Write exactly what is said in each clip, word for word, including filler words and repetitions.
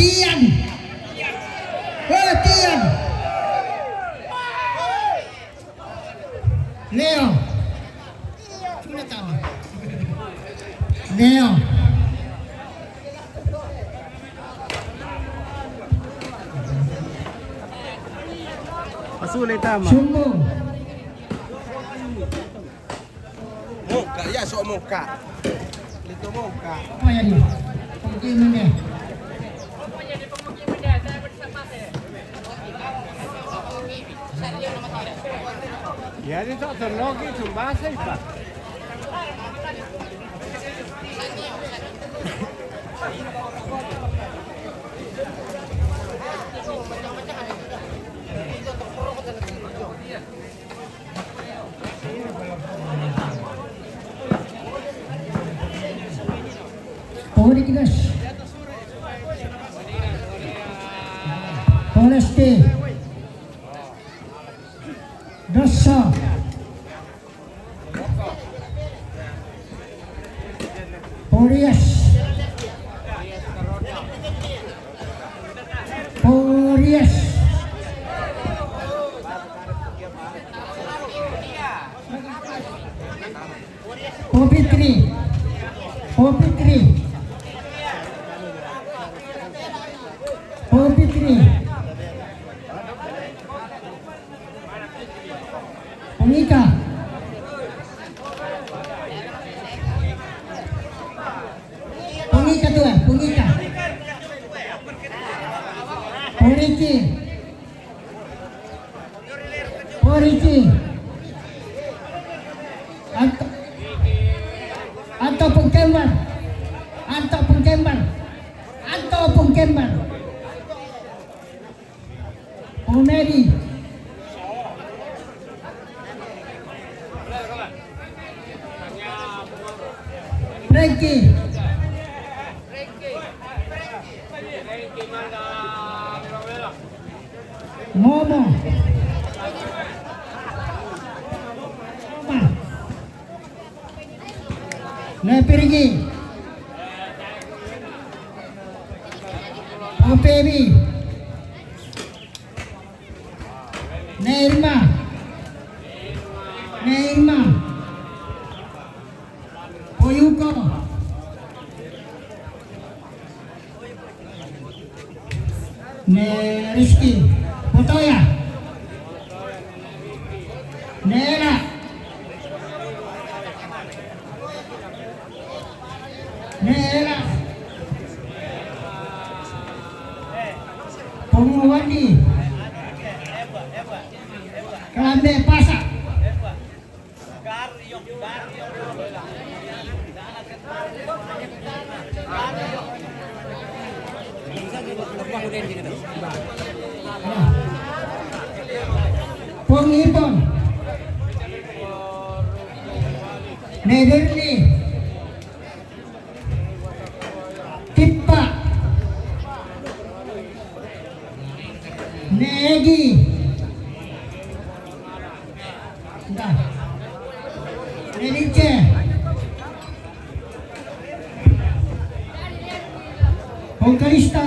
Tian. Eh, Tian. Leo. Leo. Pasuli tama. Sumbo. Mongka, ya, sok Mongka. Lito Mongka. Apa ya dia? Pergi mana? Ya, dia tak terlogi, cuma saya, Pak. Pori tigas. Polesti. Dosa. Porias. Porias. Popitri. Popitri. Popitri. Pungika. Pungika tu, eh, Pungika. Puriki. Puriki. Anto, Anto Pungkembar. Anto Pungkembar. Anto Pungkembar. Pumedi. Frankie. Momo. Moma. Ne Pirgi. Opebi. Ne Irma. Ne Irma. Oyuko. Ne Rizky. Potoya. Ne Ela. Ne Ela. Pungwandi. Kelambe pasa. Pongipon. Nederli. Tippa. Negi. Sudah. Nenice. Pongkalista.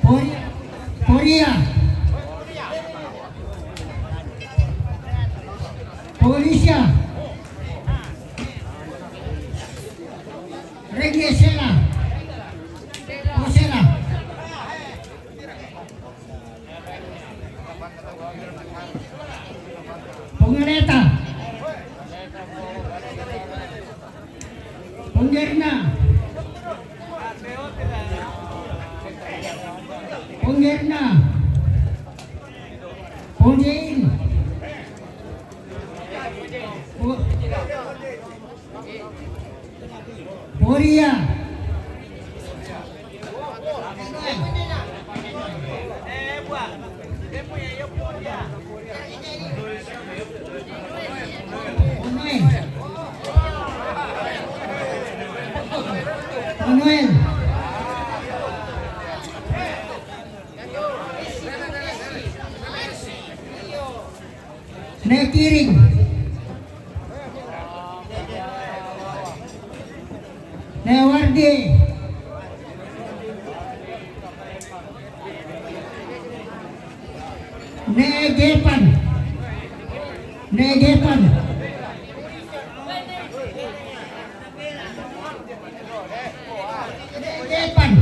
Poria. Poria. Polisia. Regiesela. Osela. Pongereta. Pongerna. Pongerna. Ponjein. Po-, Poria. Onoe. Onoe. Ne Kiring. Newardi. Negepan. Negepan. Negepan.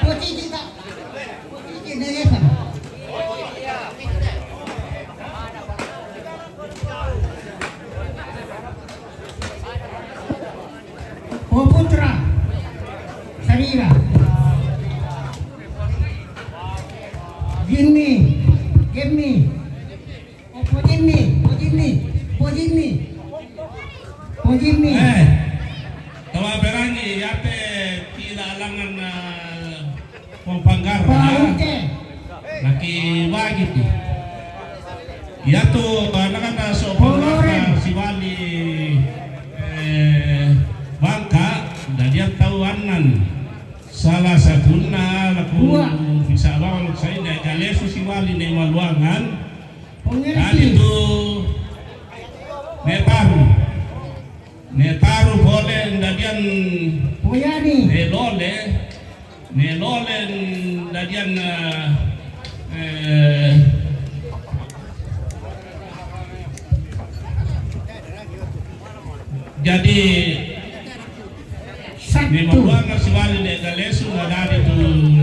Posisi tak. Posisi Negepan. O Putra, Sarira. Jimmy, Jimmy. O Pojimmy, Pojimmy, Pojimmy. Pojimmy. Eh, tawa berangi, yate tila alangan, eh, Pongpanggar, Paute. Laki wajib tu. Yatu, anak-anak so Pongoreng. Pongpanggar, si wali, eh, Bangka, dadian tau anan. Salah satunna, laku Dua. Bisa bawang, laku sainda, Galesu si wali ne Maluangan. Pongoreng. Dadi tu ne Taru. Ne Taru pole ndadian Puyani. Ne Lole, ne Lole ndadian, eh, eh, jadi Satu. Ne Maluangan si wali ne Galesu, na dadi tu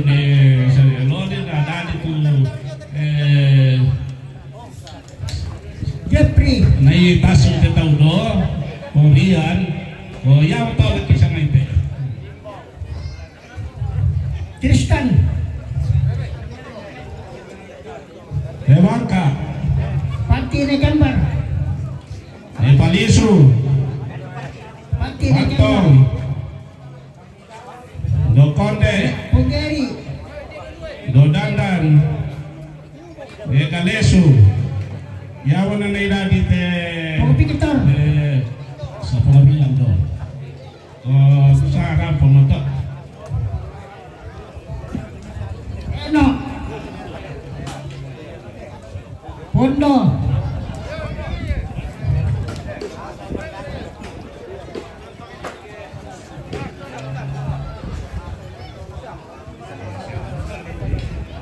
ne Lole, na dadi tu, eh, Jeffrey. Na i tasu te tau do, ko Rian, ko yau tau laki sanga ite. Tristan. Te Bangka. Pati ne gambar. Ne Palisu. Pati ne gambar. Pantong. Do Konde. Pugeri. Do Dandan. De Galesu. Yawana na idadi te. Pung Victor. Te Saporian do. Ko Sara pomoto. Eno. Pondo.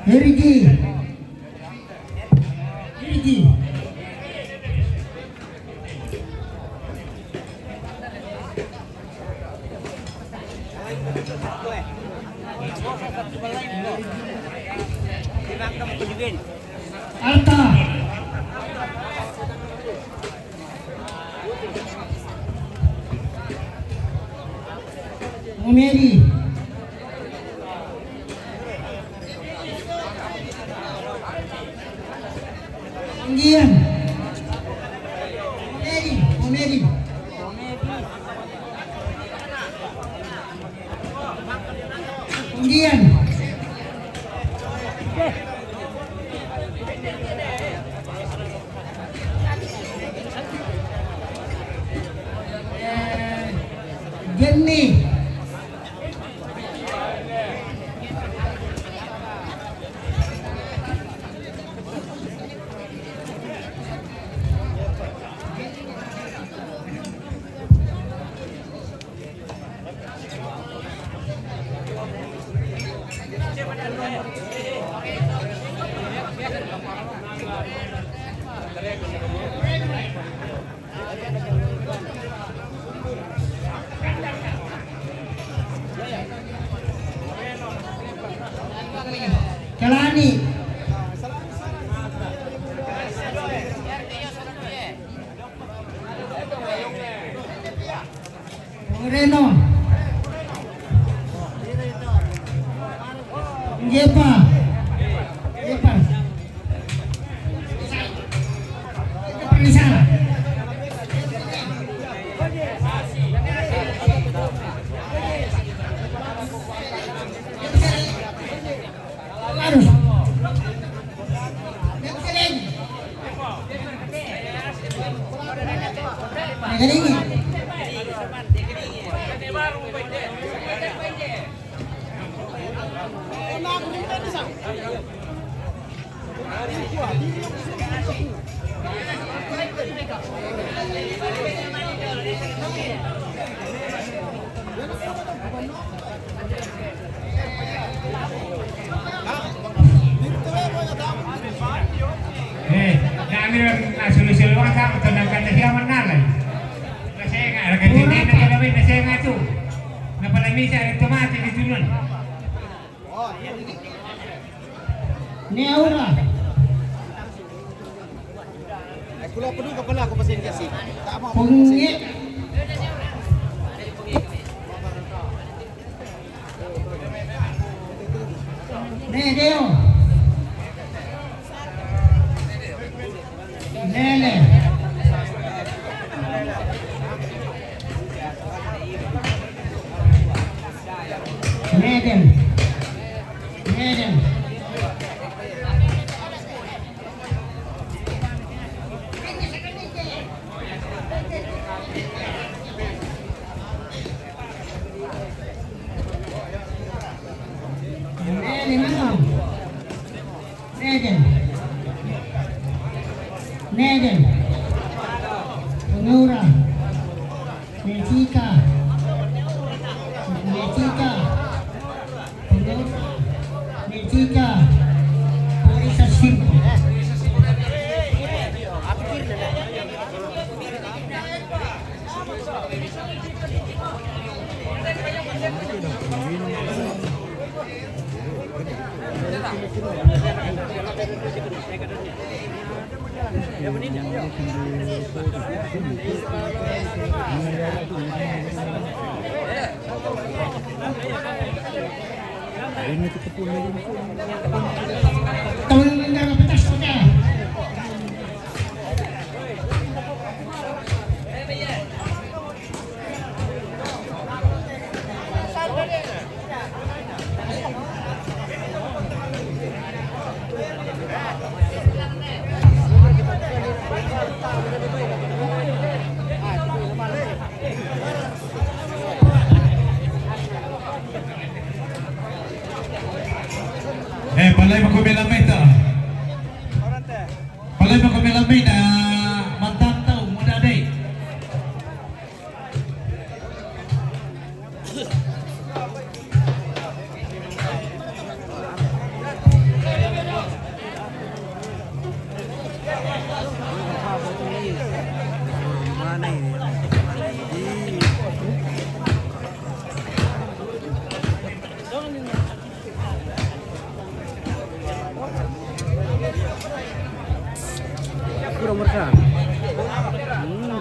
Erigi. Erigi. Alta. Omeri. Ponggian. Omeri, Omeri. Ponggian. Eh, Jenny. Kalani. Moreno. Ngepa. Ngepa. Ngepa. Harus. Siluwasa, ito na kanta siya man nalay. Nasenga, nagkatindi na kami, nasenga to. Napalamisa, ito mati, dito nun. Neura. Ay, kula pa doon ka pala, ako pa sa inyo kasi. Tama. Pungi. Nedeo. Nele. Nedem. Nedem. Neden. Neden. Neden. Pengura. Mechika. Mechika. Mechika. Por esa simple. Eh, palai mako mela mai ta. Palai mako mela mai na matata mo da dai. Kurang mereka. Hmm.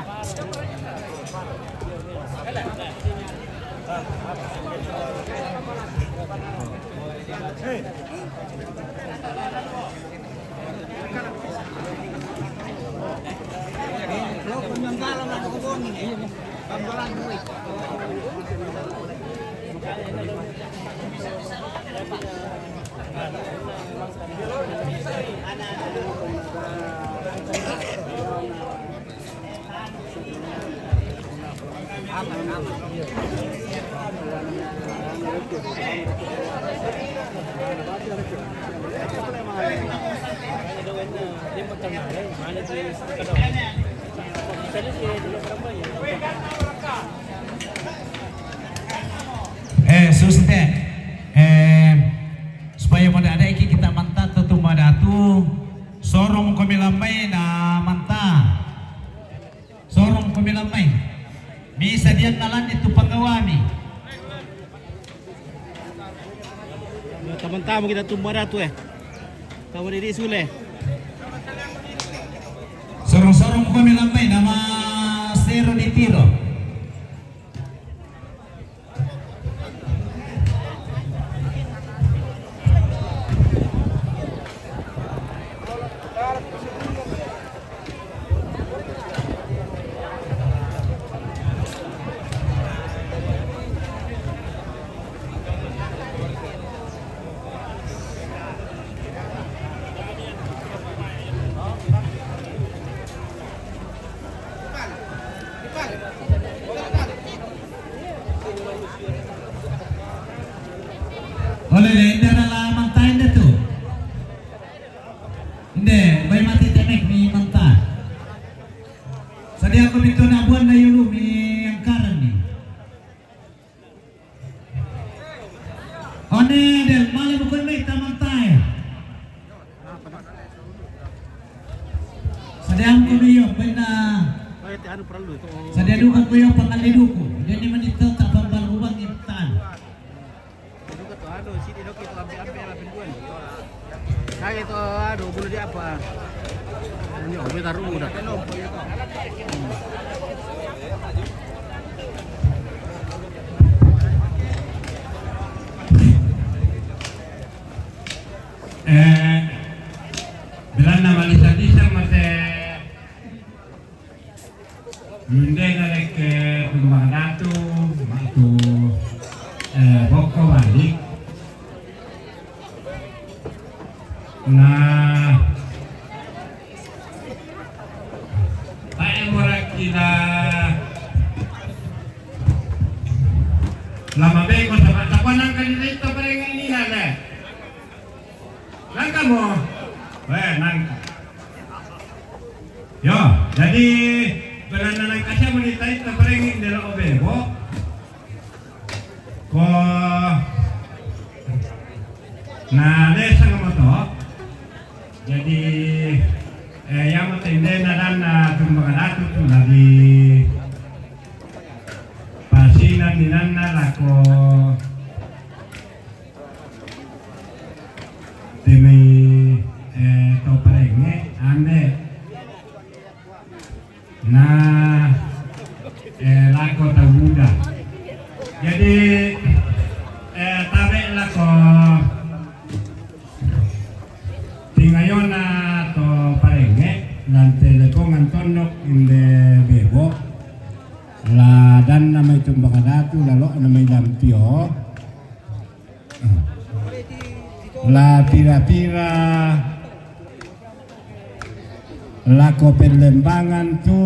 Eh, suste. Eh, supaya mo da dai ki kita manta tu ma datu. Sorong ko mi lamai na manta. Sorong ko mi lamai. Mi sadian na landi tu pangawami. Taman tamu kita tumba datu, eh. Tamu diri sule. Sorong-sorong ko mi lamai nama sero di tiro. Ole, le, inda na la mantai inda tu. Inde, bai mati tenek mi manta. Sadia ko mi tona buan na yulu mi angkaran ni. One del male bukun mi tamantai. Sadia ko mi Pena. Sadia duka ko yo pangalliduku. Jadi manito tapambal ubang intan. Duka to anu, sidi doki to ampe-ampe la pinduan. Kaya to anu, bunuh dia apa? Ini obe taruh udah. Eh, belanna malisa-lisa mate. Lunde narekke Tumbang Datu, matu, eh, bokko balik. Nah, tae morakki na lama beko sama takonang kali itu parengan ini nana. Nangka mo? Weh, nangka. Yo, jadi belanna nangka sia muni tai taparengi delo obebo. Ko na desa moto. Jadi eh, yang penting dena dan Tumbang Datu tu lagi pasinan dinanna lako Temi, eh, to parenge, ande. Nah, eh, lako tau muda. Jadi, eh, tabe lako tingayona to parenge, lan telepongan tondok inde bebo. La danna mai Tumbang Datu, lalo na mai Dampio. La pira-pira lako Pellembangan tu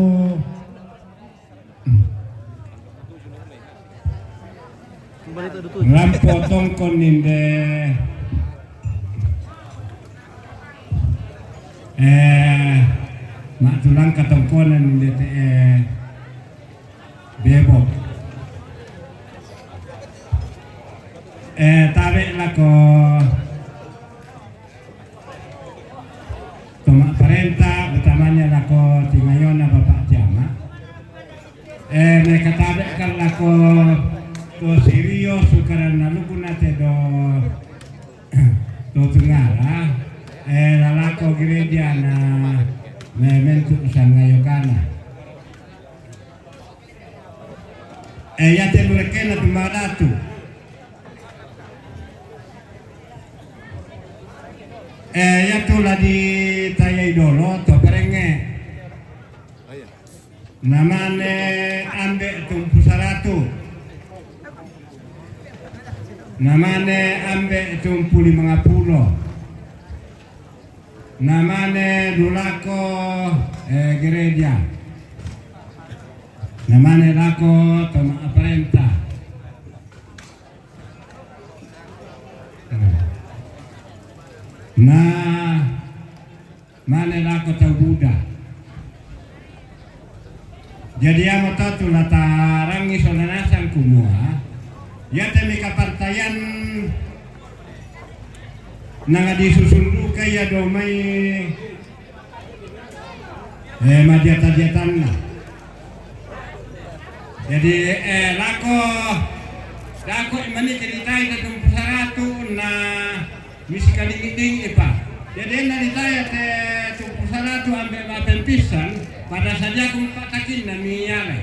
rampo tongkon ninde, eh, mak tulang katongkonan ninde te, eh, Bebo. Eh, tabe lako toma parenta, utamanya lako tingayona Bapak Jama. Eh, meka tabe kan lako to Sirio sukaran nalukuna te do to tengara, eh, lalako gereja na mementu sangayokana. Eh, yate lurekena Tumbang Datu. Eh, yatu la ditayai dolo to parenge. Namane ambe tumpu saratu. Namane ambe tumpu limangapulo. Namane dulako, eh, gereja. Namane lako toma parenta. Nah, mane lako tau buda. Jadi amo tatu la tarangi sola nasang kumua, yate mi kapartayan nanga disusun duka ya do mai, eh, majata-jatanna. Jadi, eh, lako, lako imani ceritai te tumpu saratu na misi kalingiding ipa. Jadi ena ditaya te tumpu saratu ambe mapempisan pada saja kumpa takinna mi yale.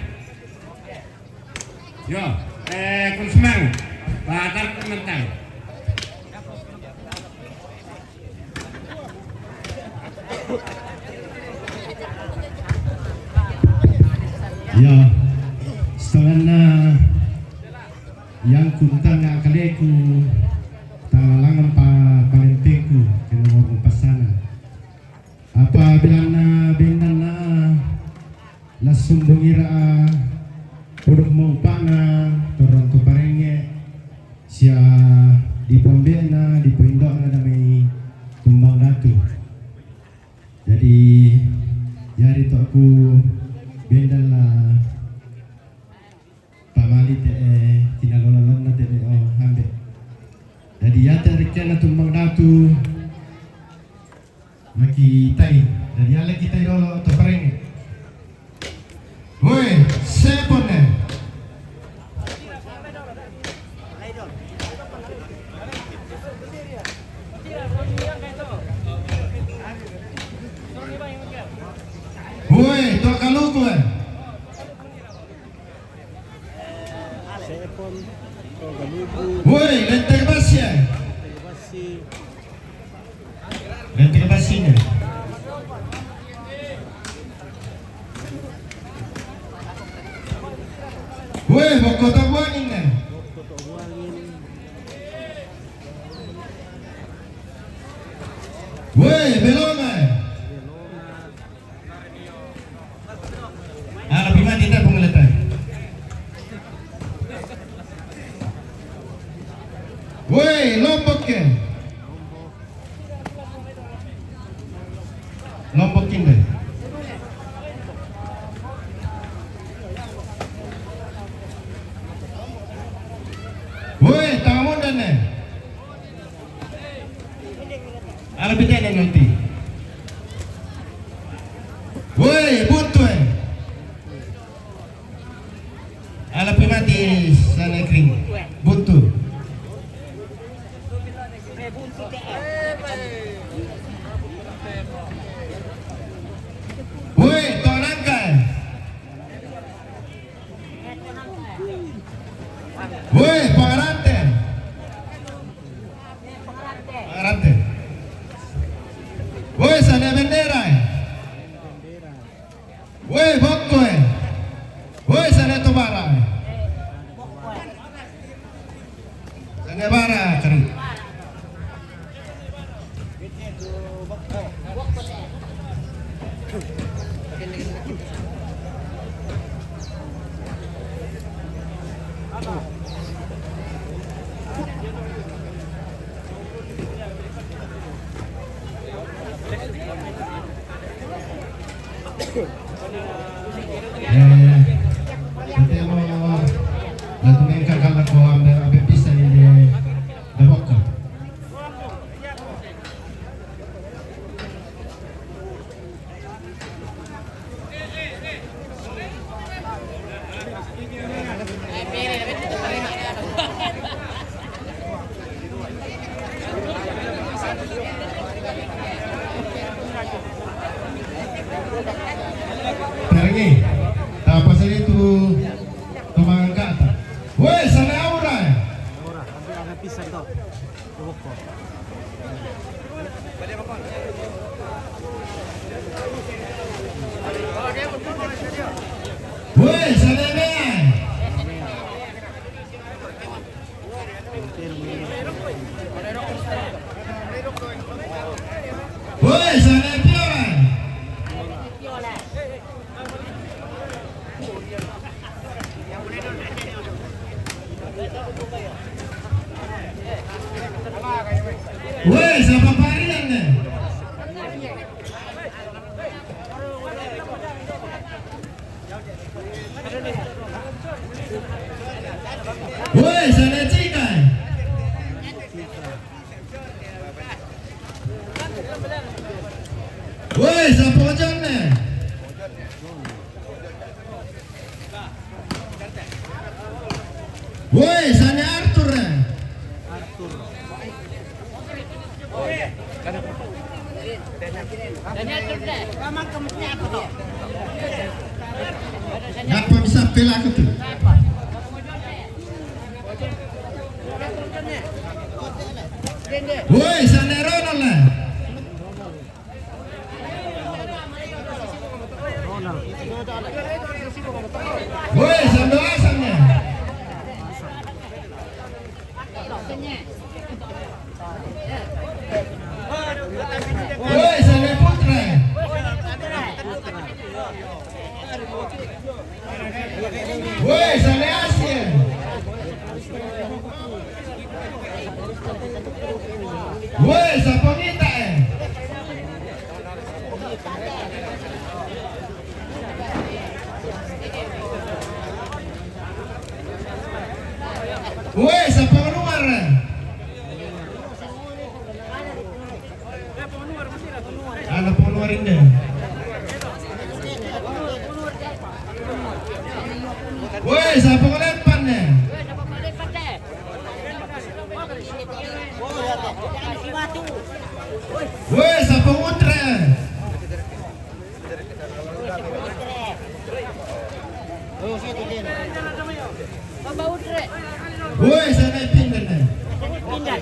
Yo, eh, kun semangat. Batar mentang. Ya, setelahna yang kuntanga kaleku, talalangan pa palempengku, kena ngomong pasana. Apa bilanna bendanna Lassung bongira a podok maupa'na torang to parenge sia dipoambe'na dipoindo'na damai tumbang datu. Jadi yari to aku bendan la pamali te'e kinalolalonna te'e o hambe. Jadi yata rekkianna tumbang datu. Makitai, dari ala kitai dolo to parenge. Woi, Lenteng Basi. Lenteng Basi ne. Woi, Boko Tobuangin ne. Woi, Belonga. Ala pi mati ta pengeletan. Woi, Lombok ke. Lombok kinde. Woi, Tamundan ne. Ala pitene nanti. Woi, Buntu e. Ala pi mati sana kring. Buntu. Woi, Tonangka. Woi, Pangarante. Pangarante. Woi, sana bendera. Woi, Boko e. Woi, sana Tobara. Sana Bara, kari. Eh, sentemo la tumengka kala ko ambe, ambe pisa ni de, de Boko. Perangi. Tapa saja tu teman kata. Woi, sana Aura. Aura, ambil anak pisang tu. Woi, sana Bea. Woi, sana Piola. Woi, sapa parian ne? Woi, sana Cika. Woi, sapa Ojan ne? Woi, sana Arthur ne? Ngapa bisa pelaku tu? Woi, sana Ronald ne? Woi, sana Hasan ne? Woi, sana Putra. Woi, sana Asia. Woi, sapa Mita e? Woi, sapa Nuar e? Ana Ponuar inde. Woi, sapa Lepan ne? Woi, sapa Utre? Baba Utre. Woi, sana pindah deh. Pindah.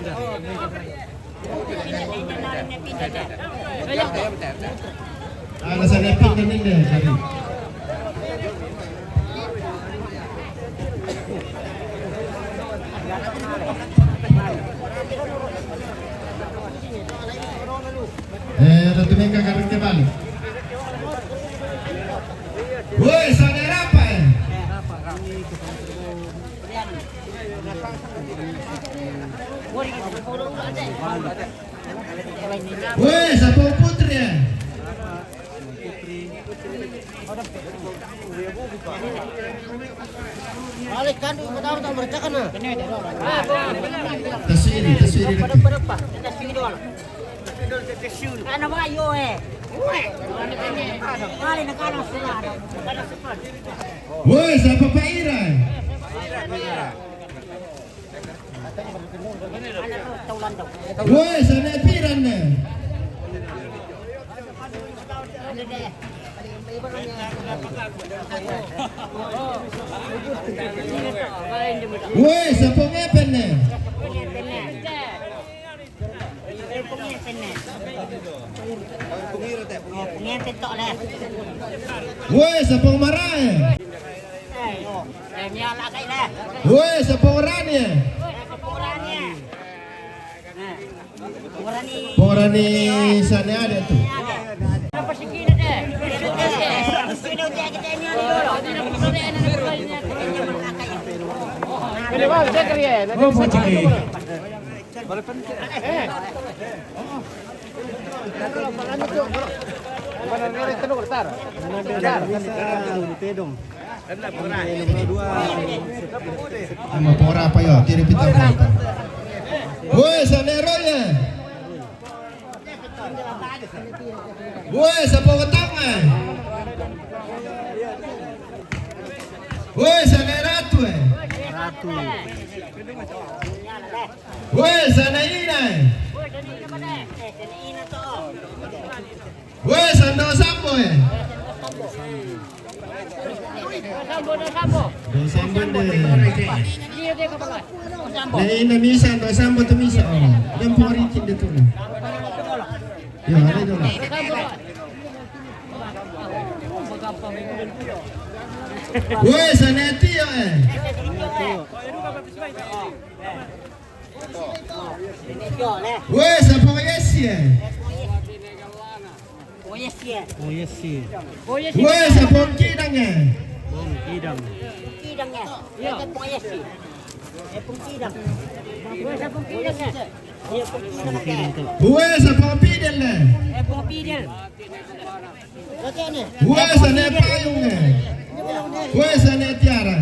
Ada sana pindah nih deh, tadi. Eh, Ratu Mega, karena balik. Woi, sana apa, eh? Weh, sapa Putri, eh? Balik kan, kau tahu tak bercakap, nah. Tasiri, tasiri. Pada, pada apa? Tasiri doang. Ana ba yo, eh. Kali na kana sila. Woi, sapa Pak Ira? Woi, sana Piran ne. Woi, sapa Ngepen ne? Woi, sapa Marae? Woi, sapa Rani? Pongorani sana ada tu. Oh, pocik. Mana dia tengok letar. Mana dia tengok letar. Pedong. Ama pora apa ya? Kiri pita apa? Woi, sana Roy, eh. Woi, sapa Wetang, eh. Woi, sana Ratu, eh. Ratu. Woi, sana Ina, eh. Woi, sana Sambo, eh. Sambo, Sambo. Sambo, eh. Sambo. Nah, ini misa, Sambo tu misa. Oh, yang pori cinta tu. Ya, ada tu lah. Woi, sana Tio, eh. Woi, sapa Yesi, eh? Oh, Yesi, eh? Oh, Yesi. Woi, sapa Kidang, eh? Oh, Kidang. Kidang, eh? Iya. Sapa Yesi? Eh, Pung Kidang. Woi, sapa Kidang, eh? Iya, Pung Kidang, eh? Woi, sapa Pidel, eh? Eh, Pung Pidel. Woi, sana Payung, eh. Woi, sana Tiara.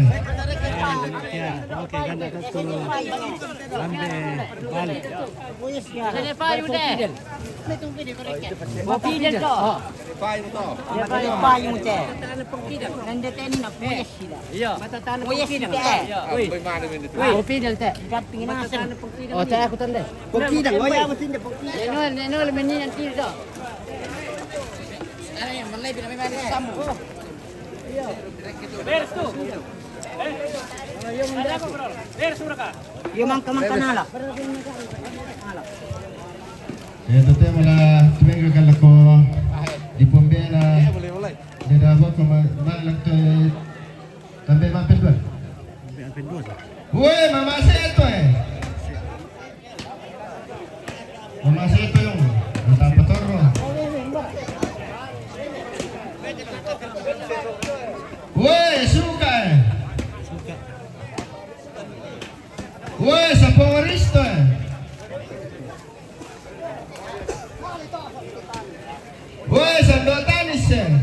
Tiara, oke, kan ada tu. Ambil balik. Sana Payung deh. Kopi dia tu. Kopi dia tu. Nanda teni na, woi, sida. Iya. Woi, sida. Kopi dia tu. Kat pingin asam. Oh, tak aku tanda. Kopi dia. Oh, ya, mesti dia kopi. Neno, neno, lemeni nanti tu. Yo, mangka, mangka nala. Ya, tetap malah tuenga kalau ko di Pombela. Dia dah buat ke ma-, mana tu, eh, sampai mampir dua. Woi, mama saya tu, eh. Mama saya tu yang minta petor. Woi, suka, eh. Woi, sapa Risto, eh. Woi, Sando Tanis, eh.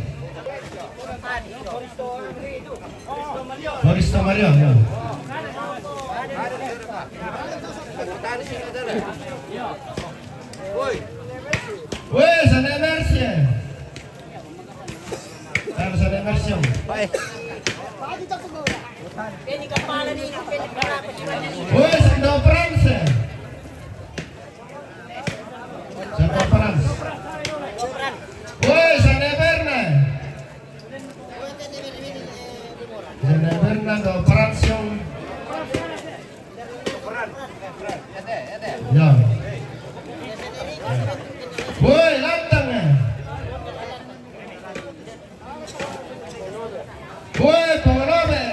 Horisto Mario, ya. Woi, Sando Mercy, eh. Harus ada Mercy, eh. Woi, Sando Pranse. Siapa Frans? Woi, sana Berna. Sana Berna do Frans, yong. Ya. Woi, lantang, eh. Woi, pongolobe.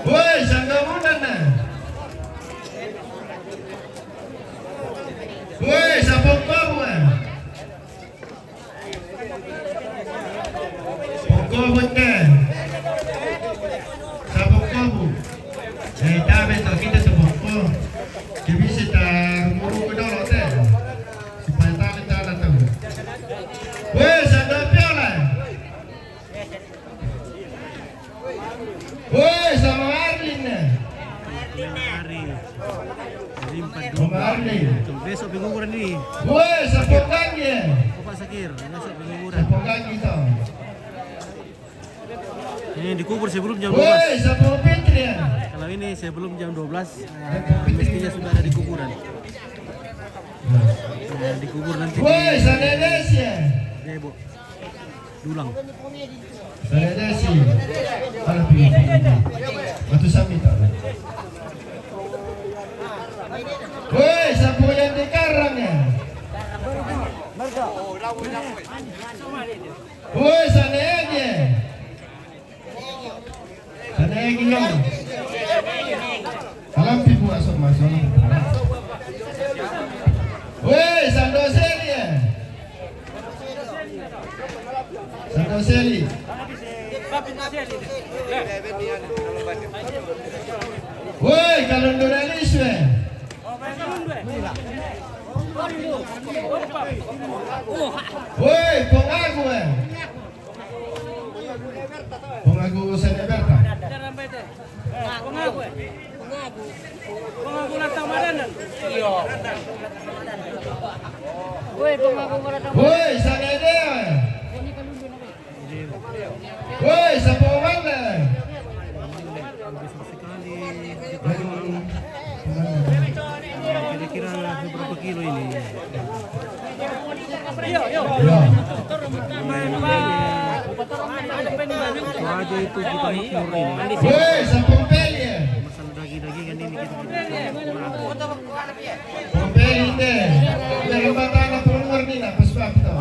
Woi, sanggamunan, eh. Woi, sapongkobu, eh. Pongkobu te. Sapongkobu. Eh, tabe to kita tu pongko. Kebisi ta rumu-rumu dolo te. Supaya tabe ta datang. Woi, sando piola. Woi, sama Marlin. Hari. Hari empat dua. Sama Marlin. Besok penguburan ini. Woi, Sapogang ya. Bapak Sakir, besok penguburan. Sapogang kita. Ini dikubur sebelum jam dua belas. Woi, Sapo Fitri ya. Kalau ini sebelum jam dua belas, eh, mestinya sudah ada di kuburan. Eh, dikubur nanti di Woi, Sanenes ya. Debo. Dulang. Saya Desi. Ada pilih. Batu Sami tak? Woi, siapa yang di Karang ya? Woi, sana aja. Sana aja, Nyong. Alam tipu asok masuk. Woi, Sando Seli ya. Sando Seli. Woi, kalau Dona Liswe. Woi, Pongaku, eh. Pongaku Sene Berta. Pongaku, eh. Pongaku Lantang Maranan. Woi, Pongaku Lantang. Woi, Sene Dea. Woi, Sapo Mande. Kira-kira berapa kilo ini? Ya. Aja itu kita makmur ini. Woi, Sapo Peli ya. Masalah daging-dagingan ini kita kurang. Sapo Peli deh. Dari batana pengeluar ini nak pas apa tahu.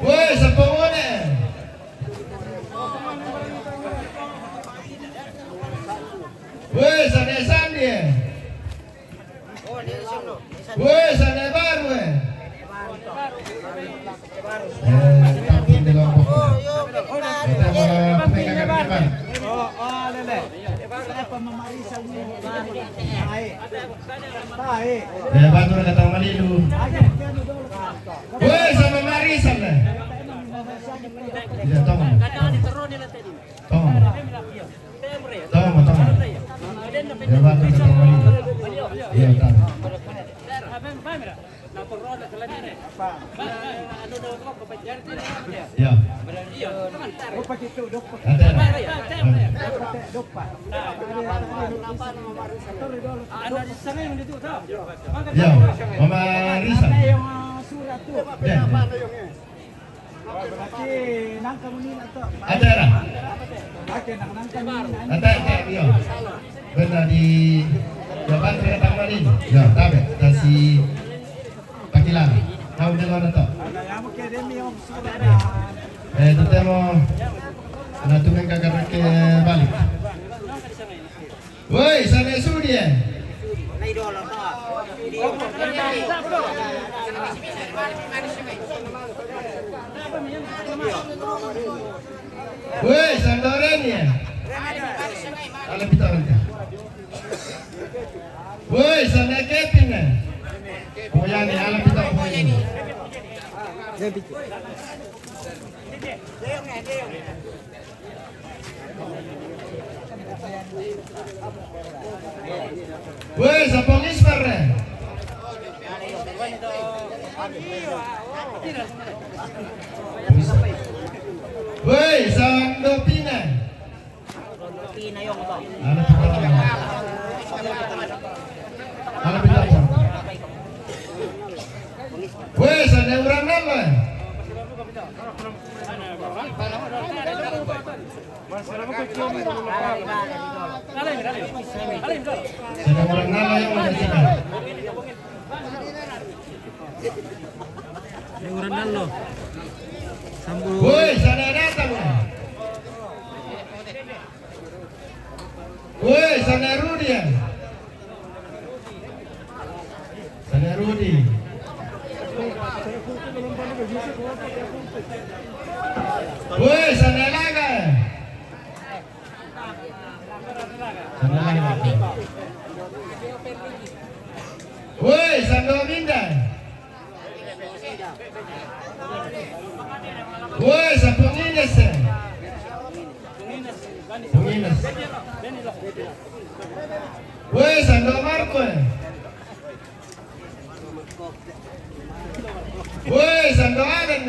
Woi, Sapo Mone. Woi, Sane Sandi, eh. Woi, Sane Baru, eh. Eh, tapi di Lombok. Kita mau pegang. Oh, oh, lele. Saya pemamarisan ini. Baik. Baik. Ya, bantu kata Malilu. Woi, sama Marisan, eh. Iya, tong. Tong. Tong, tong. Ya, bantu kita kembali. Iya, tong. Ya. Ada. Ya, Mama Risa. Ya, ya. Ate ra. Ate, ate, iyo. Benda di Japan, kita tahu ni. Ya, tabe, tasi pakilan. Tahu dia mana tu? Eh, tu temo na tu mengka karake balik. Woi, Sane Sudi, eh. Woi, Sandoreni, eh. Ala pitaran ka. Woi, Sane Kepin, eh. Poyani, ala pitaran poyani. Woi, Sapong Ismar, eh. Woi, Sandopina. Ala pitaran. Ala pitaran. Woi, Sane Urang nama. Sedang orang nala yang mana sedang. Ini orang nalo. Sambung. Woi, sana datang. Woi, sana Rudi ya. Sana Rudi. Woi, sana Laga. Sana Laga. Woi, sana Minda. Woi, sa Punginas. Punginas. Woi, sa Ndo Marco. Woi, sa Ndo Adan.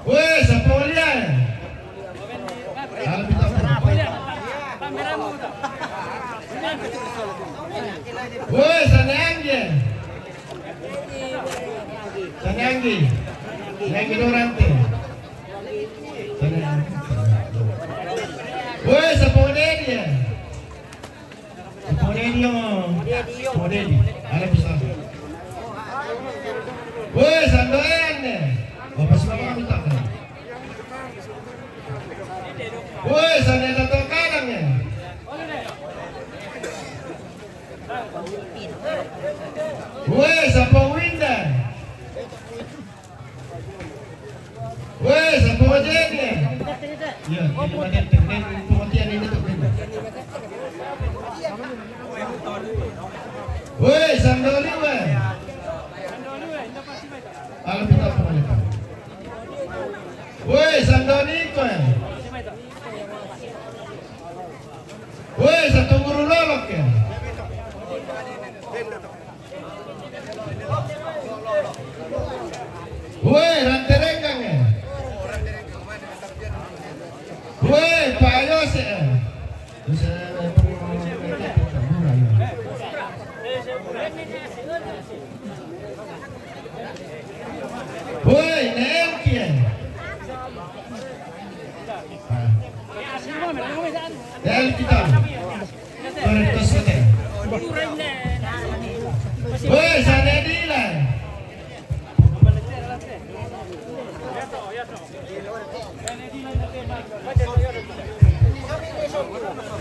Woi, sa Paulia. Woi, sa Neangi. Sa Neangi. Neangi Dorante. Sa Neangi. Woi, sa Paulia. Ponedi, ponedi, ala bisa. Woi, sa Ndo Ene. Apa sih, apa minta? Woi, sa Ndo Ene, tato kadang ya. Woi, sa Pauwinda. Woi, sa Pauwinda. Ya, ini pada internet, pengertian ini tuh beda. Woi, sa Ndo Liwe. Kalau kita apa lagi? Woi, sa Ndo Niko. Woi, sa Tunguru Lolok. Woi, Ranterengang. Woi, Pak Yose. Woi, Neemkie. Del kita. Correcto, siete. Woi, sa Nedila.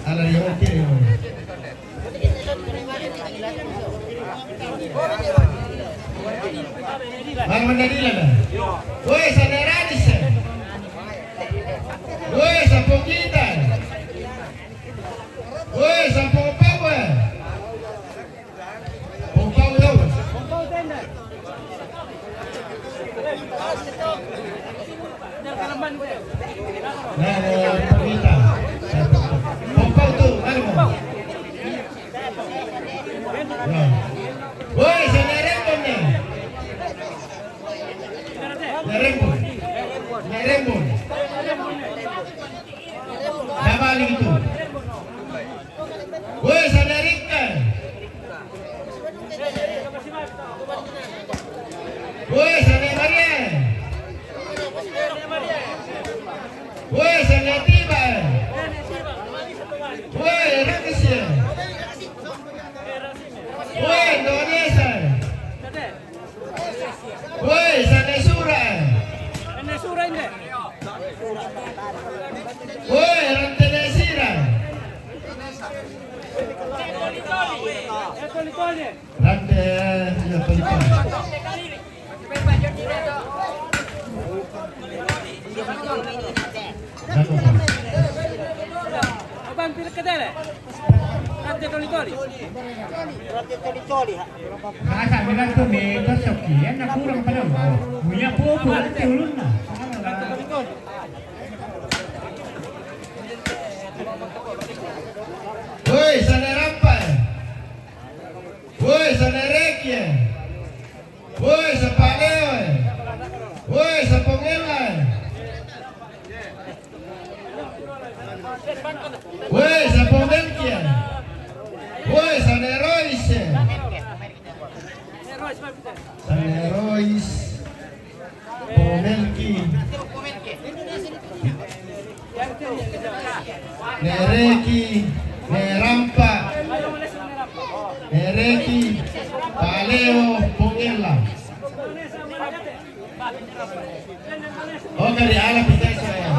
Ala yang oke. Mama Nadila na. Woi, sa Neradis. Woi, sa Pogita. Woi, sa Popawa. Pompau yau. Nah, nah, perminta. Pompau tu, mana mau? Nah. Woi, sa Nerembon ni. Nerembon. Nerembon. Dah balik itu. Woi, sa Nerika. Woi, sa Nemaria. Woi, sa Netiba. Woi, Rakisia. Woi, Indonesia. Woi, sa Nesura. Nesura ini. Woi, Rantenesira. Rante, ya, Tolitoli. Abang pilih kedele. Rante Tolitoli. Rante Tolitoli, ha. Kasa bilang tu me, tu soki, ya, nak kurang pada. Punya popo, nanti ulun lah. Rante Tolitoli. Woi, sa Nerampa. Woi, sa Nerekia. Woi, sa Paleo. Woi, sa Pongela. Woi, sa Pomelkia. Woi, sa Nerois. Paleo Pongella. Oh, kari ala pita saya.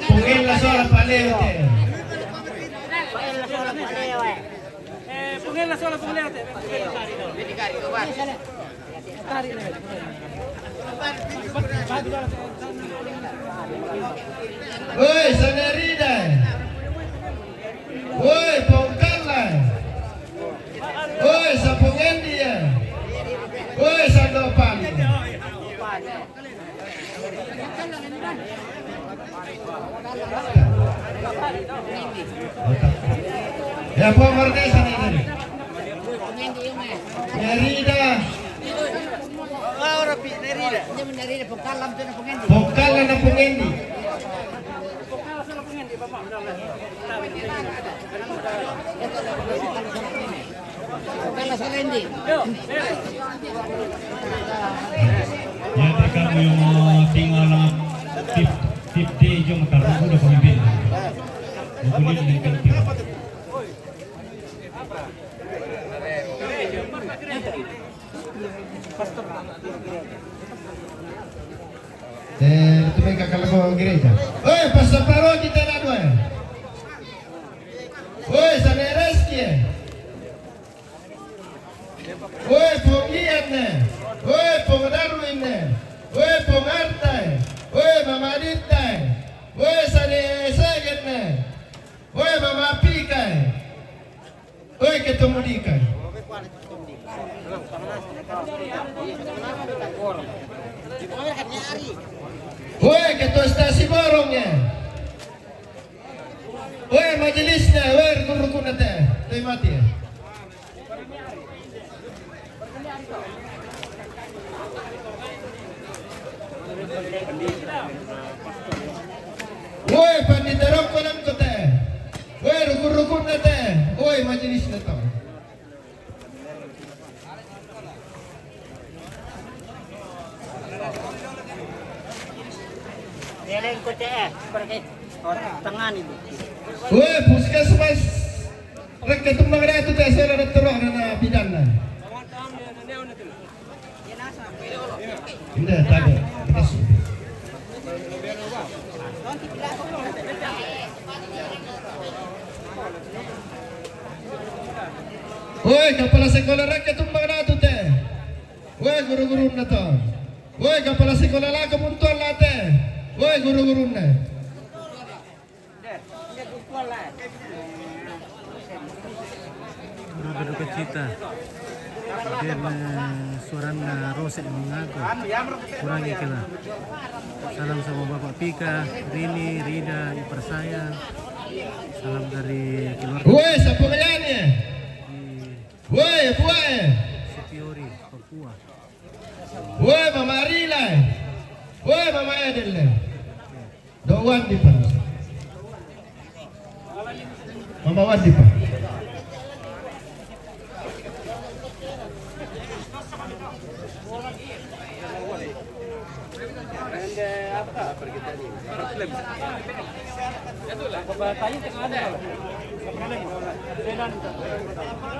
Pongella sola paleo te. Eh, pongella sola, pongella te. Oi, Sanerida. Oi, Pongkalla. Oi, Sapongendi. Oi, Sandopali. Ya, po mardesa ni tadi. Nerida. Pongkalla na Pongendi. Ya, te kamu yang mau tinggal tip, tip de jom karena udah pemimpin. Mau kulit dengan tip. Eh, tu mereka kalau bawa gereja. Oi, pastor Paro kita nak dua. Oi, Sanereski. Oi, Pongian ne. Oi, Pongdaruin ne. Oi, Pongartai. Oi, Mamaditai. Oi, Sane Segen ne. Oi, Mamapikai. Oi, Ketomudika. Oi, Ketua Stasi Borong ya. Oi, majelisnya, oi, rukun-rukunna te. Te mati ya. Woi, pandita rokko nangko te. Woi, rukun-rukunna te. Woi, majelisna to. Eleng ko te, eh, pergi tengah ni. Woi, puskesmas. Rekka tummang datu te sela dottoro'na na bidanna. Indah, tabe. Bekas. Woi, kepala sekolah rekka tummang datu te. Woi, guru-gurunna to. Woi, kepala sekolah lako muntual late. Woi, guru-gurunna. Berduka cita. Dan, eh, suarana rosek mengaku. Kurangi kela. Salam sama Bapak Pika, Rini, Rida, ipar saya. Salam dari keluarga. Woi, sapo kalian ya? Di Woi, buae. Sitiori, Papua. Woi, Mama Rila. Woi, Mama Edel. Do Wandi pa. Mama Wandi pa.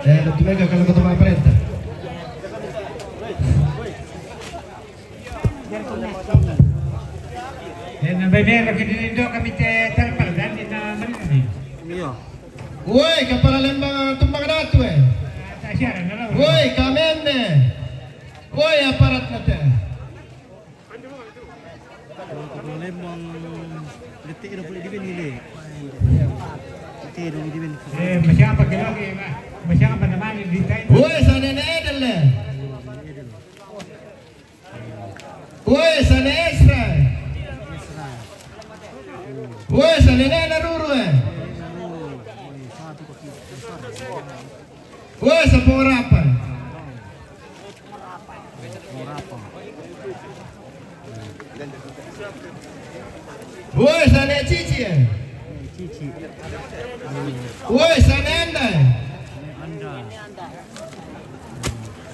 Eh, lo tumega kalau kau tu parenta. Eh, na bebera ke di Indo kami te terpal dan di na mana ni? Iya. Woi, kepala Lembang tumbang datu eh. Woi, kamen eh. Woi, aparat nate. Kalau Lembang detik dah boleh diben ni le. Detik dah boleh diben. Eh, macam apa kira ke, Mak? Macam apa nama ni di tai? Woi, sana ni Edel eh. Woi, sana Esra. Woi, sana ni Naruru eh. Woi, Sapong Rapa. Woi, sana Cici eh. Cici. Woi, sana Anda eh. Anda.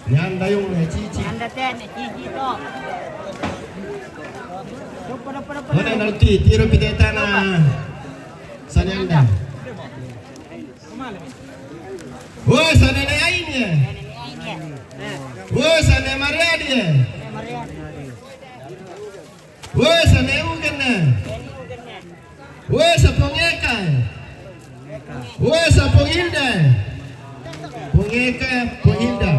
Ni Anda yung eh, Cici. Anda te, ni Cici to. Mana nanti tiro pita tana. Sana Anda. Woi, sana ni Aini eh. Woi, sa ne Mariadi e. Woi, sa ne Ugen e. Woi, sa Pong Eka e. Woi, sa Pong Hilda e. Pong Eka, Pong Hilda.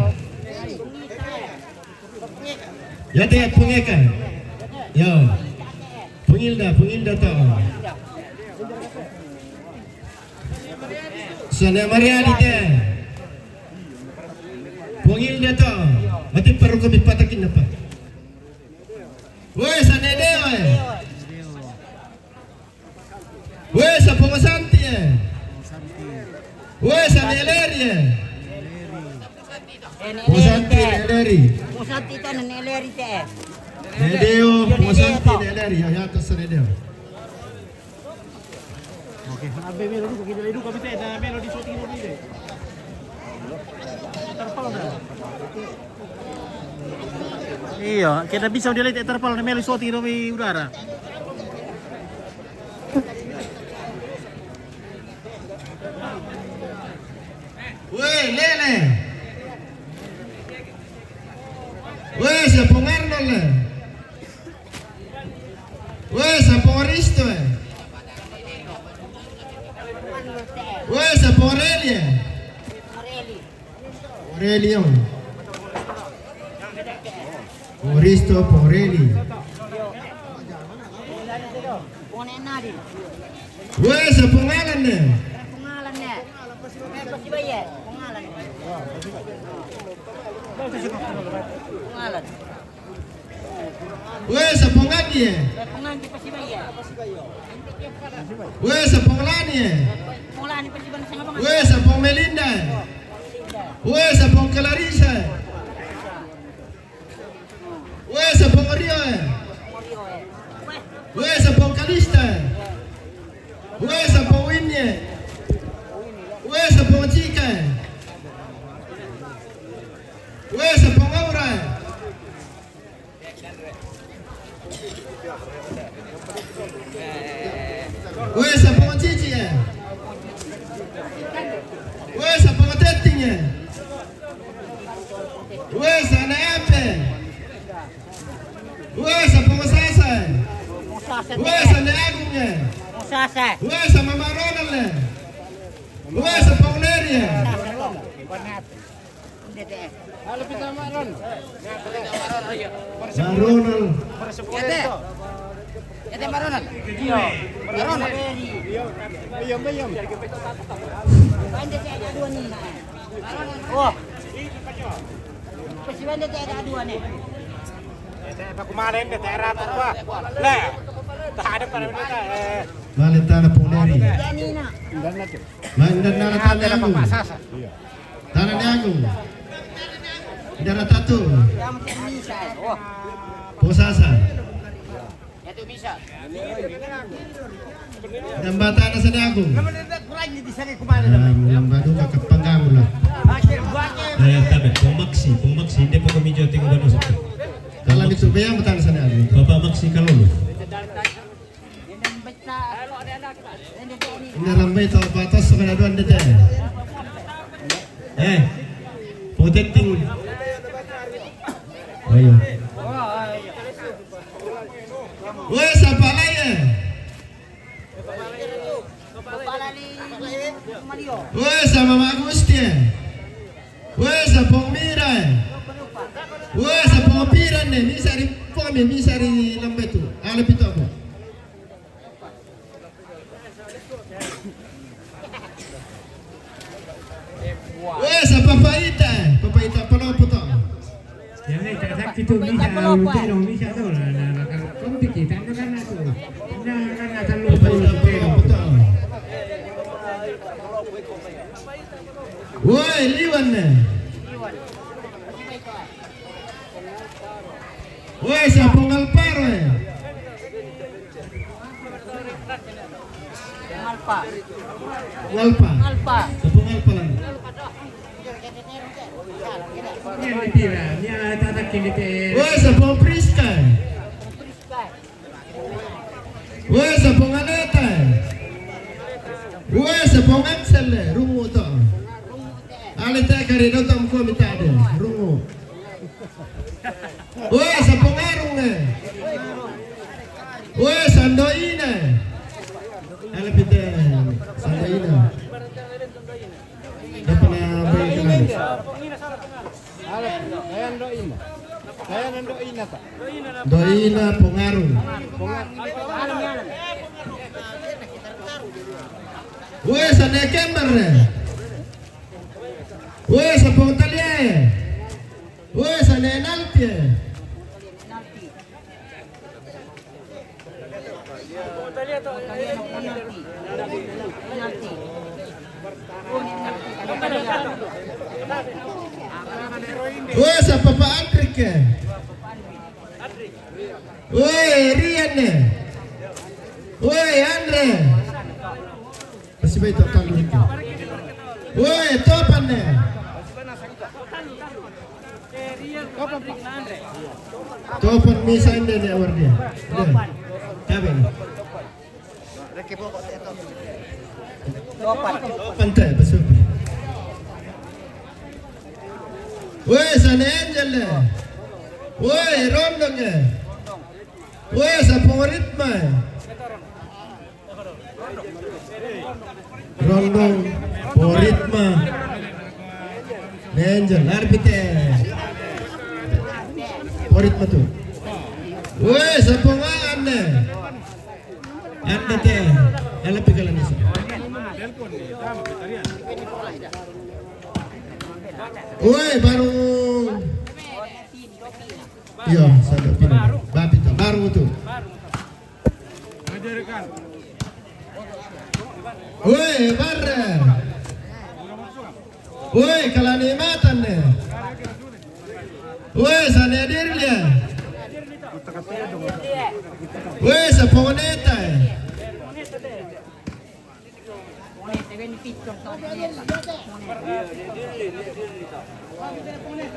Iate Pong Eka. Yo. Pong Hilda, Pong Hilda to. Sa ne Mariadi te. Pong Hilda to. Mati paru kami patakin apa? Woi, sa ne Deo e. Woi, sa Pong Santi e. Woi, sa ne Leri e. Pong Santi, ne Leri. Pong Santi to, ne Leri te. Ne Deo, Pong Santi, ne Leri. Ya, ya, atas ne Deo. Oke, abe melo duka, kita duka bite, na melo di shooting mo bite. Terpal na. Iyo, kita bisa dia lihat terpal na melo shooting di udara. Woi, Lele. Woi, sa Pong Arnold e. Woi, sa Pong Risto e. Woi, sa Pong Aureli e. Aurelio. Pong Risto, Pong Aureli. Woi, sa Pong Alan e. Woi, sa Pong Adi e. Woi, sa Pong Lani e. Woi, sa Pong Melinda e. Woi, sa Pong Clarissa e. Woi, sa Pong Rio e. Woi, sa Pong Kalista e. Woi, sa Pong Winnie e. Woi, sa Pong Chika e. Woi, sa Pong Aura e. Woi, sa Pong Chichi e. Woi, sa Pong Teting e. Woi, sa ne Ape. Woi, sa Pong Sasa e. Woi, sa ne Agung e. Woi, sa Mama Ronald e. Woi, sa Pong Leri e. Halo, pita Maron. Maronal. Ete. Ete Maronal. Iyo. Maronal. Iyo, iyo. Wah. Pasi wende te ada dua ne. Ete, aku malen de tera tu apa? Le. Tak ada pada benda tak. Eh. Malen tana Pong Leri. Janina. Malen tana tana Agung. Tana ne Agung. Dara tatu. Pong Sasa. Damba tana sa ne Agung. Ah, mulamba duka kapanggamu la. Eh, tabe, Pong Maxi, Pong Maxi, inde poko mijo tingo bano sa. Kala mitu beya tana sa ne Agung. Papa Maxi Kalolo. Ina rambai tau patas sa kana duan dete. Eh, Pong Teting. Ayo. Woi, sa Pong Lai e. Woi, sa Mama Agusti e. Woi, sa Pong Mira e. Woi, sa Pong Piran e. Misa ri Pong mi, misa ri lambetu. Ale pito ko. Woi, sa Papa Ita e. Papa Ita palopo to. Yang ni tak sakit tu, misa, utero, misa tu lah, lah, lah, kalau kau fikir, tak ada kan tu. Nah, kan asal lu Papa Ita palopo to. Woi, Liwan e. Woi, sa Pong Alparo e. Alpa. Alpa. Alpa. Sa Pong Alpa lang. Ini dia, ini ada tak kini te. Woi, sa Pong Priska e. Woi, sa Pong Aneta e. Woi, sa Pong Axel e. Rumu to. Ale te kari do tam ko mitade. Woi, Sampung Arung ne. Woi, Sandoina. Ala pite Sandoina. Dapat na baik kan. Ala, saya Sandoina. Saya Sandoina, Pak. Doina Pungarung. Woi, Sane Kembar ne. Woi, Sampung Talia. Woi, Sane Nalti. Woi, sa Papa Andrik. Woi, Rian ne. Woi, Andre. Pasi bai to talu. Woi, Topan ne. Topan misa inde ne awar dia. Dia. Tabe. Topan te, pasu. Woi, Sane Angel ne. Woi, Rondong ne. Woi, Sampung Ritma. Rondong, Poritma. Nenjel, arbite. Poritma tu. Woi, Sampung Anne. Anne te. Ala pikalan isu. Woi, baru. Iya, sampai pindah. Babi tu, baru tu. Woi, Barre. Woi, Kalani Matan ne. Woi, Sane Dirlia. Woi, Saponeta.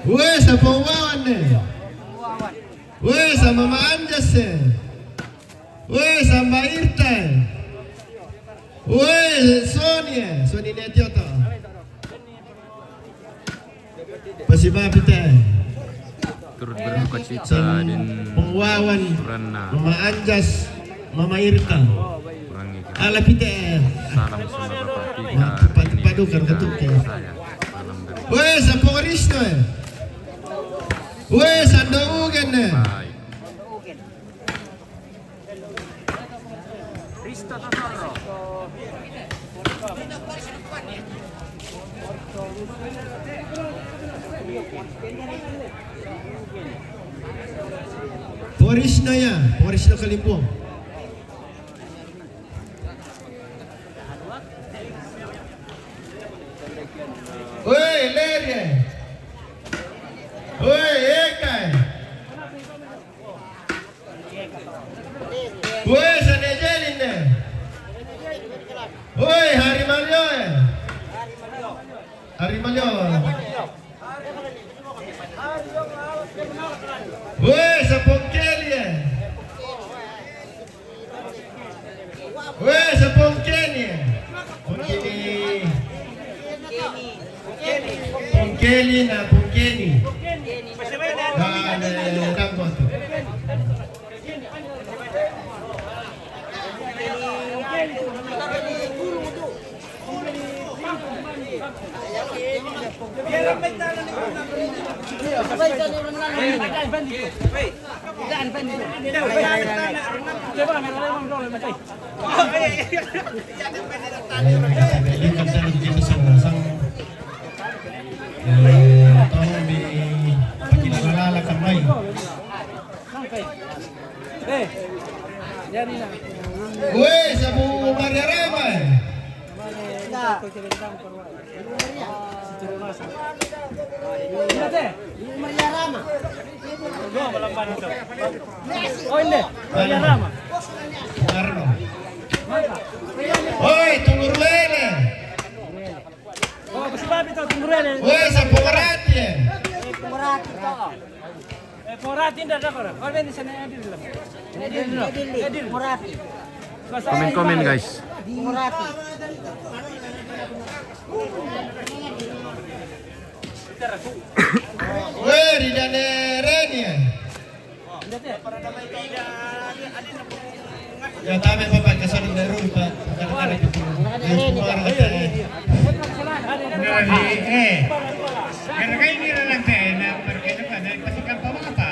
Woi, Sapongawan ne. Woi, Samama Anjas ne. Woi, Samba Irta. Woi, Sonia, Soni ne tiota. Pasiba pite. Turut berduka cita din Pengwawan, Ranna. Mama Anjas, Mama Irta. Kurangi kita. Ala pite. Salam sama Bapak Tika. Padu kan ketuk ya. Salam dari Woi, Sapongarisno. Woi, Sando Ugen. Baik. Porisno ya, Porisno Kalimpong. Woi, Lerje. Woi, Ekai. Woi, Sane Jelin ne. Woi, Hari Malio. Hari Malio. Woi, Sapongkeli. Woi, Sapongkeni. Pongkeni. Pongkeli na Pongkeni. Dale, dale, dale. Weh, Sabu Maria Rama. Oh, ini. Maria Rama. Oi, Tungurwele. Oh, kasi papi to, Tungurwele. Weh, Sabu Marati. Sabu Marati to. Eh, Morati nda da kora. Kau bini sana Adil lah. Adil, Adil, Adil. Morati. Komen-komen, guys. Morati. Weh, Dane Reni. Ya, tabe papa kasar de rupa. Kadang-kadang itu. Ya, semua orang kata, eh. Nah, eh. Karena ini orang tena, pergi depan dari pasti kampung apa?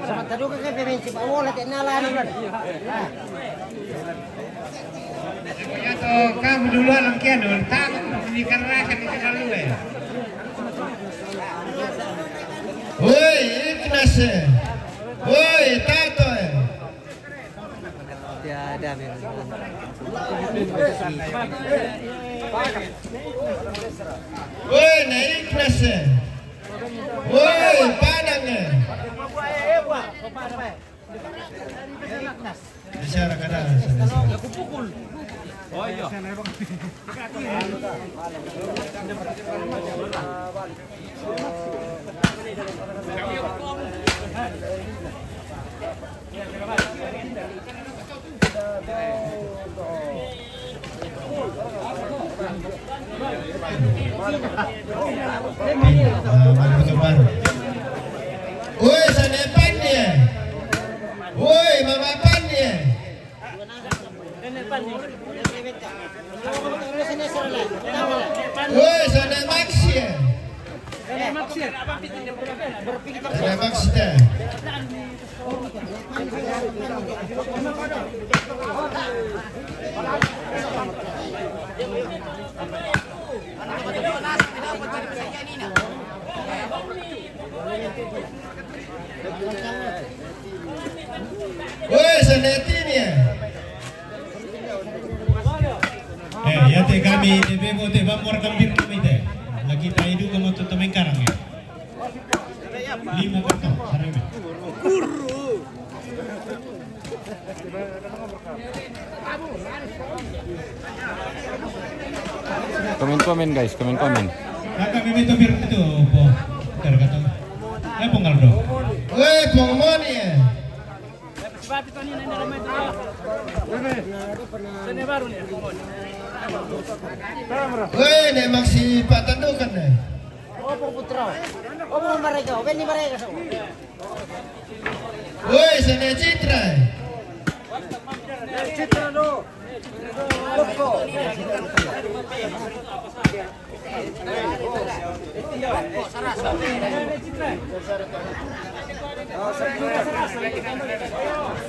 Sama taduka ke pemain sepak bola, tena lah, kan? Nah. Pokoknya tuh, kamu dulu alam kian, dulu. Takut, ini kan rasa, ini kan lalu, eh. Woi, Ignas, eh. Woi, Tato, eh. Tiada, men. Woi, na Ignas, eh. Woi, Padang, eh. Bicara kada. Ah, baru, baru. Woi, sana Pan ya. Woi, Mama Pan ya. Woi, sana Maxi ya. Sana Maxi ya. Woi, sanetini ya. Eh, ya te kami te bebo te bamor kambir kami te. Lagi ta idu kamu tu temengkarang ya. Lima kota, harame. Komen-komen, guys, komen-komen. Kaka mimi tu bir itu po. Kar kata. Eh, pongal do. Weh, pongmoni ya. Weh, ne maksi patandukan ne. Opo putra. Opo mereka, opo ni mereka semua. Woi, sana Citra. Citra do. Boko.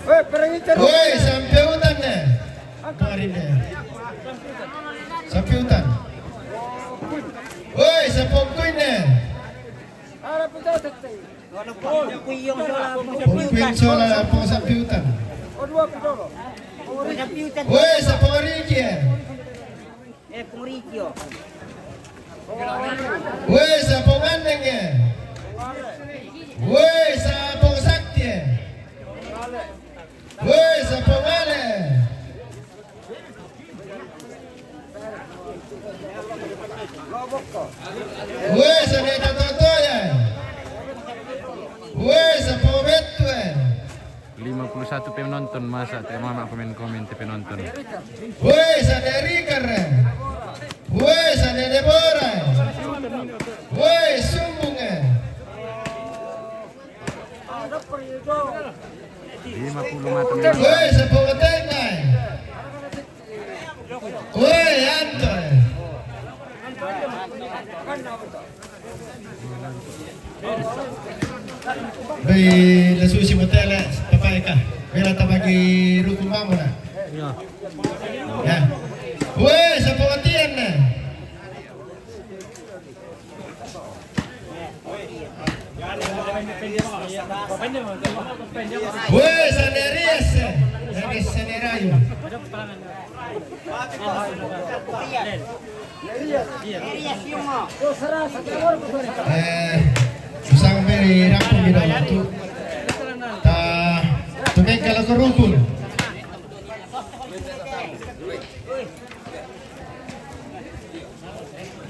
Woi, perang itu. Woi, sampai hutan ne. Kemarin ne. Sampai hutan. Woi, sampai hutan ne. Arah putar tete. Pungkuin sola, pungkuin sola, pungsampiutan. Woi, sapongarikia. Eh, pungarikia. Woi, sapongandenge. Woi, sapongsaktie. Woi, sapongale. Woi, saneta totoya. Woi, sapobetue. Lima puluh satu penonton, masa te mama komen-komen te penonton. Woi, sanerikare. Woi, sanenebora. Woi, sumbunge. Lima puluh mata memang. Woi, sepuluh tengah. Woi, Anto. Bei, lesu si motele, papai ka. Bela tabagi ruku mamu na. Ya. Ya. Woi, sepuluh tian na. Woi, sanerias, sanerias, sanerayu. Eh, usang beri rampung di dalam tu. Ta, tu bengkel aku rukun.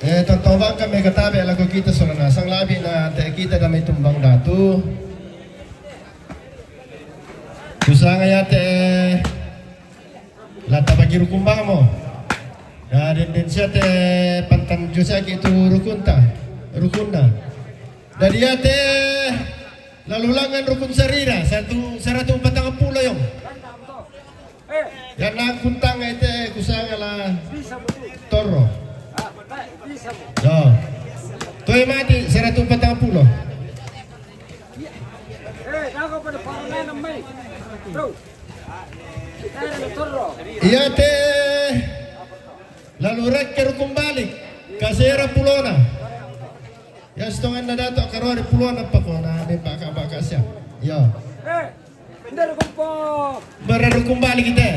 Eh, tontobang kami katabe lagu kita solana. Sang labi na te kita dami tumbang datu. Kusanga ya te lata bagi rukumbang mo. Dan den sia te pantan josa ki tu rukunta. Rukunna. Dari ya te Lalu langan rukun sarira, satu, saratu patang pulo yong. Yana kuntang ete kusanga la torro. Yo. Toe mati saratu patang pulo. Iya te. Lalu rekke rukun balik. Kasera pulona. Ya, sitongan na dato karua ri pulona pakona de baka-baka siap. Yo. Bara rukun balik kita.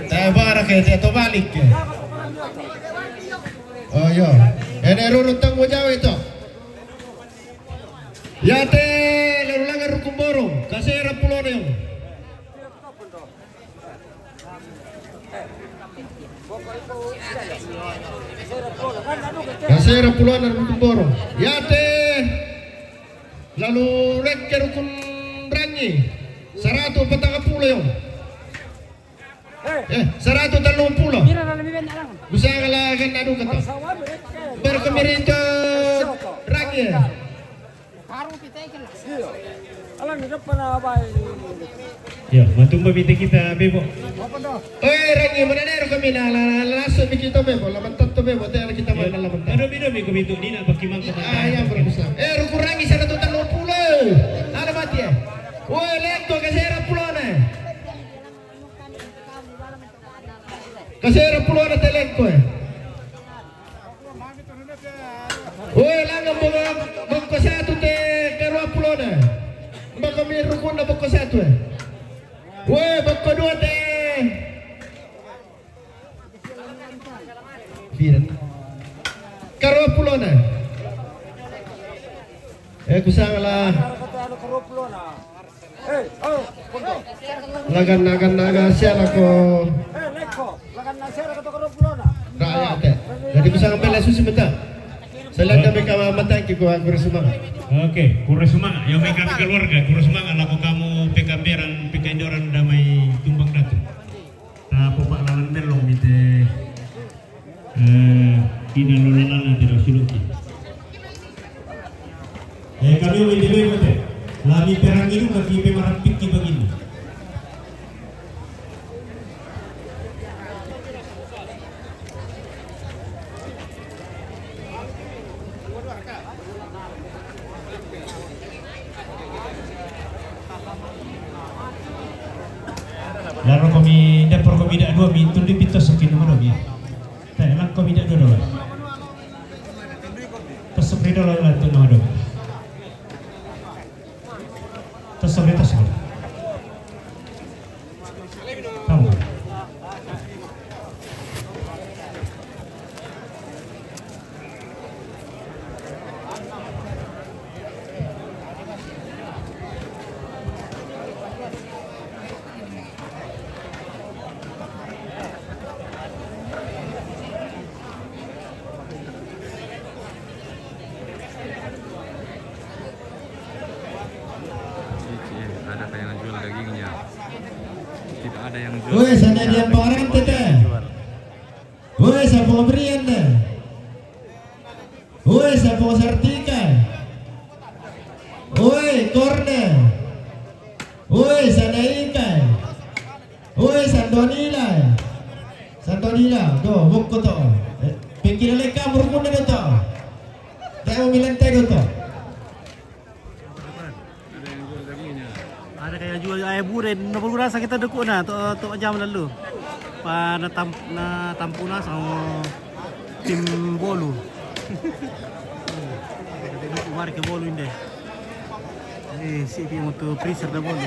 Te bara ke te to balik ke. Oh, yo. Ene ruru tang mo jawe to. Yate, lalu langan rukun borong, kasera pulona yong. Kasera pulona rukun borong. Yate, lalu rekke rukun rangi, saratu patang pulo yong. Eh, saratu tallung pulo. Kusanga la ganna duka to. Berkemerito rangi. Ya, matumba mita kita bebo. Oe, rangi mana nero kami na la, la, la, langsung bikin to bebo, laman tanto bebo, te kita mana laman tanto. Aduh, beda mi komitu ni na pakimang kata. Ah, ya, berkusang. Eh, rukun rangi saratu tallung pulo. Ada mati ya. Oe, lento kasera pulona. Kasera pulona te lengko e. Oe, langan boko, boko satu te karua pulona. Boko mi rukunna boko satu e. Oe, boko dua te. Biran. Karua pulona. Eh, kusanga la. Lagan, lagan, lagan, siapa ko? Raya te. Jadi kusanga bela susi mata. Saya lihat kami kawan mata ki ku, aku resumang. Oke, ku resumang. Yang mereka keluarga, ku resumang lako kamu pekaberan, pekaindoran damai tumbang datu. Tapo pa lalan melong mite. Eh, ina lo lalana te lo siloki. Eh, kami o ite bego te. Lami perang idu kaki pe marapiki bagini. Laro komi dapur komi dak dua mi tundi pito sokin nomor dua mi. Tanya lang komi dak dua dua. Tasok ri dolo la tu no do. Tasok ri, tasok ri. Tamu. Ada yang jual dagingnya? Tidak ada yang jual. Woi, sana dia barang tete. Woi, siapa pemberian deh? Woi, siapa sertika? Woi, korne. Woi, sana ikai. Woi, Santonila. Santonila, do, bokko to. Eh, pikir leka murkun do to. Tahu milan tego to. Ada kayak jual ayam buren, na baru rasa kita dekuk na, to, to jam lalu. Pa na tam, na tampuna sama tim bolu. Kita dekuk mari ke bolu inde. Eh, si pi moto freezer da bolu.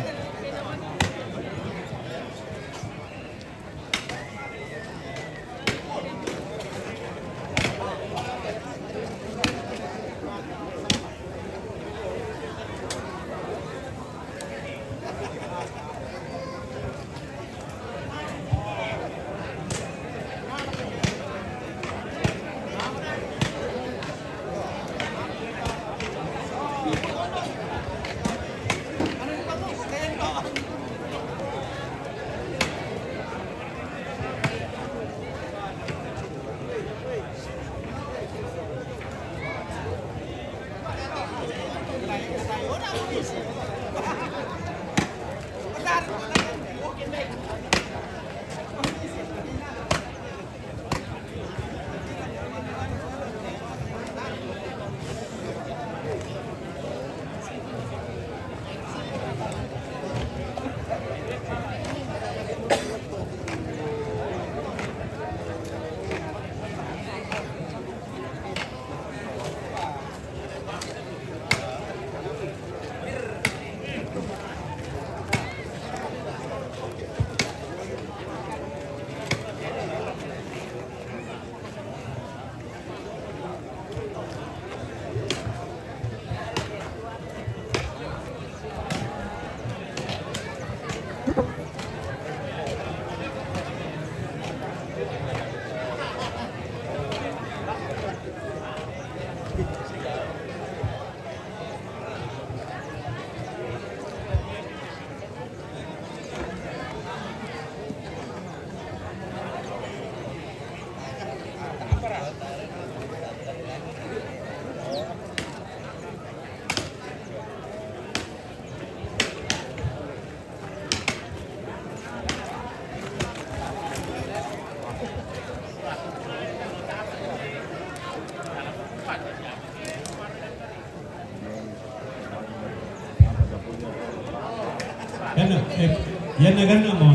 Ganna, eh, yanna ganna mo.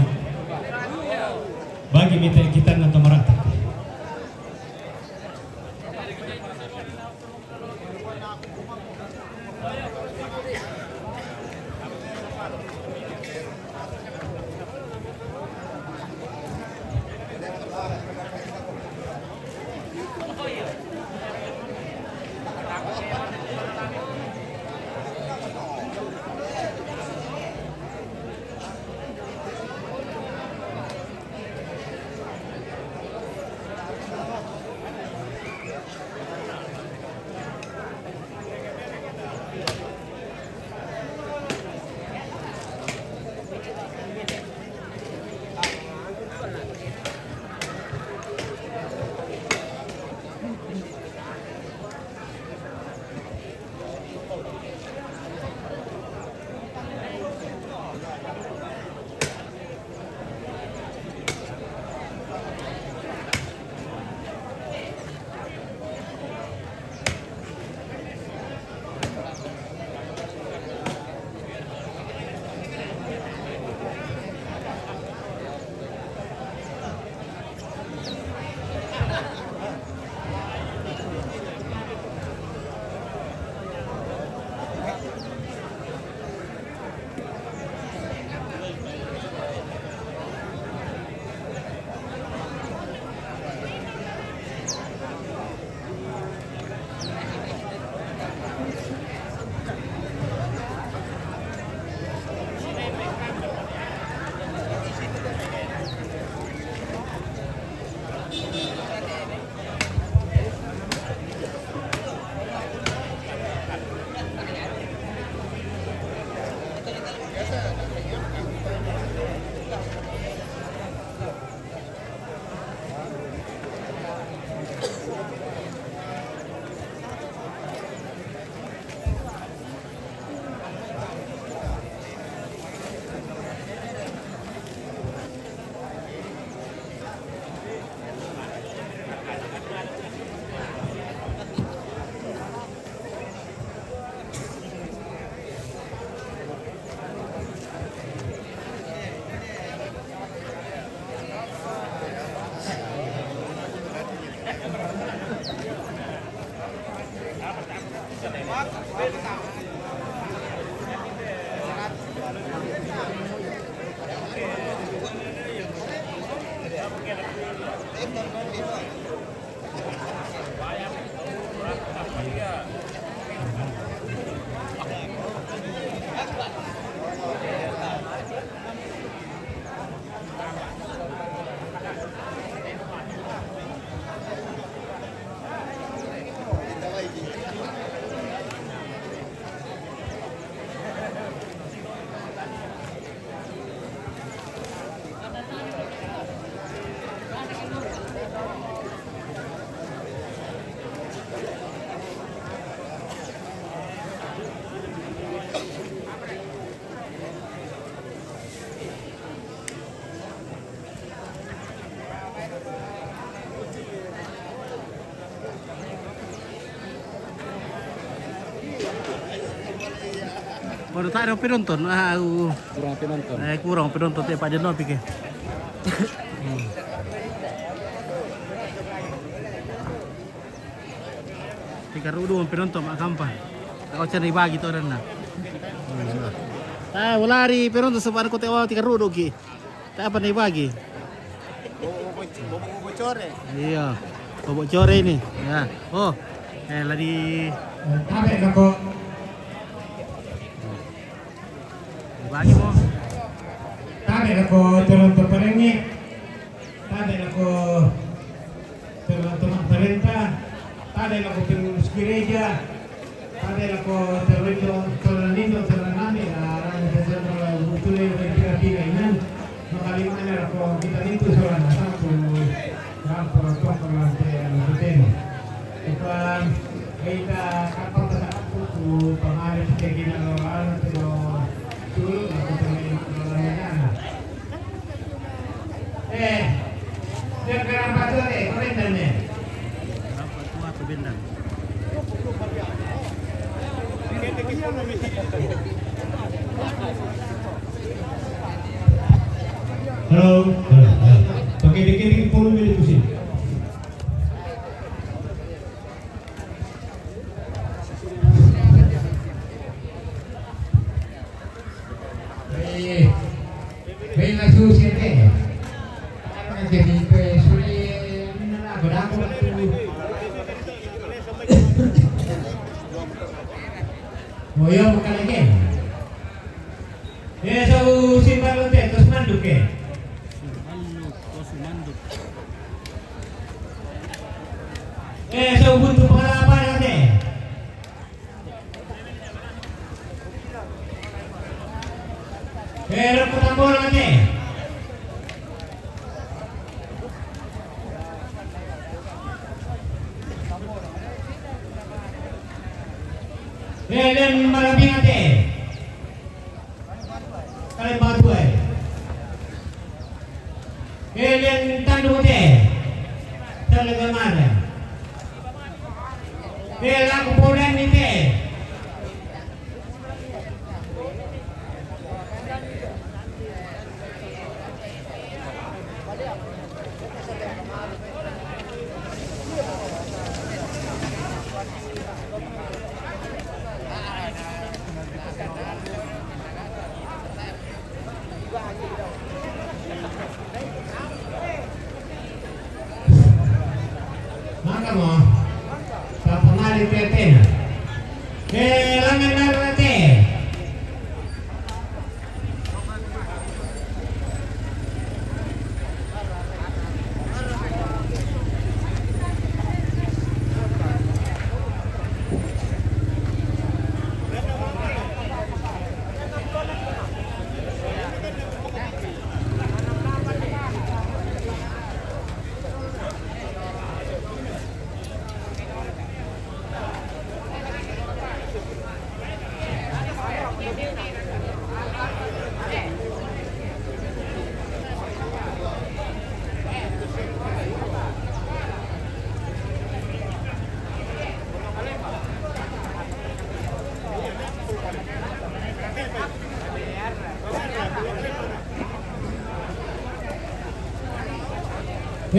Bagi mite kita na to marata. Baru tak ada penonton. Ah, uh. Kurang penonton. Eh, kurang penonton, tak Pak Jeno pikir. Hmm. Tiga rudu penonton mak kampa. Kau cari bagi tu dan nak. Ah, ulari penonton sebab aku tengok tiga rudu ki. Tak apa ni bagi. Bobo, bobo, bobo core. Iya. Bobo core ini. Ya. Oh. Eh, lari. Tabe nako. Bagi mo. Tabe nako turun tu perengi. Tabe nako turun tu perintah. Tabe nako pengurus gereja. Tabe nako terwendo, terwendo, terwendo, ah, rana terwendo, butule, pira-pira inan, no kalimana nako kita nintu soalna, satu, rampo, rampo, rampo, rampo, rampo. Ipa, kita kapal kita aku, ku, pamari kita gina lo, anu, tu, lo, tulu, nako terwendo, lo, lo, lo, lo. Eh, dia kerang patut, eh, komentar, eh. Kerang patut atau bendang? Halo, halo, halo. Pakai dikit-dikit volume di pusing. Eh, bella susi te. Jadi pe suli nana aku dah aku. Moyo bukan lagi. Eh, sau simpan lu te, terus manduk ke. Eh, sau buntu pengalaman nanti. Eh, rokok tambol nanti. Eh, dan marabing nanti. Kalian batu eh. Kalian tanduk eh. Talaga mara. Eh, laku podan ni te. Maka mo, papangali pe tena. Kelangan narate.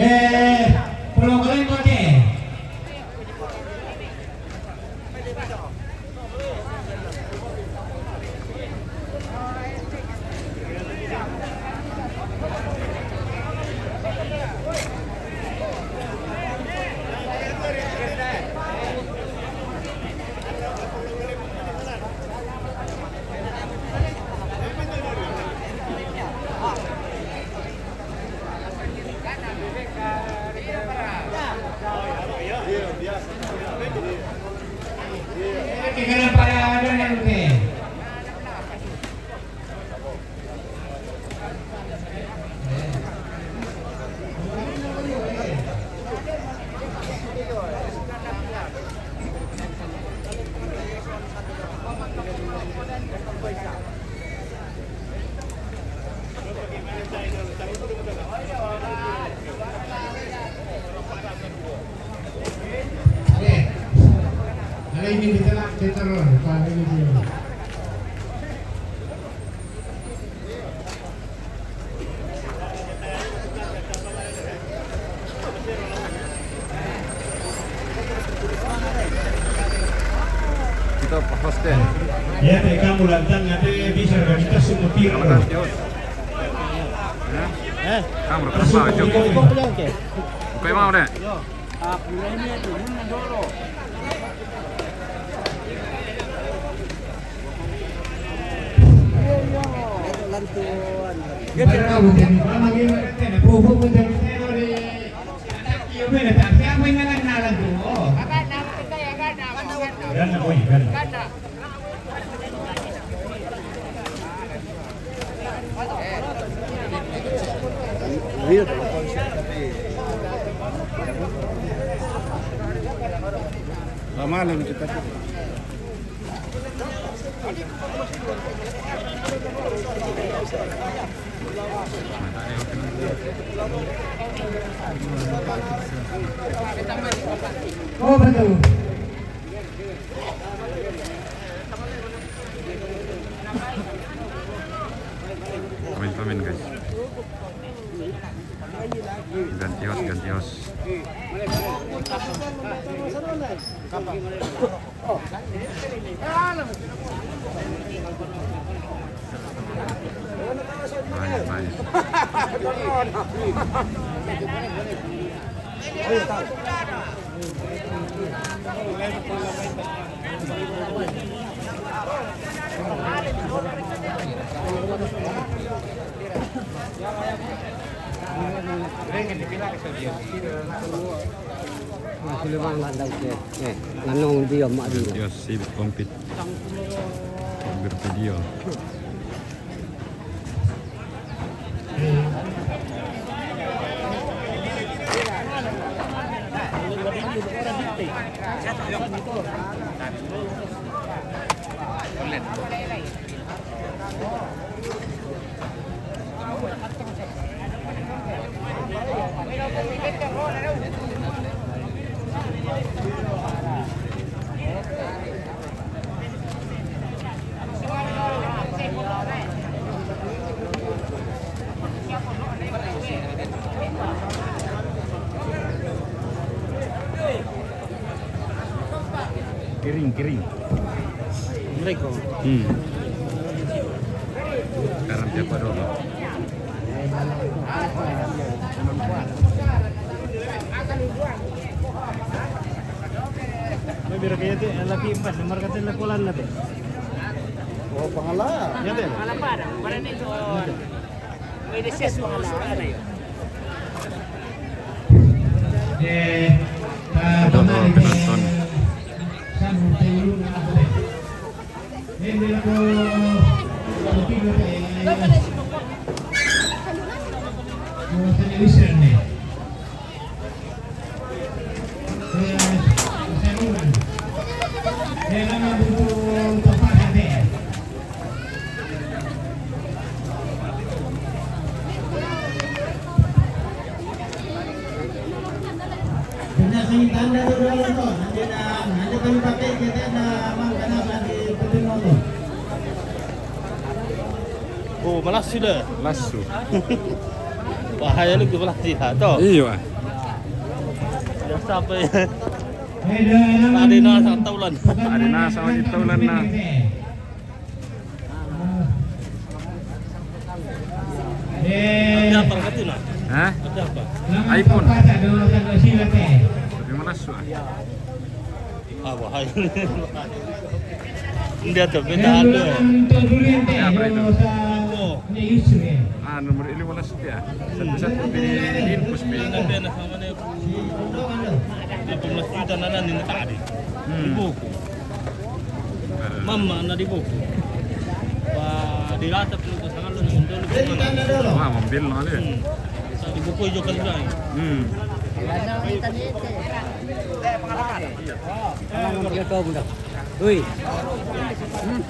Eh, pulau kalian pakai. Oke. Ada ini di tengah. Terror, Pak Rizky. Kita hostel. Ya, te kamu lantang, ate bisa organitas semua piro. Kamu rekam apa, Cok? Oke, mau deh. Lama lagi kita. Oh, betul. Amin, amin, guys. Ganti host, ganti host. Baik, baik. Nah, sudah bang, lantai ke. Eh, nganong dia, mak dia. Yes, sibuk kompet. Bervideo. Kering, kering. Mereka. Hmm. Sekarang siapa dulu? Biar kaya tu, laki empat, nomor kata lekolan nanti. Oh, pangala. Ya, deh. Pangala pada, pada ni tu. Pwede siya sumusunod na yun. Eh, ah, penonton. Kena sing tanda tu dulu tu. Nanti dah, nanti kami pakai kita dah abang kena bagi putih motor. Oh, malasu dah. Malasu. Bahaya lu tu malasu dah tu. Iya. Biasa apa ya? Ada nasa taulan. Ada nasa taulan nah. Ada apa kata nak? Hah? Ada apa? iPhone. Tapi malasu ah. Ah, bahaya. Dia tu beda ada. Ya, apa itu? Oh. Ah, nomor ini malasu ya. Satu-satu di infus. Ini dia nak sama dia. Dia tu malasu dan anak ni tak ada. Hmm. Ibu. Mama na di buku. Pa di rata pun ko sangan lu nang dulu. Wah, mobil na dia. Hmm. Sa di buku juga kan. Hmm. Ano mo kaya to, bunda? Uy. Hmm.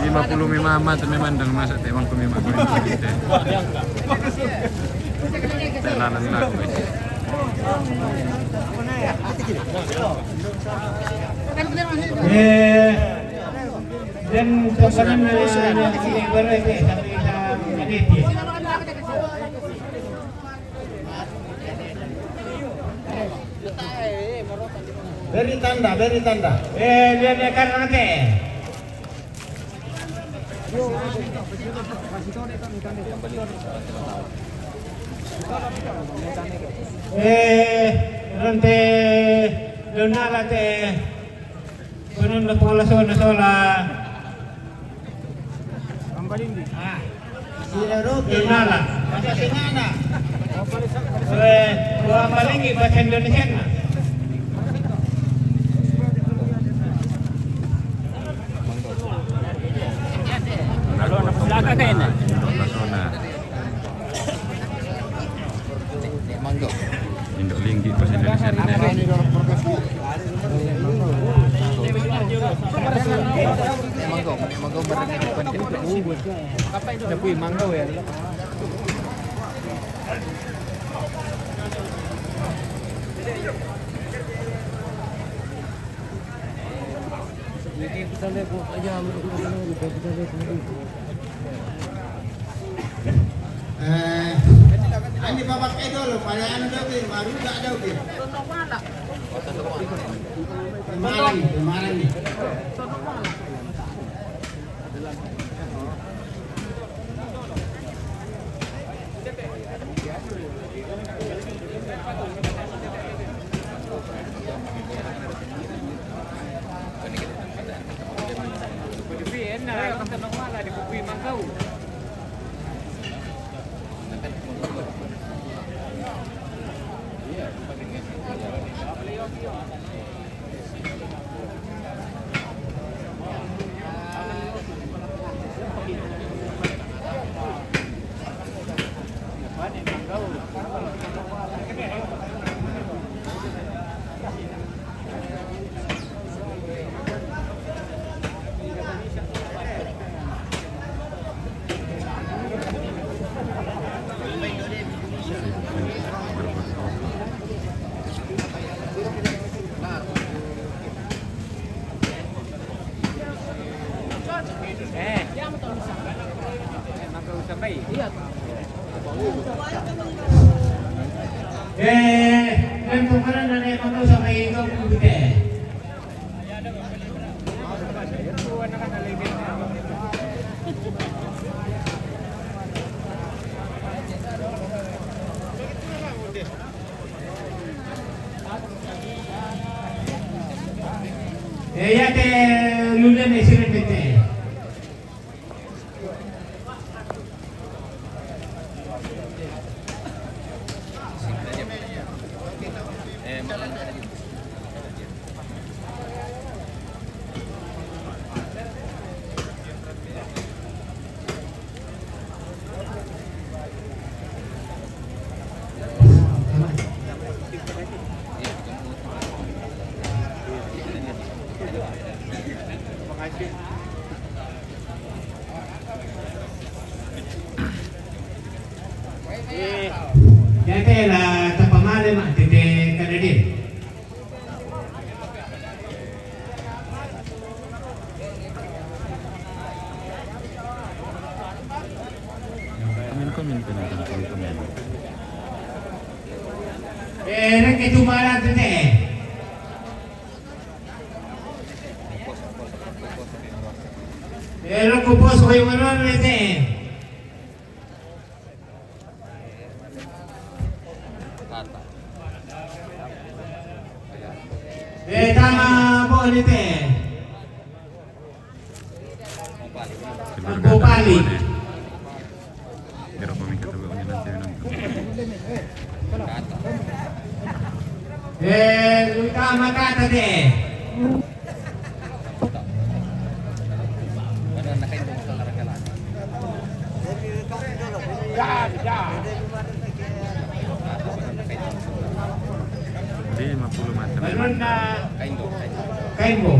Lima puluh memang amat, memang dan masa temang ku memang ku. Tenanan aku. Eh, dan pasangan na ini berarti sampai sa Maniti. Beri tanda, beri tanda. Eh, dia dia kan nanti. Eh, nanti Donala te. Kunun na pula sola sola. Ang balindi. Ah. Sila Roque. Donala. Basta singana. Eh, wa Malingi bahasa Indonesia na. Kalau na paslaga kayo na. Mangga. Indo Linggi bahasa Indonesia. Mangga, mangga barang. Tapi mangga ya. Eh, ani babak idol, pada anu dau ke, baru tak dau ke. Pemalang, pemalang ni. Eh, dan pemeran dan ekonomi sampai itu kita. Eh, ya te lule ne sire te. Tete la tapamale ma tete kadadin. Komen, komen, komen, komen, komen. Eh, rek itu malah tete. Eh, rek kupos koyo manon tete. Eh, tama po ni te. Ampo pali. Pero kami katabi ko nila tayo ng Eh, tama ka, tate. Hindi, mapulo mata. Meron na. Kaimbo.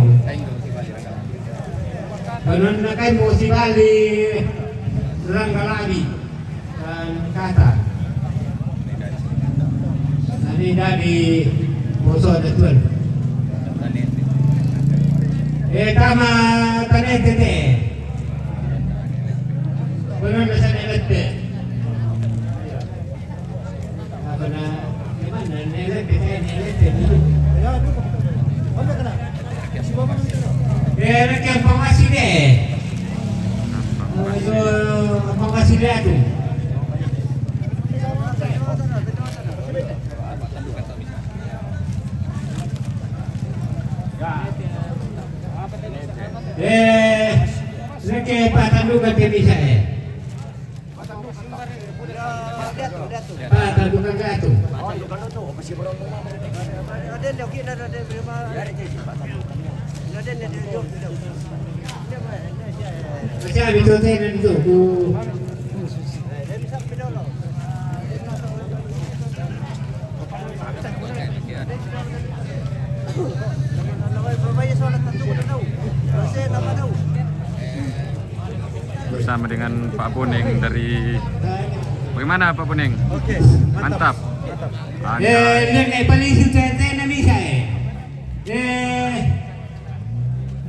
Panonna kaimbo sibali rangga labi. Kata. Nani dadi boso ada tuan. Eh, tama tane tete. Panonna sana tete. Apa na, gimana? Nelet, kita nelet, ya. Eh, nak yang pamasi deh. Itu pamasi deh tu. Eh, nak yang patandukan temisa eh. Patandukan gatu. Masih habis tu saya nanti tu. Ku Bersama dengan Pak Boneng dari, bagaimana Pak Boneng? Oke, mantap. Mantap. Eh, dia naik paling suka saya nak bisa eh. Eh,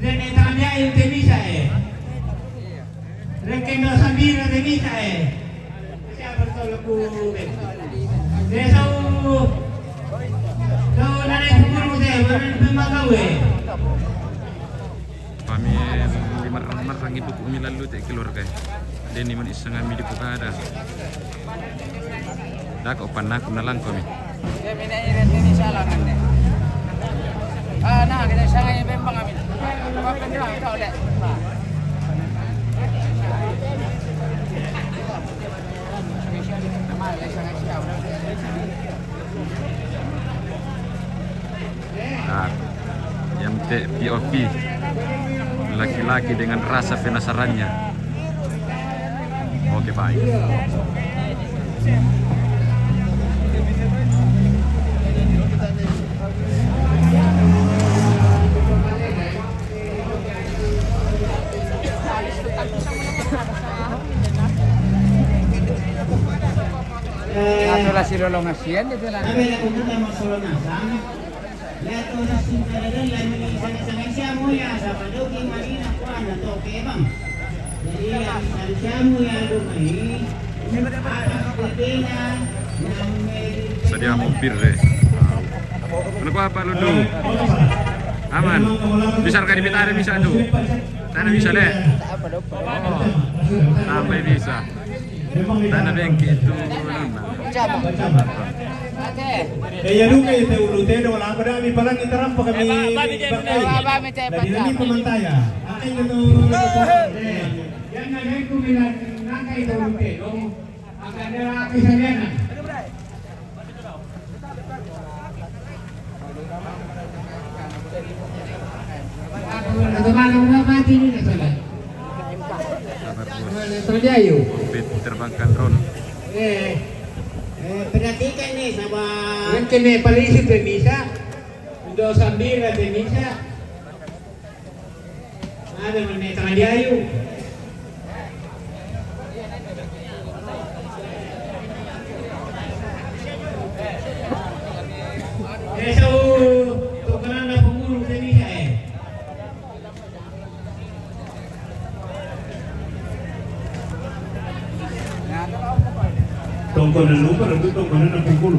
dia naik tangan dia yang tak bisa eh. Rekendo sambira de mita eh. Siapa tolong ku. Desa u. Kau nana itu guru de, mana itu makau eh. Pami lima ramar rangi buku umi lalu te keluarga. Deni man isang ami di pukada. Dako panna ku nalangko mi. Nah, yang te P O V, laki-laki dengan rasa penasarannya. Oke, baik. Atulah si lolong asian itu lah. Sadia mopir deh. Kenapa apa lu dulu? Aman. Bisa kan diminta ada bisa tuh. Sana bisa deh. Oh, sampai bisa. Tana bengki itu nuna. Kaya duka ite ulu teno wala apa dami palang itarampa kami. Lagi nami pamantaya. Akai nanu. Yana hengku bilang nakai ite ulu teno. Akan dia akai saliana. Sabar bos. Covid terbangkan drone. Eh, eh, perhatikan nih sama. Mungkin nih polisi bisa. Udah sambil ada bisa. Ada mana tengah dia yuk. Tongkonan lupa, lalu tongkonan na pukul.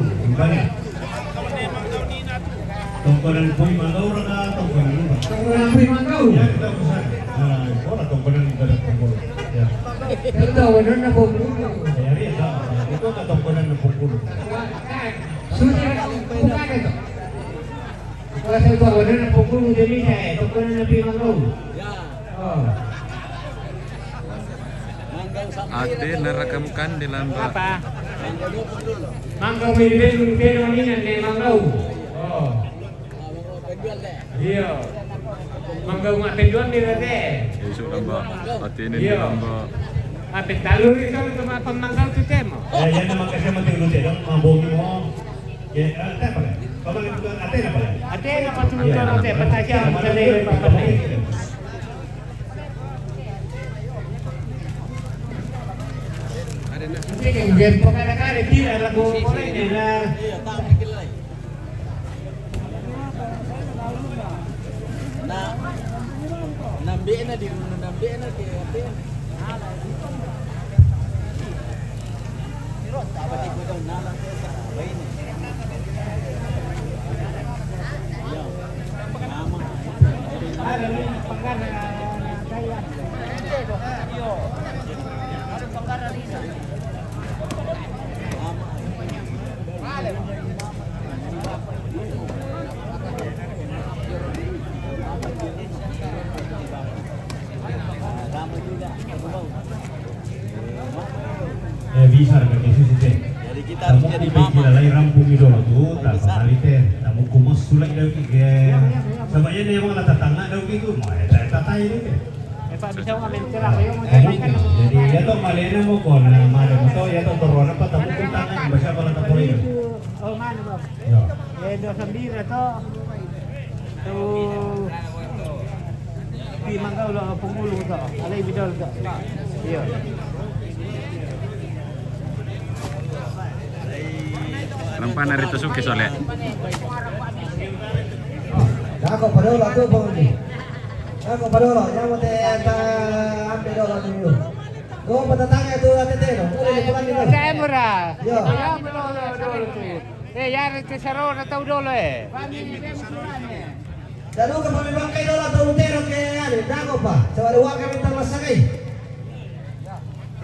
Tongkonan pui mangau raka, tongkonan lupa. Tongkonan pui mangau. Ya, kita pesan. Nah, ora tongkonan kita ada pukul. Ya. Kita wadon na pukul. Ya, ya, itu ka tongkonan na pukul. Sudah, bukan itu. Kalau saya tahu wadon na pukul, jadi saya tongkonan na pui mangau. Oh. Ate narakamu kan di lamba. Mangga beli beli beli ini nih mangga. Oh. Iya. Mangga nggak penjual nih ate. Isu lamba. Ate ini di lamba. Apa talu itu sama pemanggang tu tema. Ya, ya nama kasih mati dulu deh, dong mabok mau. Ya, apa? Ate na pa tumutulong, ate, patay siya, patay, patay. Sige, game pa ka na ka, tira na ko, na. Na, nambi na di, nambi na kay ate. Eh, bisa na kasi si Sute. Jadi kita harus jadi mama. Tamu ku pikir lai rampung mi dolo tu, tak kembali te. Tamu ku mas sulai dau ki ke. Sama ya dia mau la tatanga dau ki tu, mau ya tak tatai ni ke. Eh, Pak, bisa mau main cerah, ayo mau cerah kan? Jadi ya toh malena mau kon, male mau toh ya toh corona apa tamu ku tangan, bisa kalau tak boleh. Oh, mana, Bang? Ya. Eh, dua sambira toh. Tu pi mangga ulo pengulu toh. Alai bidol toh. Iya. Lampa nari tu suki sole. Dako padolo tu bang ni. Dako padolo, yang mate ta ampe dolo tu. Ko patatanga tu ate teno. Ko le pulang ni. Saya murah. Yo. Saya murah. Eh, ya, te sarona tau dolo, eh. Daru ka pami bangkai dolo tau utero ke, ade, dago pa. Coba ada waka minta masakai.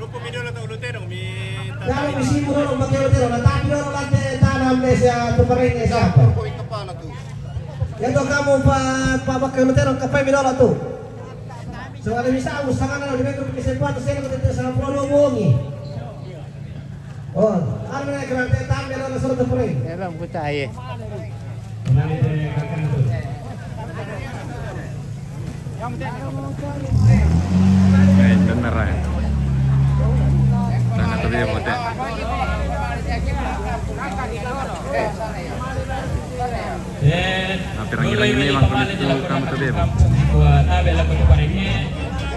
Rupo mi dolo tau utero, mi. Daru mi simu dolo pakai utero, na tapi dolo lante tanam de sia tu pareng sia apa. Ya to kamu pa, pa pakai utero, kapai mi dolo tu. Coba ada bisa, usaha na di betul kesempatan saya kata sama pulau bongi. Oh, anu na kira te tambe na solo te pure. Era buta ye. Eh, bener ya. Sana tu dia buta. Eh, tapi orang gila ini memang kami tu, kamu tu dia. Tabe la ko parenge,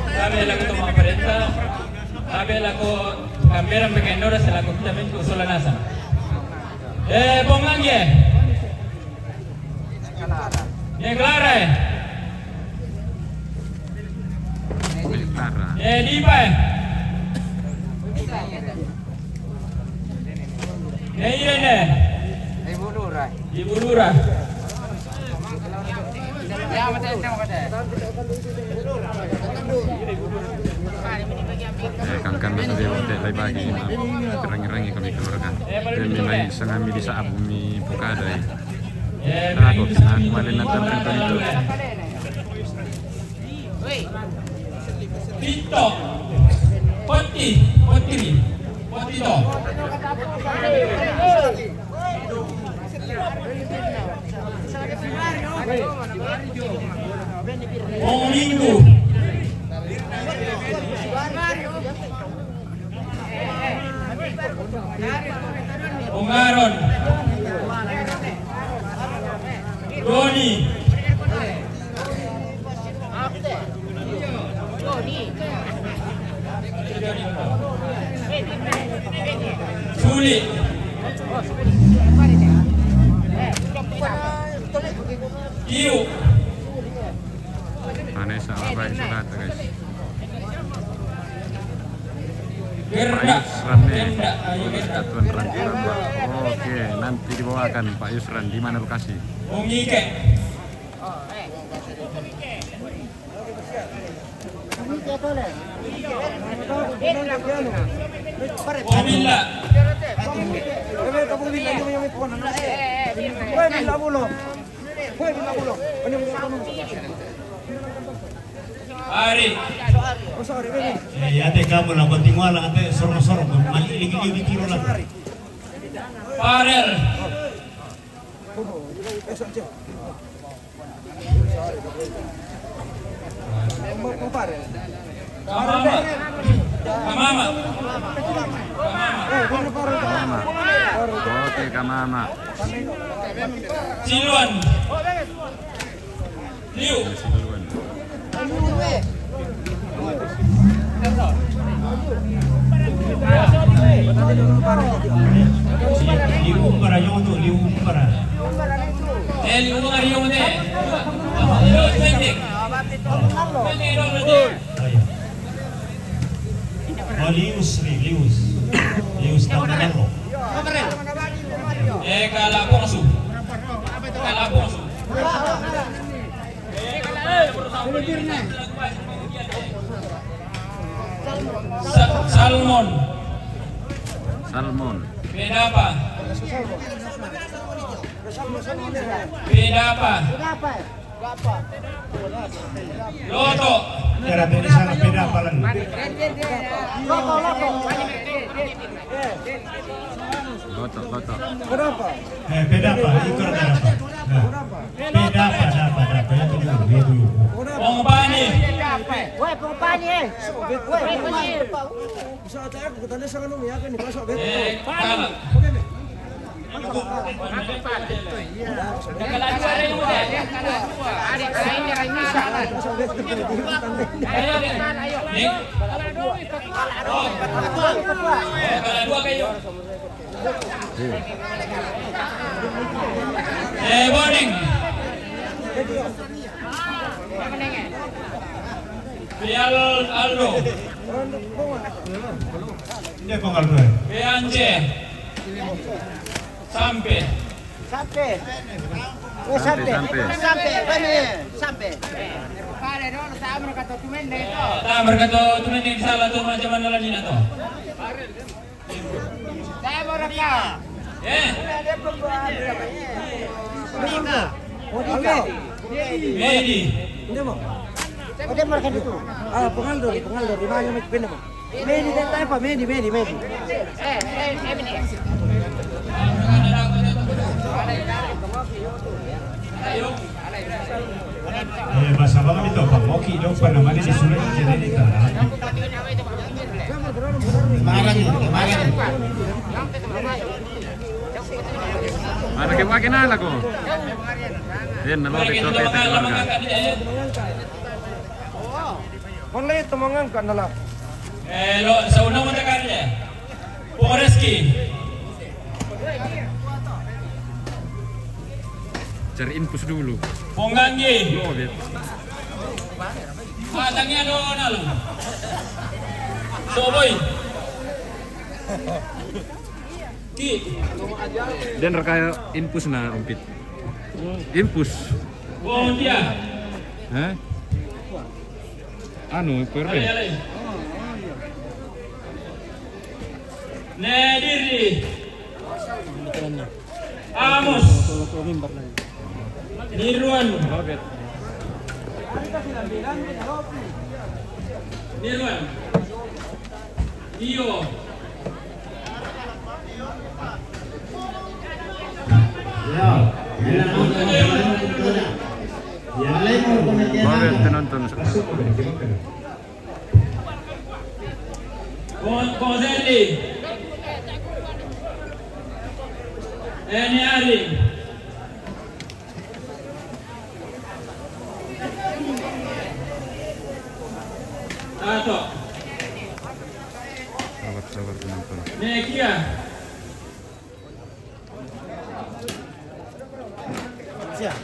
tabe la ko toma parenta, tabe la ko Kamberan pequeño se la copita ven con sola nasa. Eh, pongan ye. Ye Clara, eh. Ye Dipa, eh. Ye Irene. Ibu Lura. Eh, kangkan na sabi ko, te, lai bagi, ma, terang-terangi kami keluarga. Dan mi mai sanga mi di saat bumi pukada, eh. Takut, nah, kemarin nanti itu. Pito. Poti. Poti. Potito. Ongo Minggu. Ongo Aron. Doni. Suli. Iu. Vanessa, apa yang sudah, guys? Gerda. Pak Yusran, eh. Gerda, ayo, Gerda. Satuan Rangkap. Oke, nanti dibawakan Pak Yusran di mana lokasi? Ongike. Omila. Ari. Eh, ya te kamu la continua la ate sorong-sorong, mali ligi ligi tiro la. Parel. Kamama. Kamama. Kamama. Kamama. Eka mama. Siluan. Liu. Liu umbara, yoto, liu umbara. Eh, liu umbara, yoto. Liu pendek. Pendek, yoto. Oh, iya. Oh, lius, ri-, lius. Lius tahu kenal lo. Eh, kalapong su. Kalapong su. Sa-, salmon. Salmon. Pedapa. Pedapa. Loto. Era di sana pedapa lang. Loto, loto. Loto, loto. Pedapa. Eh, pedapa, ikut pedapa. Nah. Pedapa, dapa, dapa. Itu juga, itu juga. Pongpani. Weh, pongpani, eh. Weh, pongpani. Eh, kalah. Eh, Boning. Pial Aldo. Ini Bang Aldo, eh? Piance. Sampe. Sampe. Eh, sampe. Sampe, sampe. Sampe, bene, sampe. Tamar kato tumende di sala tu macam mana lagi na to. Saya mau rekam. Eh. Medi. Medi. Ode marka itu. Ah, pengaldo, pengaldo. Di mana mek benda, Bang? Medi, dan apa? Medi, Medi, Medi. Eh, basa bang itu apa? Moki dong, apa namanya, di surat jadi di tanah. Marang, marang. Mana ke pakai nala ko? Yan, nalapit, lapit, lapit, keluarga. Kon lagi itu mengangkat nala. Eh, lo, sa una mo takarnya. Poreski. Cari infus dulu. Ponggangi. Oh, dia. Matangnya do nalo. Soboy. Ki. Dan rekaya infus na, Ompit. Infus. Bom dia. Hah? Anu, P R B. Ale, ale. Ne diri. Amos. Nirwan. Nirwan. Iyo. Babe, penonton. Ko-, Koselli. Eni Ari. Tato. Sabar, sabar, penonton. Nekia. Siap.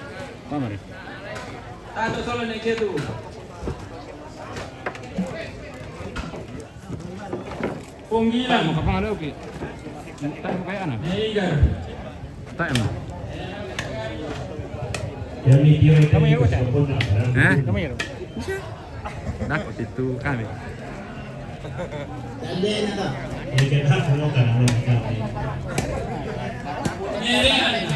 Tato solo nekia tu. Punggilan. Mau kapan ada, oke? Tak mau kayak anak. Neigar. Tak emang. Kami itu. Eh? Kami itu. Dah kok itu kami. Ini kita mau kan, mau kan. Nerian.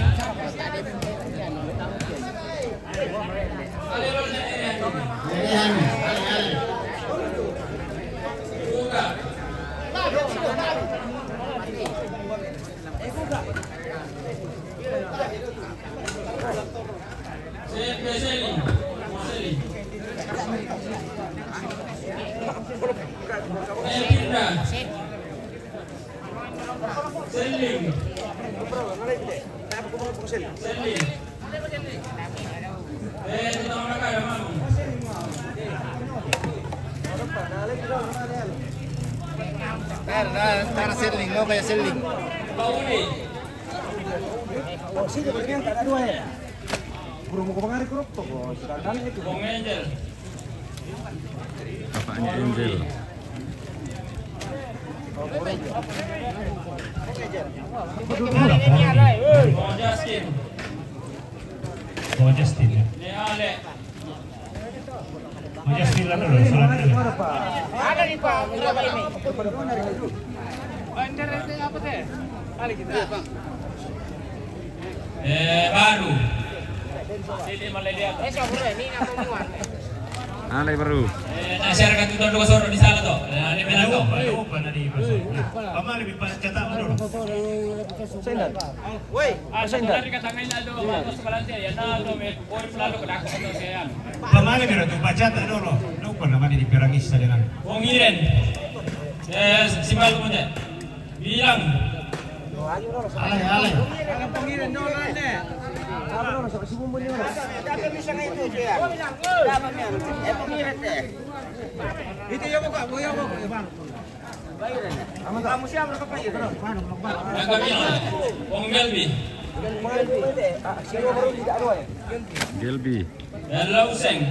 Selim. Tara, tara, tara selling, mau kaya selling. Oh, sini, bagian tak ada dua ya? Burung mau kemari kerupuk, oh, sedangkan itu. Bapaknya Angel. Justin. Oh, Justin ya. Oh, Justin lah dulu, salah dulu. Ada di Pak, berapa ini? Bandar itu apa teh? Kali kita. Eh, baru. Sini malah dia. Eh, siapa ini? Ini apa ini, Wan? Alai baru. Eh, nah, share kan tuh dua soro di sana tuh. Nah, ini benar tuh. Ayo, ayo, mana di pasar? Pamali bi pa-, cetak dulu. Sendal. Woi, ah, sendal. Dari katanya ada waktu sebelah ya. Nah, tuh, me, boy, selalu ke dalam tuh, saya. Pamali bi tu pa-cetak dulu. Lupa nama di perangis saja kan. Wong Iren. Eh, simbal punya. Bilang. Alai, alai. Itu ya, Bang. Bang. Kamu siapa, Bang? Bang. Bang Gelbi. Gelbi. Gelbi. Dan Lauseng.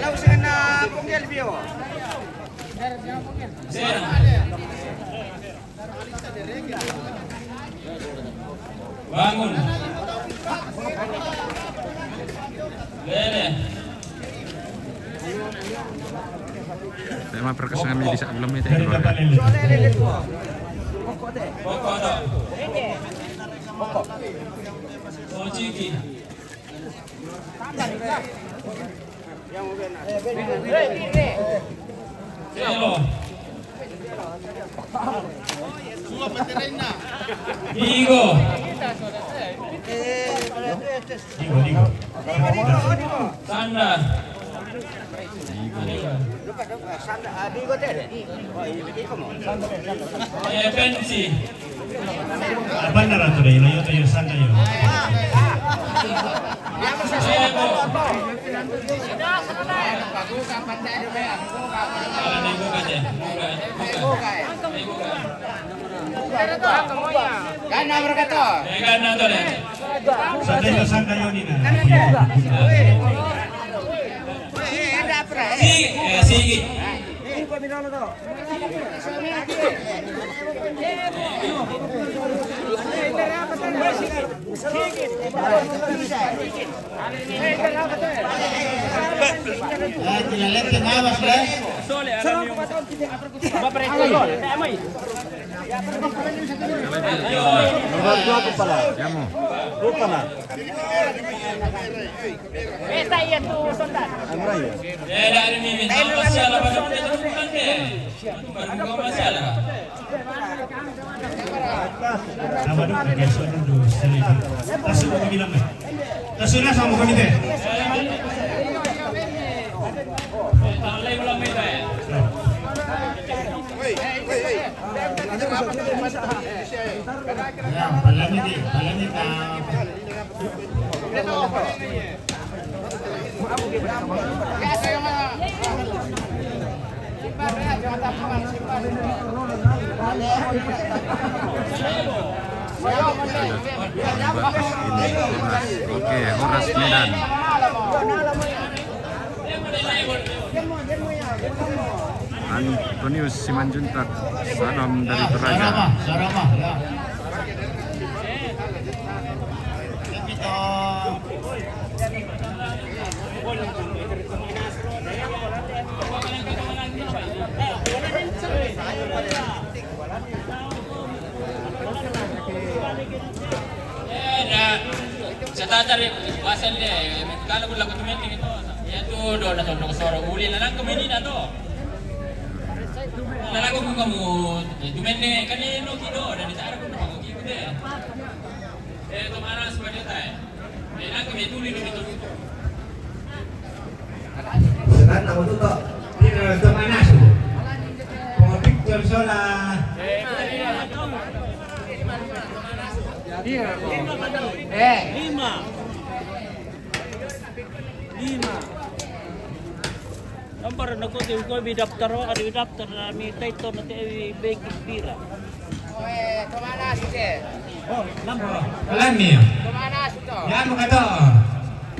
Lauseng na Pungkel Bio. Sera. Bangun. Lele. Tema perkesan kami di saat belum itu. Pokok tu. Pokok. Ojiki. Selo. Digo. Digo, Digo. Sanda. Digo. Eh, Pensi. Apa na rato dai, lo yo to yo sanda yo. Gana berkata. Eh, gana to le. Sanda yo, sanda yo ni na. Sigi, eh, sigi. Esta iya tu, Sultan. Tidak ada ni, minta masalah pada bukan masalah. Nama dulu, guys, dulu, dulu, sekali lagi. Tasu na sama kami deh. Ya, paling ini, paling ini. Oke, Horas Medan. Antonius Simanjuntak, salam dari Toraja. Sarama, sarama, ya. Eh, na, sa tatari, basal de, kala ko lagu tumending ito. Ya tu, do na to, no soro uli na lang kami ni na to. Na lang ko kamu, tumending, kanino kido, na di tara ko na pag-ukit ko de. Eh, to mana sebagai tayo. Sekarang tahu tu tak? Dia dah macam mana tu? Sola. Eh. Lima. Lima. Nomor na ko, ti ko bi daftar, o, ada bi daftar na mi taito na te bi beki pira. Oh, lampu. Pelan ni. Yamu kato.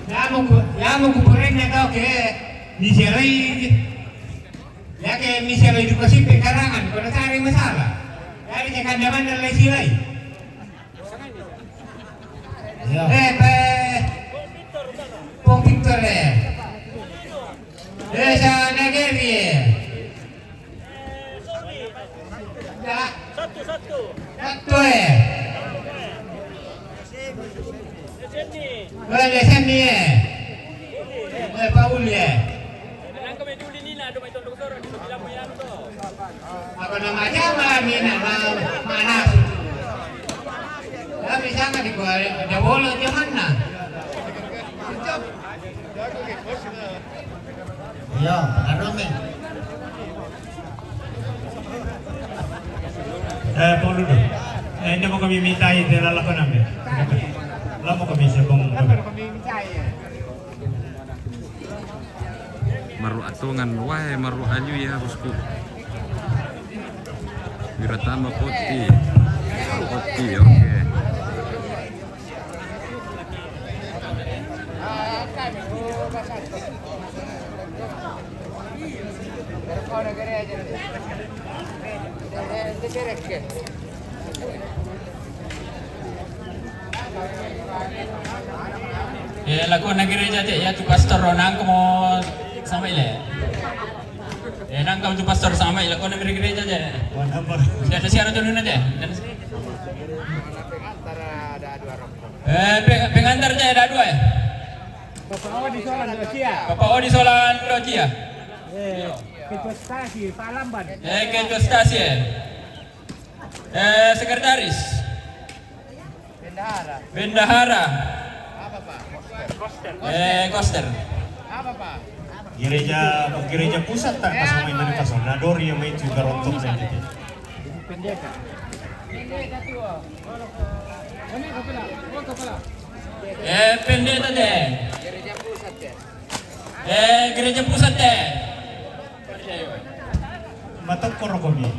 Yamu ku, yamu ku purenne kau ke. Ni serai. Ya ke mi serai juga si pekarangan. Kau cari masalah. Jadi ke kandaman dan lai silai. Ya. Eh, pe. Pong Victor, eh. Eh, sa Nageri, eh. Ya. Satu, satu. Satu, eh. Sini. Boleh, sini, eh. Eh, Paul, eh. Nang kami dulu ni, nak, ada mai tondok soro, di dalam yang tu. Ako na majama, mina na manas. Kami sana di ko, ada bola di mana? Yo, arome. Eh, Paul dulu. Eh, hindi mo kami mitay, di lalako namin. Lamo kami sa kong. Maru atongan, wae maru aju ya, bosku. Wiratama Poti. Poti, oke. Eh, lako na gereja je, ya tu pastor ro nang ko mo sama ile. Eh, nang ko tu pastor sama ile, lako na gereja je. Wan apa? Siara, siara tu nuna je. Eh, pe-, pengantar je ada dua, eh. Papa Odi Solan Docia. Papa Odi Solan Docia. Eh, Ketua Stasi, Pak Lamban. Eh, Ketua Stasi, eh. Eh, sekretaris. Bendahara. Bendahara. Apa, Pak? Koster. Eh, koster. Apa, Pak? Gereja, gereja pusat tak pas mai mana pas nadori yang mai juga rontok dan gitu. Pendeta. Pendeta tu. Ini kepala. Oh, kepala. Eh, pendeta deh. Gereja pusat ya. Eh, gereja pusat deh. Matokor komi.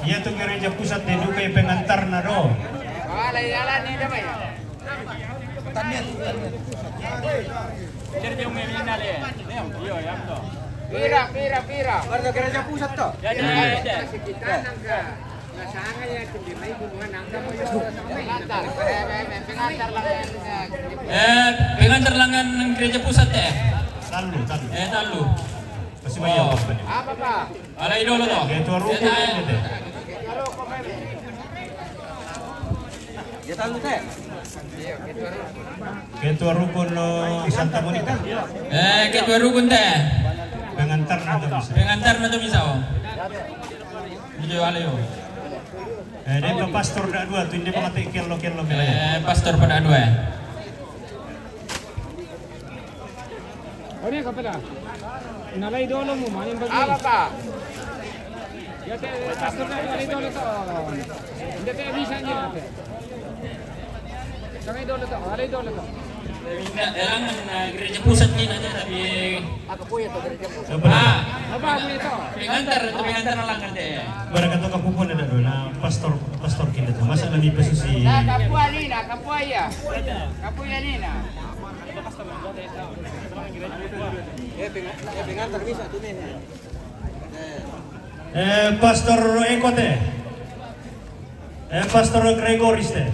Iya tu gereja pusat de duka i pengantarna do. Wala, iya la ni damai. Pira, pira, pira. Warga gereja pusat to. Ya, ya, ya. Eh, pengantar langan gereja pusat, eh. Tallu, tallu. Eh, tallu. Pasti banyak. Oh. Apa, Pak? Alai dolo to. Ketua rukun ini, teh. Dia tallu, teh. Ketua rukun, no, Santa Monica. Eh, ketua rukun, teh. Pengantarna to misa. Pengantarna to misa, oh. Iyo, ale, oh. Eh, dia pastor da dua tu, dia mengatakan kello-kello. Eh, pastor pada dua, eh. Ore kapela. Nalai dolo mu main bagi. Apa, Pak? Ya, te, pastor, nalai dolo to. Nda te bisa ni, te. Nalai dolo to, nalai dolo to. Minta, eh, langan, eh, gereja pusat ni aja, tapi. Apa punya to gereja pusat? Ah. Apa punya to? Pengantar, itu pengantar langan deh. Barang kata kapupun ada dua, nah, pastor, pastor kita tu. Masa lebih posisi. Nah, kapua ni, nah, kapua ya. Kapua ni, nah. Eh, Pastor Eko te. Eh, Pastor Gregoris te.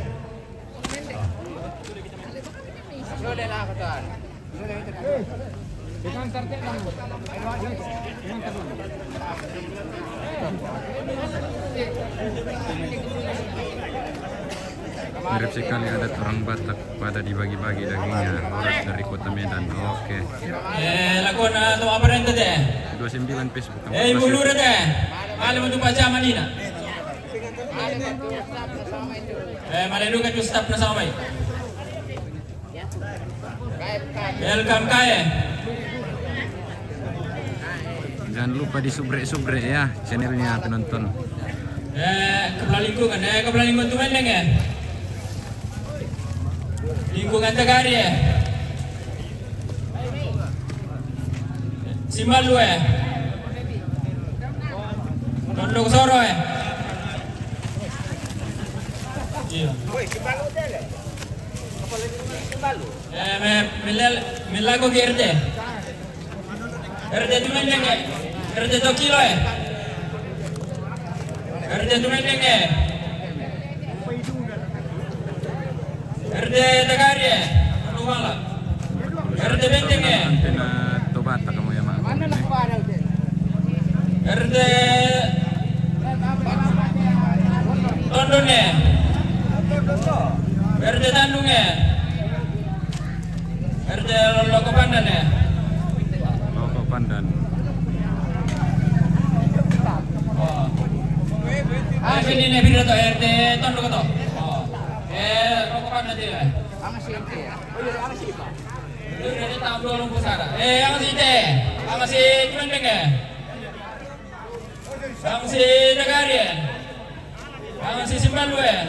Mirip sekali adat orang Batak, pada dibagi-bagi dagingnya, orang dari kota Medan. Oke. Eh, lakon, ah, tu apa ente te? Dua sembilan Facebook. Eh, ibu lura te. Male untuk baca malina. Eh, male duka tu staff na sama baik. Welcome, Kae. Jangan lupa di subrek-subrek ya channelnya penonton. Eh, kepala lingkungan, eh, kepala lingkungan Tumendeng, eh. Lingkungan Tagari, eh. Simbalu, eh. Tondok Soro, eh. Iya. Eh, me, melel, melago ke R T. R T Tumendeng, eh. R T Tokilo, eh. R T Tumendeng, eh. R T Tagari, eh. Anu wala. R T Benteng, eh. Antena Tobata kamu ya, Mak. R T Tondon, eh. R T Tandung, eh. R T Loko Pandan, eh. Loko Pandan. Oh. Ah, sini ne, pira to R T Tondon to? Oh. Eh, Loko Pandan dia, eh. Ang siyete. Oh, iya, ang sipa. Itu dari tahun dua ribu sana. Eh, ang site. Ang si Tumendeng, eh. Ang si Tagari, eh. Ang si Simbalu, eh.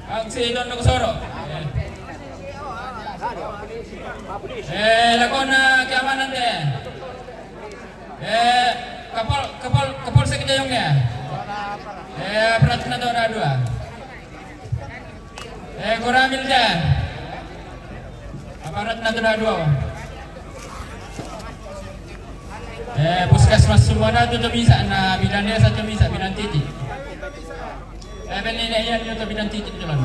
Ang si Tondok Soro. Eh, lakona keamanan te. Eh, Kapol, Kapol, Kapolsek Jayong, eh. Eh, aparat Natuna dua. Eh, Koramil te. Aparat Natuna dua. Eh, puskesmas semua na tu bisa, na bidan desa tu bisa, bidan titik. Eh, beli ni yang tu bidan titik tu lah.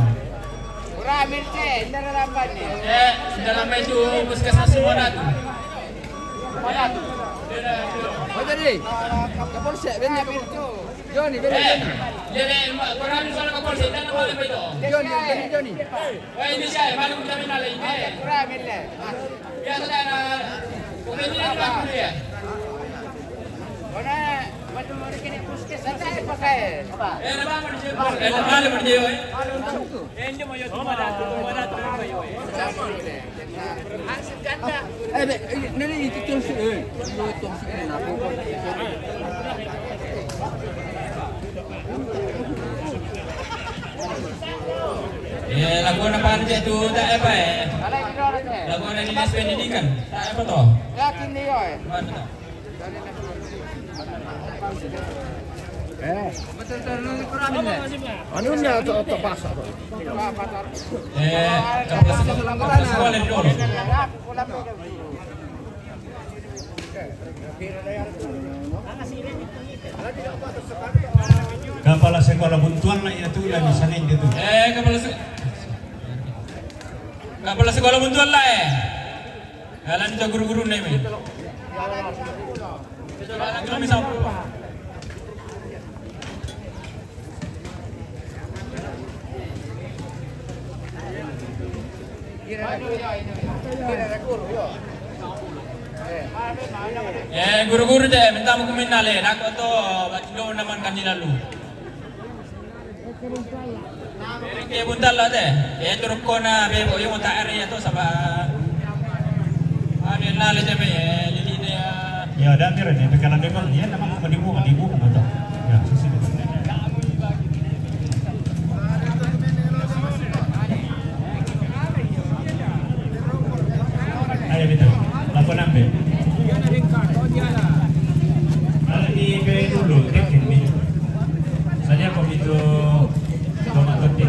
Koramil te, nda lambat ni. Eh, nda lambat itu puskesmas semua na tu. Mana tu? Oh, tadi. Kapolsek, beli. Joni, beli. Eh, jadi, Koramil soal Kapolsek, nda lambat itu. Joni, beli Joni. Wah, ini saya, malu kita minta lagi. Koramil le. Biasa dah, ini apa? Mana? Saya pakai. Eh, mana dia? Eh, mana dia? Eh, dia mau ya, cuma dah, cuma dah, cuma dah. Eh, be, eh, nene itu terus, eh. Itu terus, eh, kenapa? Eh, lagu anak pantai tu tak apa, eh. Lagu anak dinas pendidikan tak apa toh. Yakin dia, eh. Mana tak? Eh. Anu na to, to pasa to. Eh, kapala sekolah, kapala sekolah dulu. Kapala sekolah Buntuan lah ya tu, lah di sana itu tu. Eh, kapala se-, kapala sekolah Buntuan lah, eh. Jalan itu guru-guru ni, men. Eh, guru-guru te, minta mo kuminale, nako to, batilo naman kanila lu. Ke buntal lah te. Eh, turuk ko na be, boyo mo ta area to saba. Ade na le te be, eh, lili te ya. Ya, da mira ni, pekala de ko, ya, nama ko di bu, di bu ko to. Ya, sisi. Ayo, betul. Lako nambe. Ala di be dulu, tekin ni. Saja ko itu. Toma totti.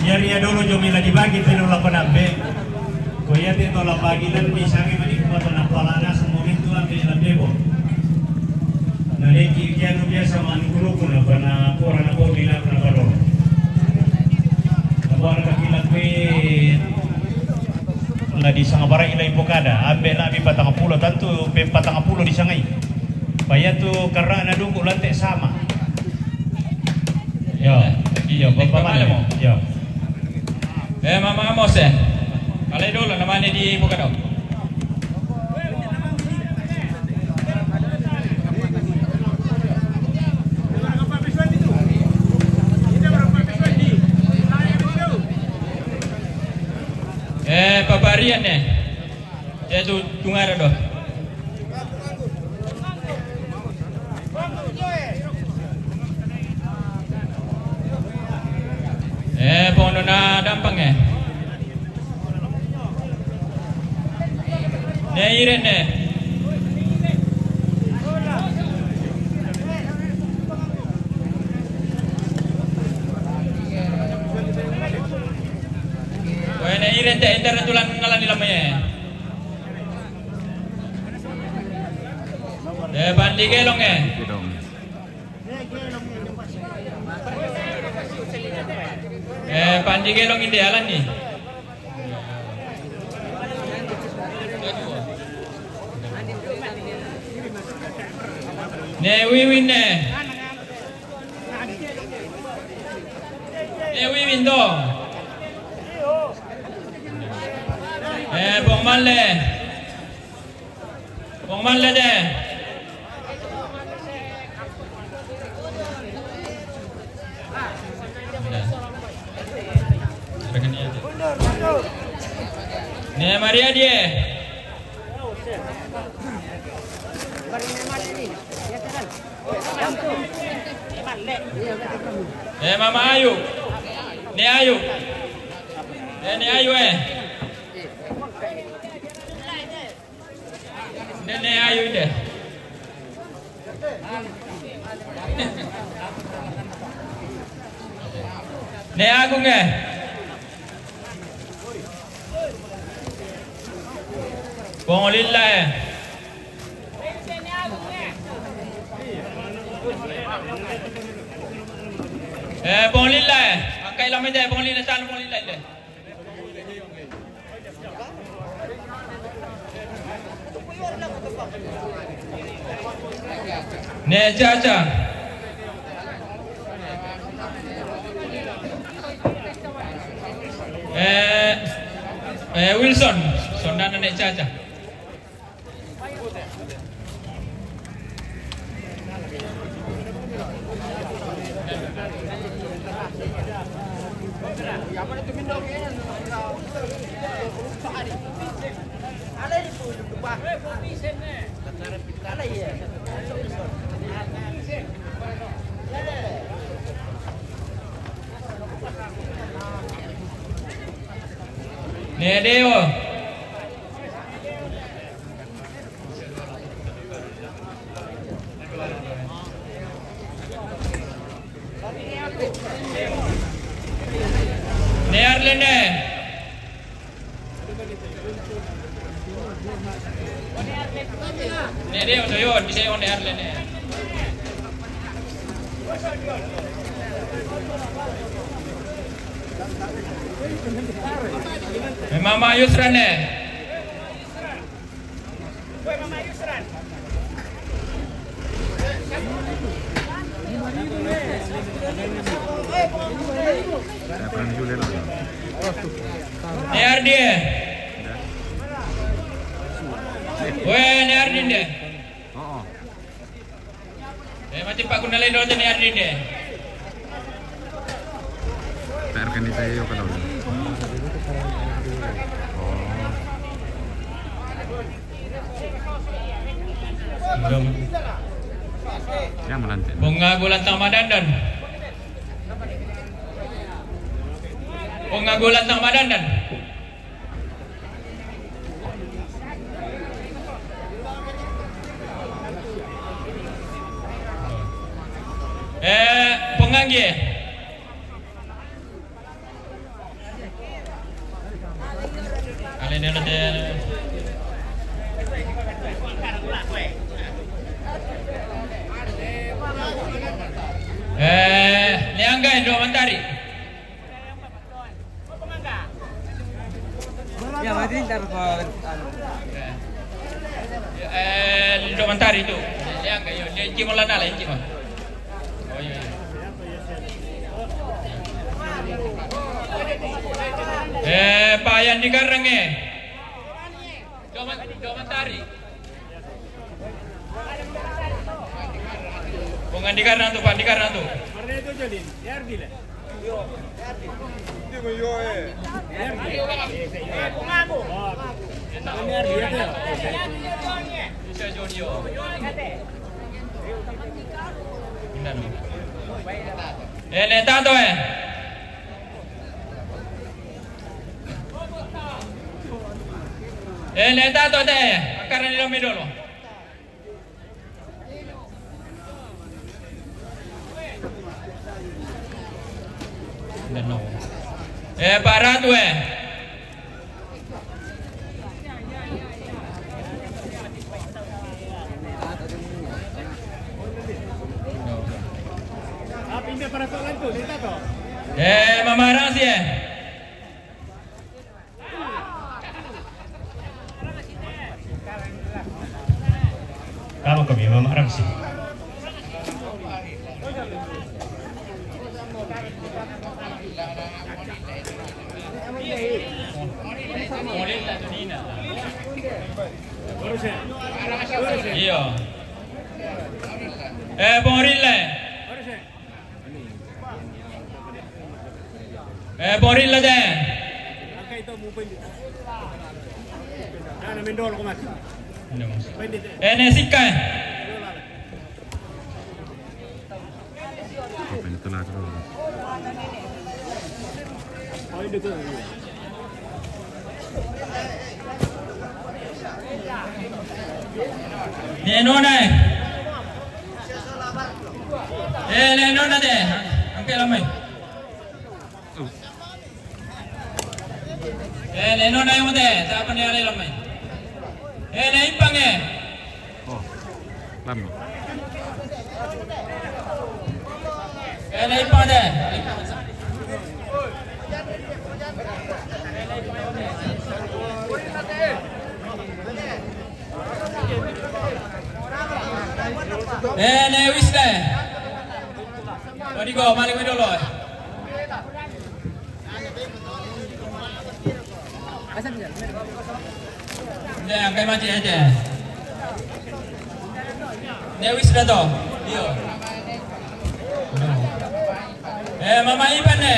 Iya, iya dolo jo mela dibagi te dolo ko nambe. Ko iya te tola bagi dan bisa ngi mani ko tola palana semua itu ambe la bebo. Na leki kia no biasa mani kuluku na bana pora na podi na bana paro. Na bana kakila kue. Na di sanga bara ila ipokada, ambe labi patang pulo tantu pe patang pulo di sangai. Paya tu karana duku lante sama. Yo, iyo, Bapak Male mo. Yo. Eh, Mama Amos, eh. Kalai dolo namanya di Bukadau. Eh, Papa Rian, eh. Dia tu tungara doh. Ono na dampang e. Ne iren ne. Wene iren te internet ulan ngalan di lamanya. Eh, Pandi Gelong e. Eh, Pandi Gelong inde alan ni. Ne Wiwin ne. Ne Wiwin do. Eh, Bong Malle. Bong Malle de. Ne Maria die. Eh, Mama Ayu. Ne Ayu. Eh, ne Ayu, eh. Ne, ne Ayu de. Ne Agung e. Bong Lilla e. Eh, Bong Lilla e. Angkai lamai de, Bong Lilla, sana Bong Lilla de. Ne Caca. Eh, eh, Wilson, sondana ne Caca. Ne Deo. Ne Arlene. Ne, ne, ono yo, bisa yo ne Arlene. Ne Mama Yusra ne. Ne Ardi e. Weh, ne Ardi de. Eh, mati Pak Gunalai dulu ne Ardi de. T R K ni tayo kalau. Oh. Belum. Yang melantik. Bunga gulan tang madandan. Bunga gulan tang madandan. Eh, pengangge. Ale dulu de. Eh, Liangga Indo Mantari. Ya, mati ntar kalau anu. Eh, Indo Mantari itu. Liangga, yo, dia Inci Maulana lah, Inci Mal. Oh, iya, iya. Eh, Pak Yandi Karang, eh. Indo Man-, Indo Mantari. Bunga Andi Karang tu, Pak Andi Karang tu. Eh, ne tanto, eh. Leta to te, karena lo medolo. Deno. Eh, para tu eh. Eh, mamarang si eh. Tama kami, mamarang si. Iyo. Eh, Boril eh. Eh, Boril aja. Eh, ne sika eh. Ne nona eh. Eh, ne nona de. Angke lamai. Eh, ne nona yang de. Siapa ne ale lamai? Eh, ne ipang eh. Oh, lama. Eh, ne ipang de. Eh, ne wis de. Tadi ko malik medolo. Ne, angkai mati aja. Ne wis de to. Iyo. Eh, mama Ipan ne.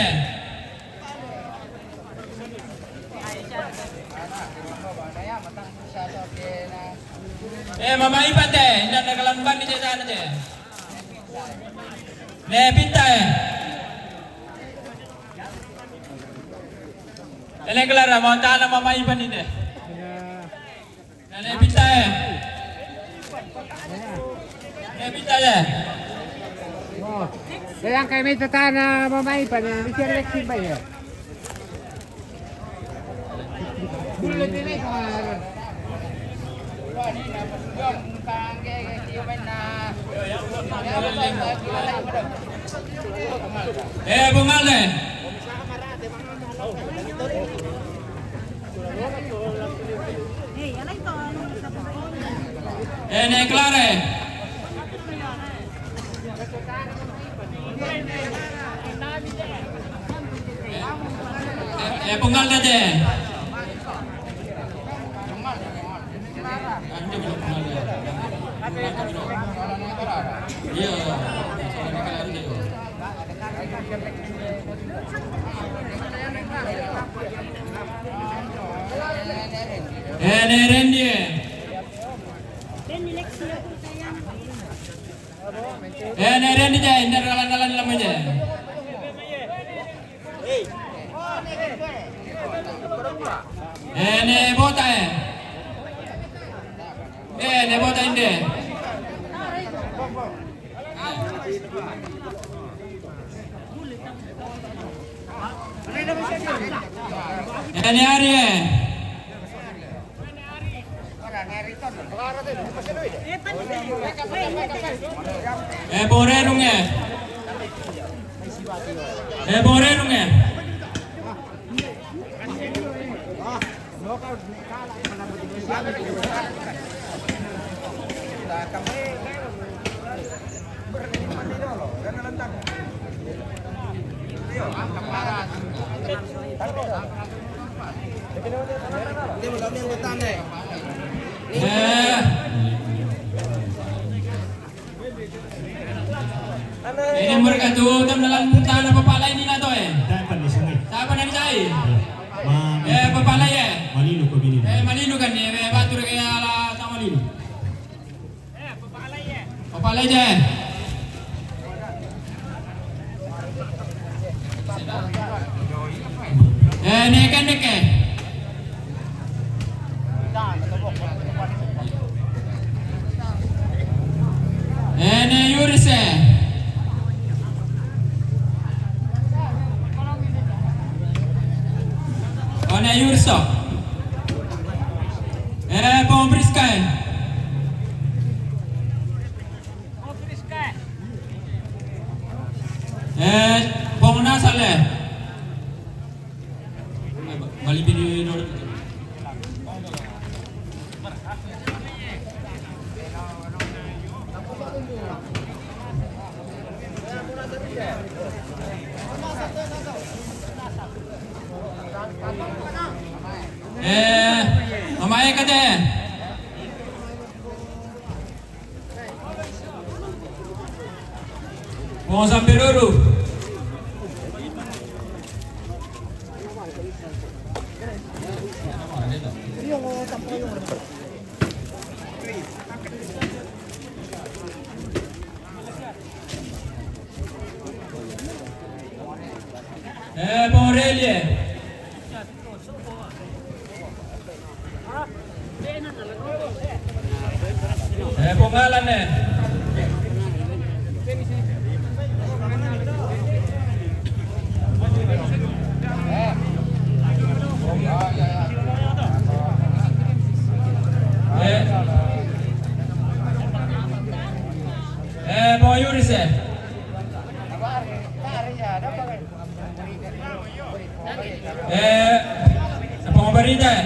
Eh, mama Ipan te, inda na kalamban ni jajana te. Ne pita eh. Ele Clara, mau tana mama Ipan ni te. Ne pita eh. Ne pita eh. Oh, yang kami tatana mama Ipan ni, bisa reaksi ba ya. Eh, Bung Alde. Eh, ne Clara. Eh, eh, Bung Alde. Iya. Eh, ne Rendi eh. Eh, ne Rendi je, inda dalan-dalan lamai je. Eh, ne Bota eh. Eh, ne Bota inde. Eh, ne Ari eh. Eh, Borerung eh. Eh, Borerung eh. Eh. Ini mereka tu, tam dalam tanah apa lain ni lah tu eh. Siapa nak cari? Eh, apa lain eh? Malinu ko bini. Eh, Malinu kan ni, eh, batur kaya lah sama Malinu. Apa lain eh? Eh, ne kan ne ke. Eh, Pong Prisca. Eh, Pong Nasale. Bali pini dulu. Eh, mamae kate. Pong Sampiruru. Eh, Pong Relie. Eh, Pong Alan, eh. Eh. Eh, Pong Yuris, eh. Eh, Pong Barita, eh.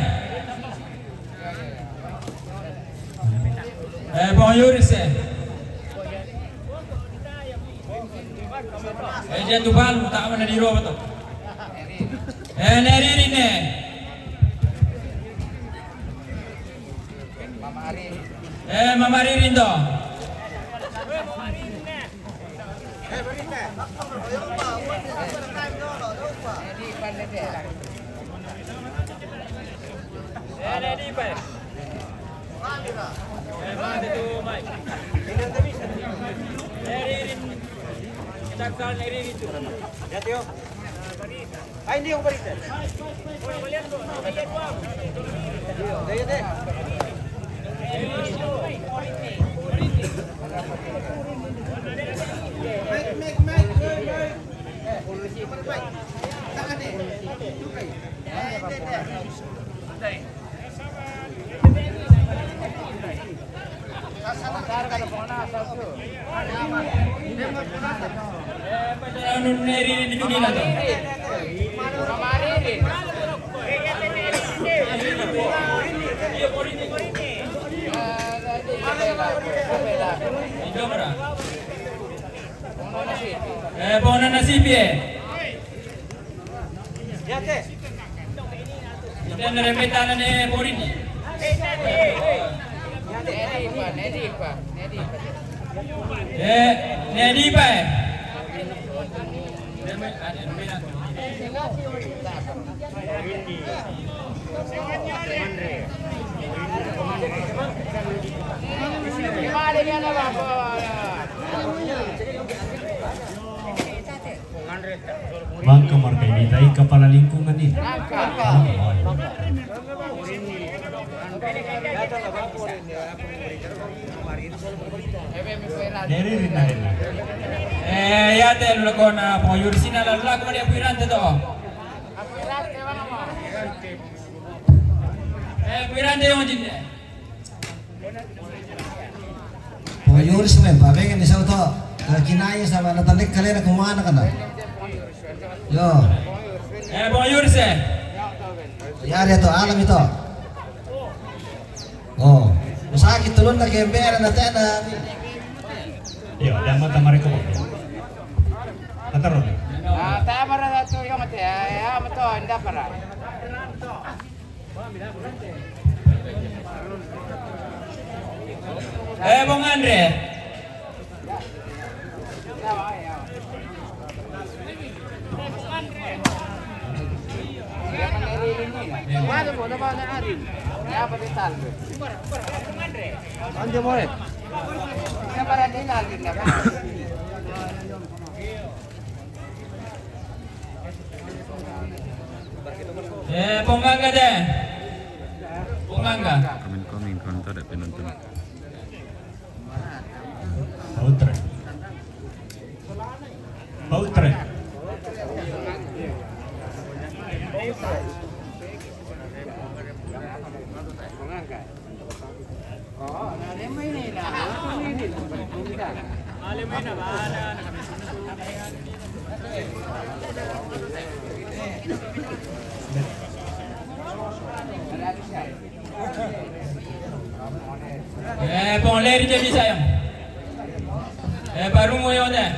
Eh, Pong Yuris, eh. Eh, dia tu balu, tak mana di rumah tu. Eh, Neri ni. Eh, Mama Ririn tu. Eh, Pong Nana Sipi, eh. Ita nere meta nane Porini. Eh, Nedipa, eh. Bangka marka ini, tai kepala lingkungan ini. Bangka, oh, iya. Dari Rina, Rina. Eh, ya te lu kona Pong Yuris ina la lu kona Pong Yuris te to. Eh, Pong Yuris te yang jin. Pong Yuris men, pa venga ni sa to. Ka kinaya sa ba na tanek kalena kumana kana. Yo. Eh, Pong Yuris, eh. Ya, dia to, alam itu. Oh. Usaki tulun na gembera na tena. Yo, dia mata mariko. Kataron. Ah, tamara tu yang mate, ya, mato, inda para. Eh, Pong Andre. Ande boy. Eh, Pong Gangga deh. Pong Gangga. Komen-komen, kontak ada penonton. Pautre. Pautre. Eh, pong leri de bisa yang. Eh, baru mo yun eh.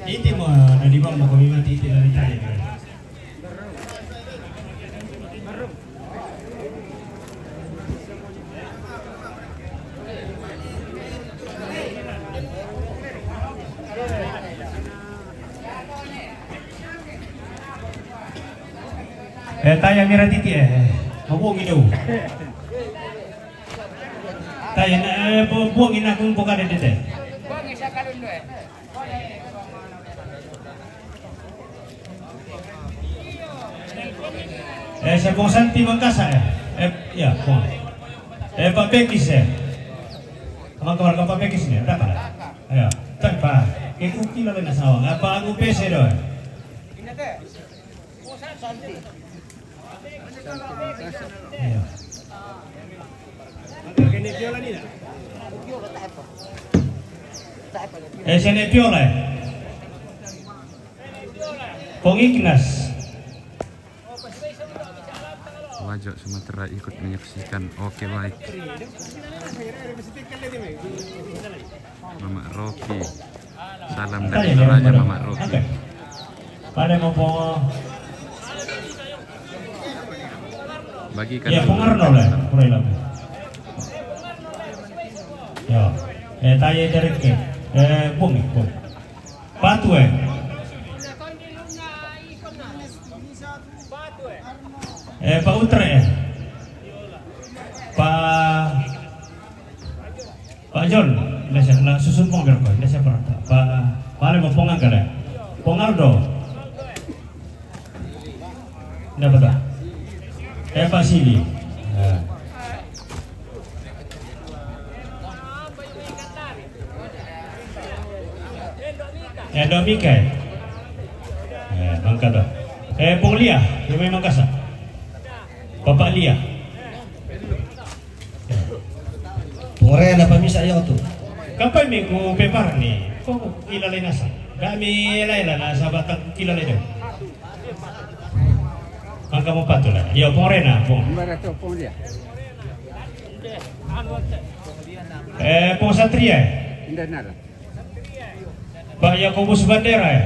Iti mo, na di ba mo kami matiti na ni tayo. Eh, taya mira titi eh. Mabuang ino. Taya na, eh, bu-, buang ina kung buka de tete. Eh, sa pong Santi Mangkasa eh. Eh, ya, pong. Eh, Pak Pekis eh. Kamang kamar ka Pak Pekis ni, ada pala. Ya, tak pa. Kaya kung kilala na sa awang. Apa ang upese do eh. Iya. Eh, sene piola eh. Kong Ignas. Wajo Sumatera ikut menyaksikan. Oke, baik. Mama Rocky. Salam dari Toraja, Mama Rocky. Oke. Pada mau po. Bagikan. Ya, dulu. Pengaruh lah, kurang lebih. Ya, eh, taya dari ke, eh, bung, bung. Patu eh. Eh, Pak Utre eh. Pak Pak John, nda siya, na susun pong berko, nda siya parata. Pa, pale mo pongan kale. Pongaldo. Nda pata. Eh, Pak Sili. Ya. Eh, Domika. Eh, Mangkado. Eh, Pong Lia, yung may Mangkasa. Bapak Lia. Pong Rena pamisa yo tu. Kapay mi ku pepar ni, ko kilala nasa. Kami laila nasa batang kilala do. Ang kamu patula. Yo, Pong Rena, Pong. Mara to, Pong Lia. Eh, Pong Satria. Indah nara. Pak Yakobus Bandera eh.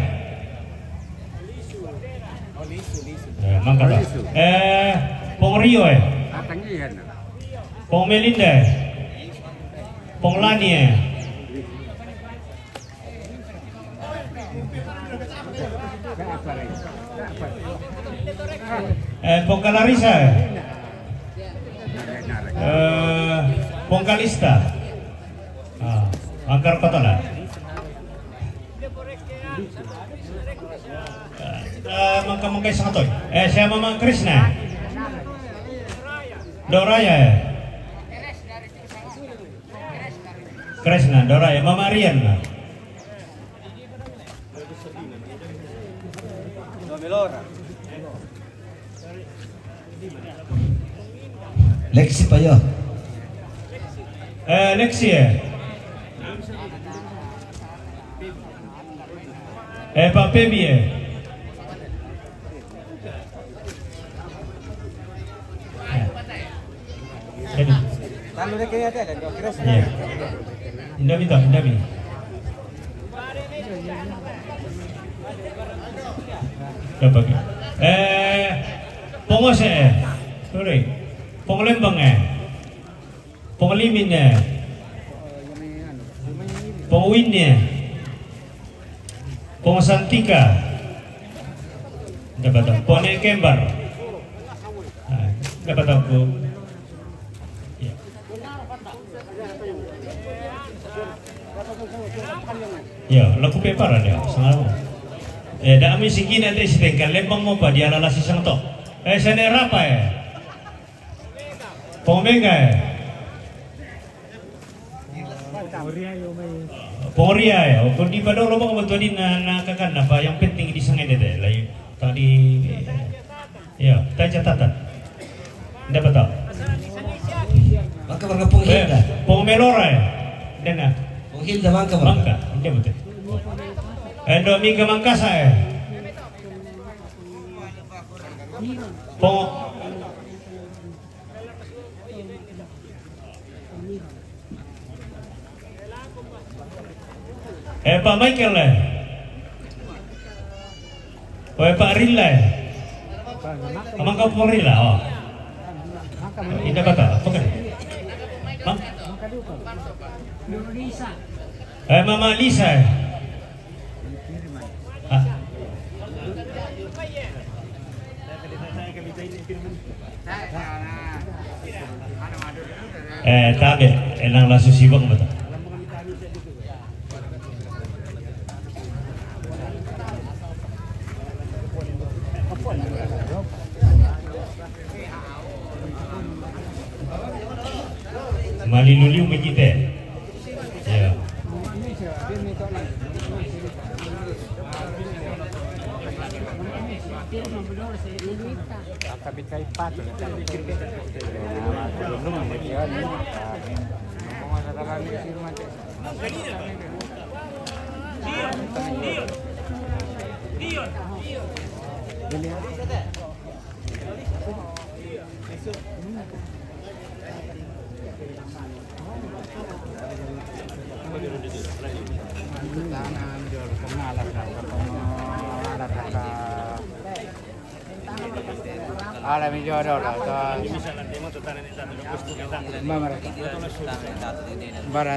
Eh, Mangkata. Eh, Pong Rio eh. Pong Melinda eh. Pong Lani eh. Eh, Pong Kalarisa eh. Eh, Pong Kalista. Ah, angkar kota lah. Eh, mangka-mangka isang toy. Eh, siya Mama Krishna. Doraya eh. Krishna, Doraya, Mama Rian. Lexi pa yo. Eh, Lexi eh. Eh, Pak Pebi eh. Eh. Jadi. Iya. Indomie toh, Indomie. Dapat. Eh, Pong Ose eh. Sorry. Pong Lembang eh. Pong Limin eh. Pong Win eh. Pong Santika. Dapat. Pong Nek Kembar. Ah, dapat aku. Ya. Ya, laku peparan ya, sangat. Eh, da ami sikina te si tengka Lembang mo pa dia lala si sang to. Eh, sene rapa eh. Pong Mega eh. Pong Ria eh. O, kung di pa daw lobang mo to di na, na kakan na pa, yang penting di sangay dede. Lai, tadi, ya, tayo catatan. Dapat tau. Kabar ka Pung Hilda. Pung Melora, eh. Dena. Pung Hilda, bangka, bangka. Bangka, inda betul. Endo mi ka Mangkasa, eh. Pung Eh, Pak Michael, eh. Oh, eh, Pak Rila, eh. Amang kampung Rila, oh. Inda kata, apa kan? Mang? Eh, Mama Lisa, eh. Ah. Eh, tabe, enang lasu sibak mata. Maliluliu mejite. Ya. Ala mi jodo lo to. Bara.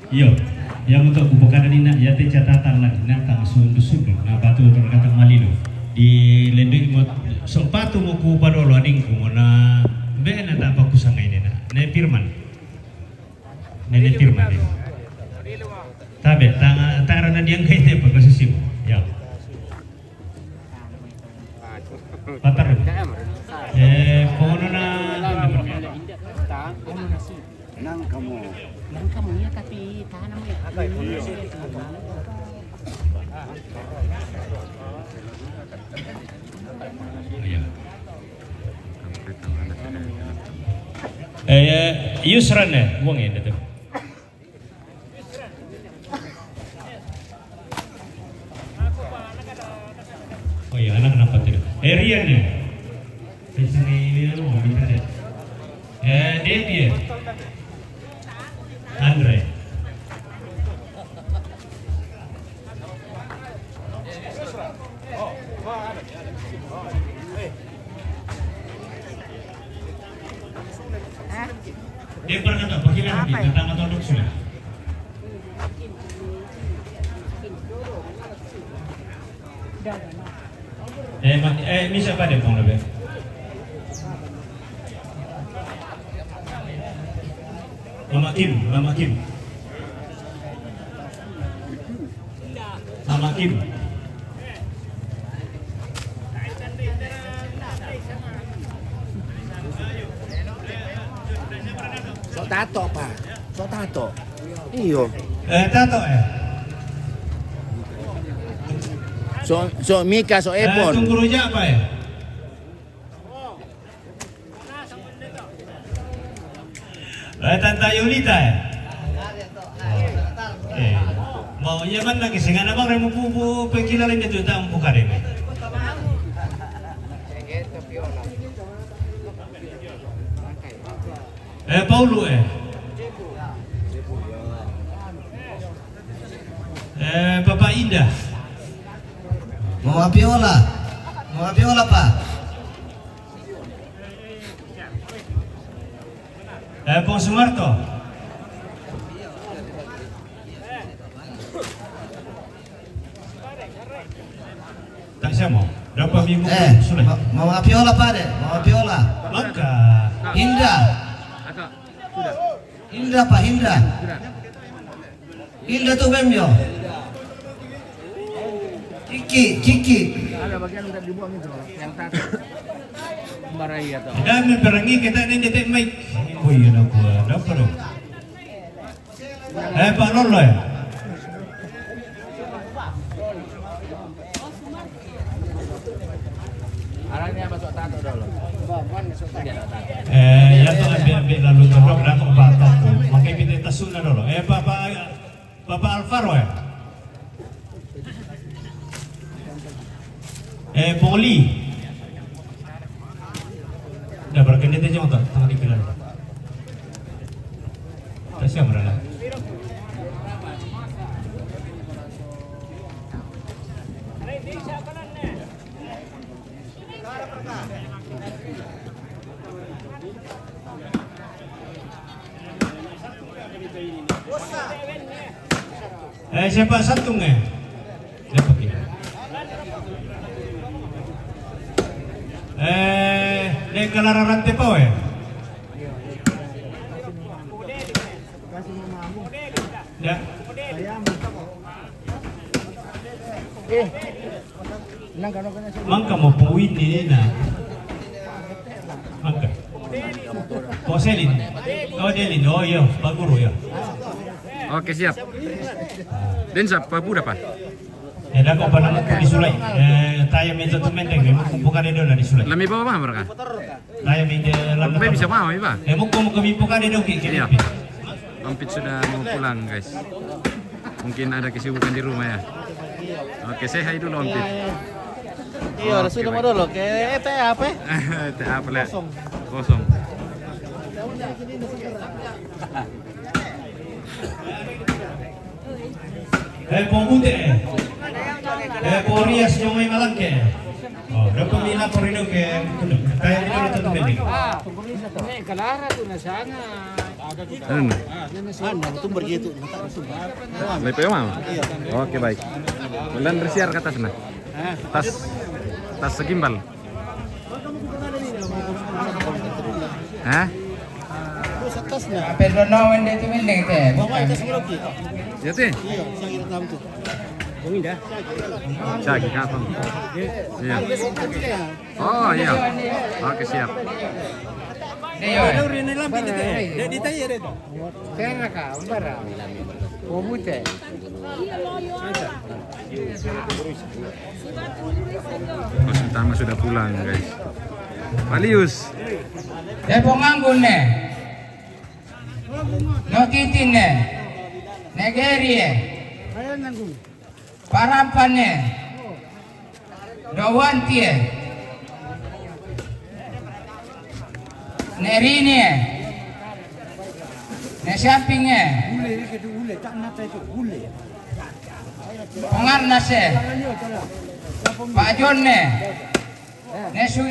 Iyo, iya mo to ku pakada ni na, iya te catatan lagi na tang sundu-sundu na batu terkatang malilu. Di lendu mo, so patu mo ku padolo adingku mo na be na tapa ku sangai ni na. Ne Firman. Nene Firman ni. Tabe, tang, tara na diangkai te pa kasisimu. Ya. Patar. Eh, kono na. Nang kamu. Nang kamu ya, tapi tanam ya. Iya. Eh, Yusran ya, wong ya itu. Oh iya, anak kenapa tidak? Eh, Rian ya? Bisa ini, ini lu mau minta deh. Eh, Debbie ya? Andre. Dia pernah tak pakai lagi, pertama tahun dok sudah. Eh, ma-, eh, mi siapa dia mau lebih? Mama Kim, Mama Kim. Mama Kim. So tato pa. So tato. Iyo. Eh, tato eh. So, so Mika, so Epon. Eh, tunggu rujak apa eh? Eh, Tanta Yolita eh. Eh, mau iya man lagi singana bang remu pupu pengkilala ini tu tang buka deh. Eh, Paulu, eh. Eh, Papa Indah. Mau apiola. Mau apiola, Pak. Eh, Pong Sumarto. Tak siamo. Dapat minggu Eh, sudah. Mau, mau apiola, Pak, deh? Mau apiola. Mangka. Indah. Indah, Pak, Indah. Indah tu, Bem, yo. Kiki, Kiki. Ada bagian udah dibuang itu, yang tadi. Kembarai atau? Dan memperangi kita ni detik mic. Oh, iya, dah buat. Dah apa dong? Eh, Pak Lolo, eh. Arahnya masuk tato dulu. Eh, ya, tu ambil-ambil lalu todok dah kok batok tu. Makai pintu tasuna dulu. Eh, Pak, Pak, Bapak Alvaro, eh. Eh, Poli. Dah, berkendit aja motor, tengah dikilan. Tak siap, berapa? Eh, siapa satu nge? Siapa kira? Eh, de kalara rante pau, eh? Ya. Mangka mau poin ini, nah. Mangka. Mau Selin. Oh, Delin. Oh, iya, Pak Guru, ya. Oke, siap. Den, siapa budak, Pak? Eh, dah kok pernah mumpung di Sulai. Eh, taya minta tu mendeng, memang kumpul kada dona di Sulai. Lami bawa mama mereka? Taya minta lama. Bisa mama, Pak? Eh, mumpung, mumpung kumpul kada dona, oke, oke. Iya. Ompit sudah mau pulang, guys. Mungkin ada kesibukan di rumah, ya. Oke, say hi dulu, Ompit. Iya, oke, sudah mau dulu. Oke, eh, teh apa? Teh apa, Le? Kosong. Kosong. Eh, Pong Bute, eh. Eh, Pong Rias, Jomai Malangke. Oh, dapat ni lapor ini ke, kayak ini udah tutup ini. Ini kalara tu na sana. Ano na? Ano, tumbar gitu. May pa yung mama? Okay, bye. Walan resiar ka tas na. Tas, tas sa gimbal. Ha? Sa tas na. Pero no, hindi tuminding, te. Bukan. Yati. Iya, sa gitna tu. Sagi ka, Pong. Iya. Oh, iya. Okay, siap. Iya. Kaya nga ka, umbara. Pong Bute. Mas Utama sudah pulang, guys. Palius. Te Pong Anggun ne. Nokitin ne. Negeri, eh. Parampane. Dowantie. Nerinie. Nesiapinge. Pongarnase. Pajonne. Nesu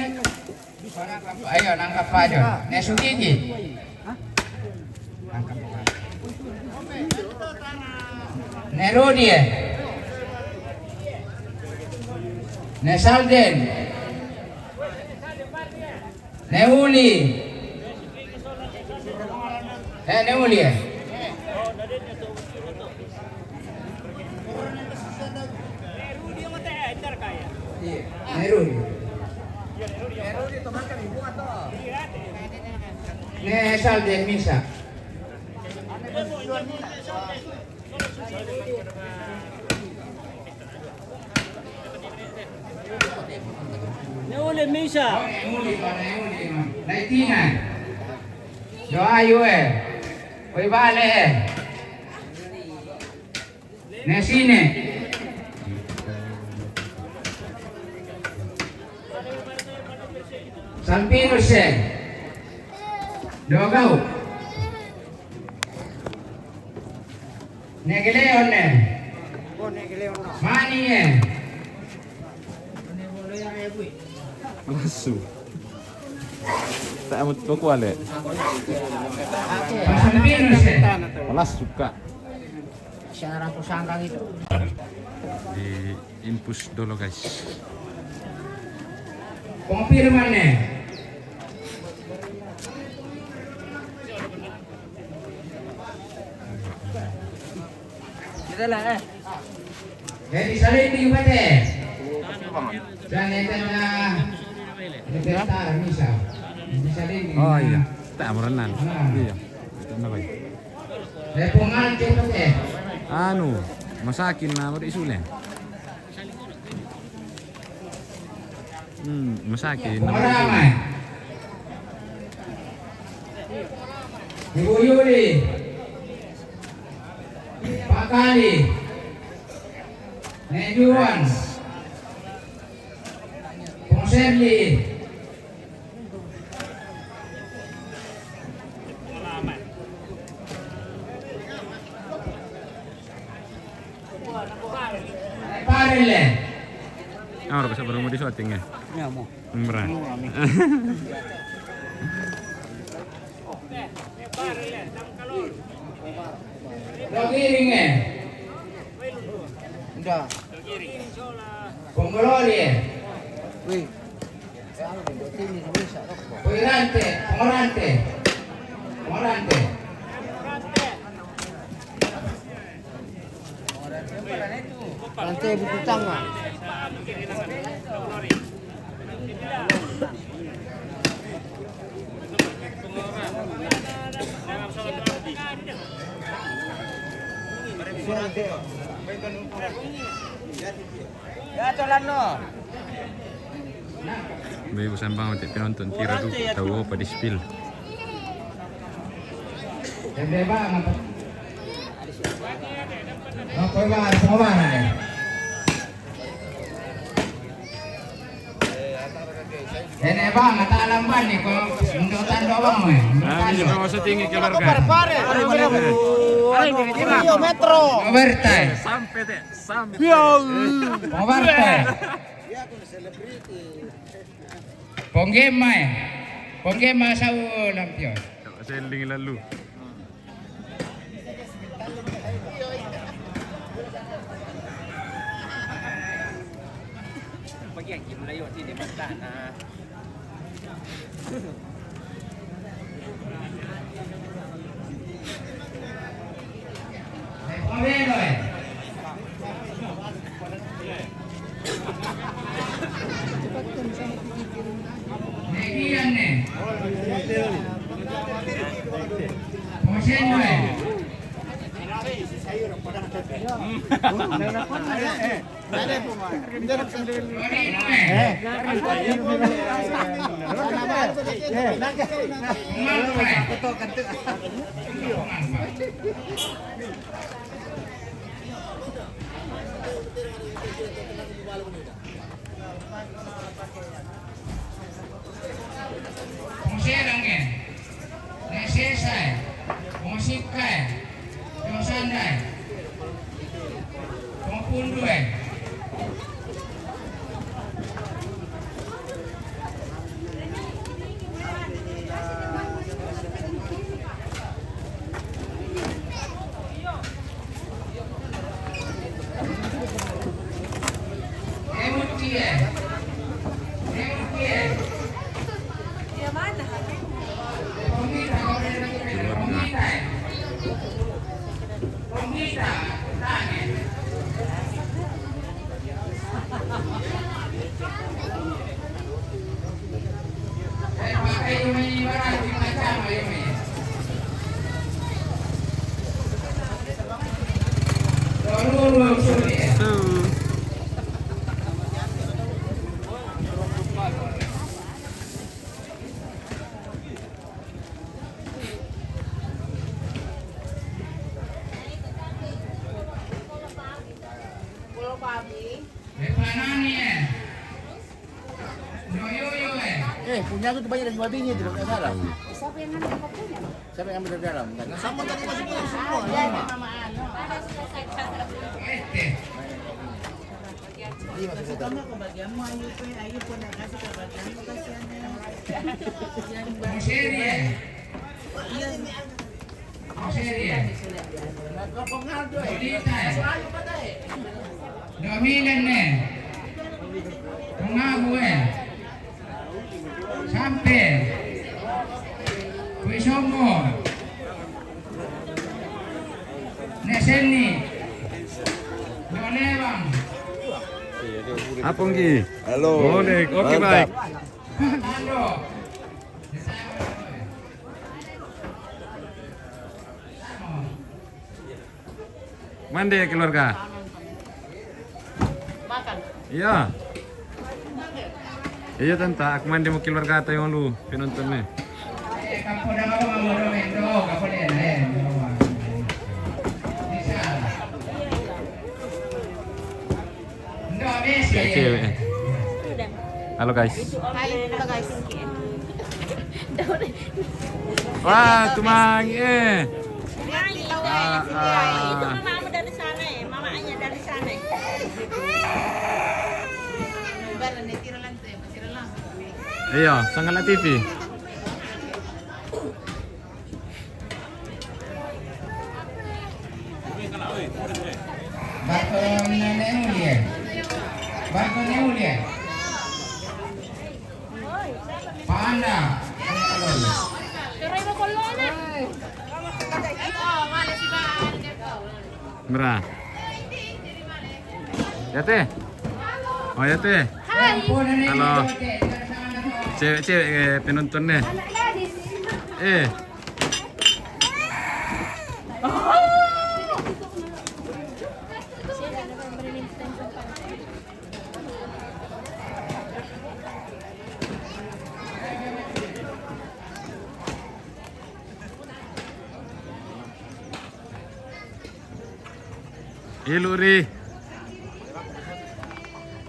Ayo, nangkap Pajon. Nesugigi. Nerudie. Nesalden. Neuli. Eh, neuli, eh. Iya, Nerudi. Nesalden misa. Neuli misa. Neuli, Pak, neuli, Pak. Naitina. Doa yue. Oi bale. Nesine. Sampinuse. Dogau. Neke leon ne. Mani e. Malasu. Tak amat kau kuale. Pasang pinus e. Malasu ka. Secara kusangka gitu. Di infus dulu, guys. Konfirman ne. Kita lah, eh. Jadi saling di pate. Jangan kena. Kita misa. Bisa ding. Oh iya. Tak merenan. Iya. Itu apa? Anu, masakin na baru isule. Hmm, masakin na baru isule. Ibu Yuli. Pak Kali. Nejuan. Pung Serli. Parele. Ora bisa baru mau di syuting ya? Ya, mau. Murah. Mau, amin. Dogiring e. Udah. Pongolori e. Wih. Pongorante, pongorante. Pongorante. Rantai buku tanga. Ya, tolan no. Baik, sambang untuk penonton, kira tu tahu apa di spill. Apa, apa, apa, apa, apa? Ini bang, kata alam ban ni, kau untuk tanduk bang, eh. Nah, ini juga masa tinggi keluarga. Pare, pare. Rio Metro. Overtime. Sampai teh, sampai. Overtime. Ponggema, eh. Ponggema sau lampion. Seling lalu. Pong sedang e, ne sesa e, pong sika e, pong sanda e, pong pundu e. Eh, Ini aku tuh banyak dari Wabini itu, kalau nggak salah. Siapa yang ngambil kopinya? Siapa yang ambil dari dalam? Kan? Sama tadi masih pulang semua. Iya, iya, Mama Ano. Iya, masih ada. Kamu kebagianmu, ayo, Pe, ayo, Pe, nak kasih kebagianmu, kasihan, ya. Yang Seri, ya? Iya. Seri, ya? Nah, kau pengaruh, eh. Bonita, ya? Dominan, eh. Pengaruh, eh. Sampe. Kui Songo. Nek Seni. Nek Lewang. Apa, Nggi? Halo. Boleh. Oke, mantap. Baik. Tando. Mandi keluarga. Makan. Iya. Iya, tante, aku mandi mau keluarga atau yang lu penonton nih. Cewek-cewek. Halo, guys. Hai, halo, guys. Wah, tumang, eh. Itu mamamu dari sana, ya? Mamanya dari sana, ya? Iya, sangat aktif. Bartolomeu Lie. Bartolomeu Lie. Panda. Mera. Ya, Teh. Oh, ya, Teh. Halo. Cewek-cewek, eh, penonton nih. Eh. Ilu ri.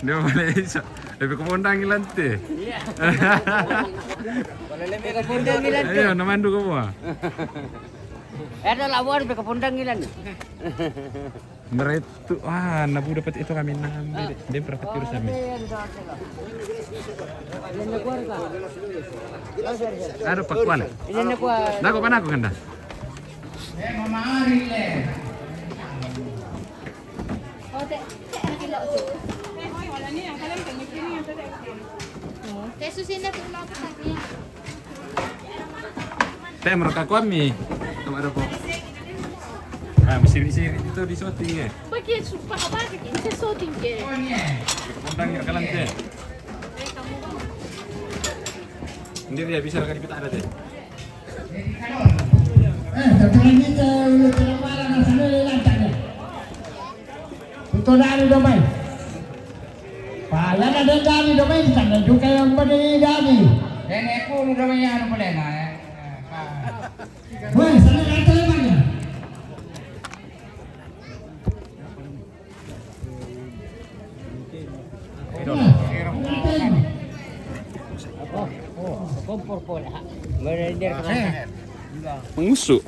Dia balik iso. Lebih ke pondang ilante. Iya. Lebih ke pondang ilante. Ayo, namandu kau buah. Ada lawan lebih ke pondang ilante. Meretu, wah, nabu dapat itu kami nambe. Dia berapa kilo sami? Ada pakuan. Ini nak kuat. Nago mana aku kanda? Teh susi na tu lama tadi. Teh, mereka kuami. Tama ada kok. Ah, masih, masih itu di syuting ya? Pakai sumpah apa lagi? Bisa syuting ke? Kita undang ya kalian, Teh. Sendiri ya, bisa kali kita ada, Teh. Eh, setelah ini ke ulu terlalu malam, sambil lancar, Teh. Betul dari domai. Pala na den dani domai, sana juga yang berdiri dani. Nenekku nu domai anu pelena, eh. Weh, sana kata lemangnya. Nah, kata ini. Kompor pole, ha. Merender kemana? Mengusuk.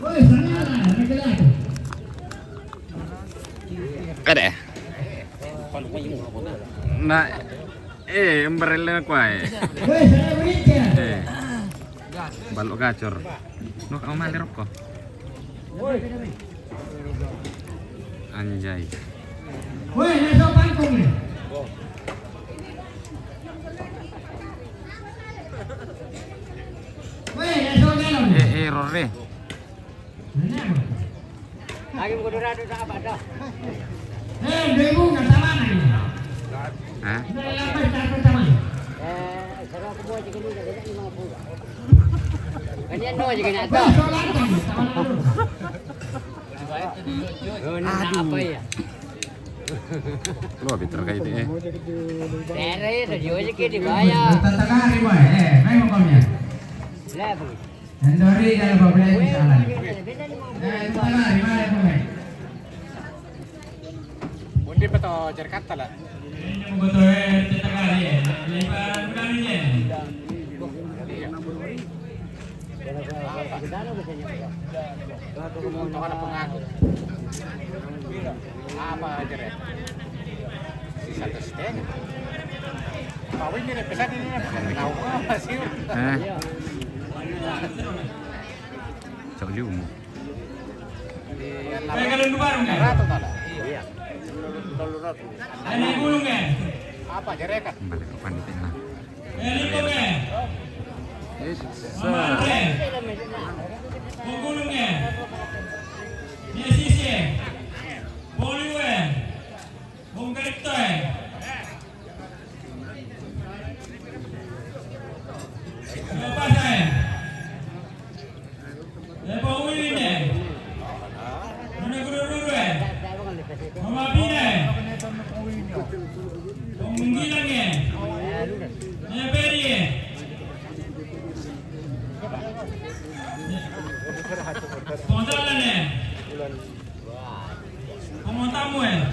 Weh, sana, sana kata. Ada. Na, eh, umbrella kuai. Eh, balok gacor. No, kau mali rokok. Anjay. Weh, na so pangkung ni. Weh, na so galon ni. Eh, eh, error deh. Lagi mau kudu radu tak apa dah. Eh, dua ribu nggak sama nih. Hah? Nggak ada apa, tak apa sama. Eh, kalau aku buat juga ni, dah lima puluh. Kan dia no juga nak tahu. Weh, so lantang, sama lalu. Oh, ni nak apa ya? Lo habis terkait ini, eh. Tere, tadi aja ke dibayar. Tata kari, boy. Eh, main makamnya. Lah, pergi. Endori dalam babla ini salah. Eh, itu salah, di mana itu, main? Bundi peto Jakarta lah. Botoe, cetak kali ya. Lebar kali ya. Apa aja deh? Sisa terus deh. Mau ini deh, pesan ini deh. Tahu apa sih? Eh. Cok liu mu. Mereka dulu baru kan? Iya. Ada yang gulung kan? Apa jerekan? Balik ke panitia. Eliko kan? Yes, sir. Mama Andre. Gulung kan? Dia sisi. Boli kan? Bung Karipto, eh. Lepas, eh. Lepas Uwin, eh. Nuna Guru-Guru, eh. Mama Pina, eh. Bung Gilang, eh. Nuna Peri, eh. Bung Dalan, eh. Bung Tamu, eh.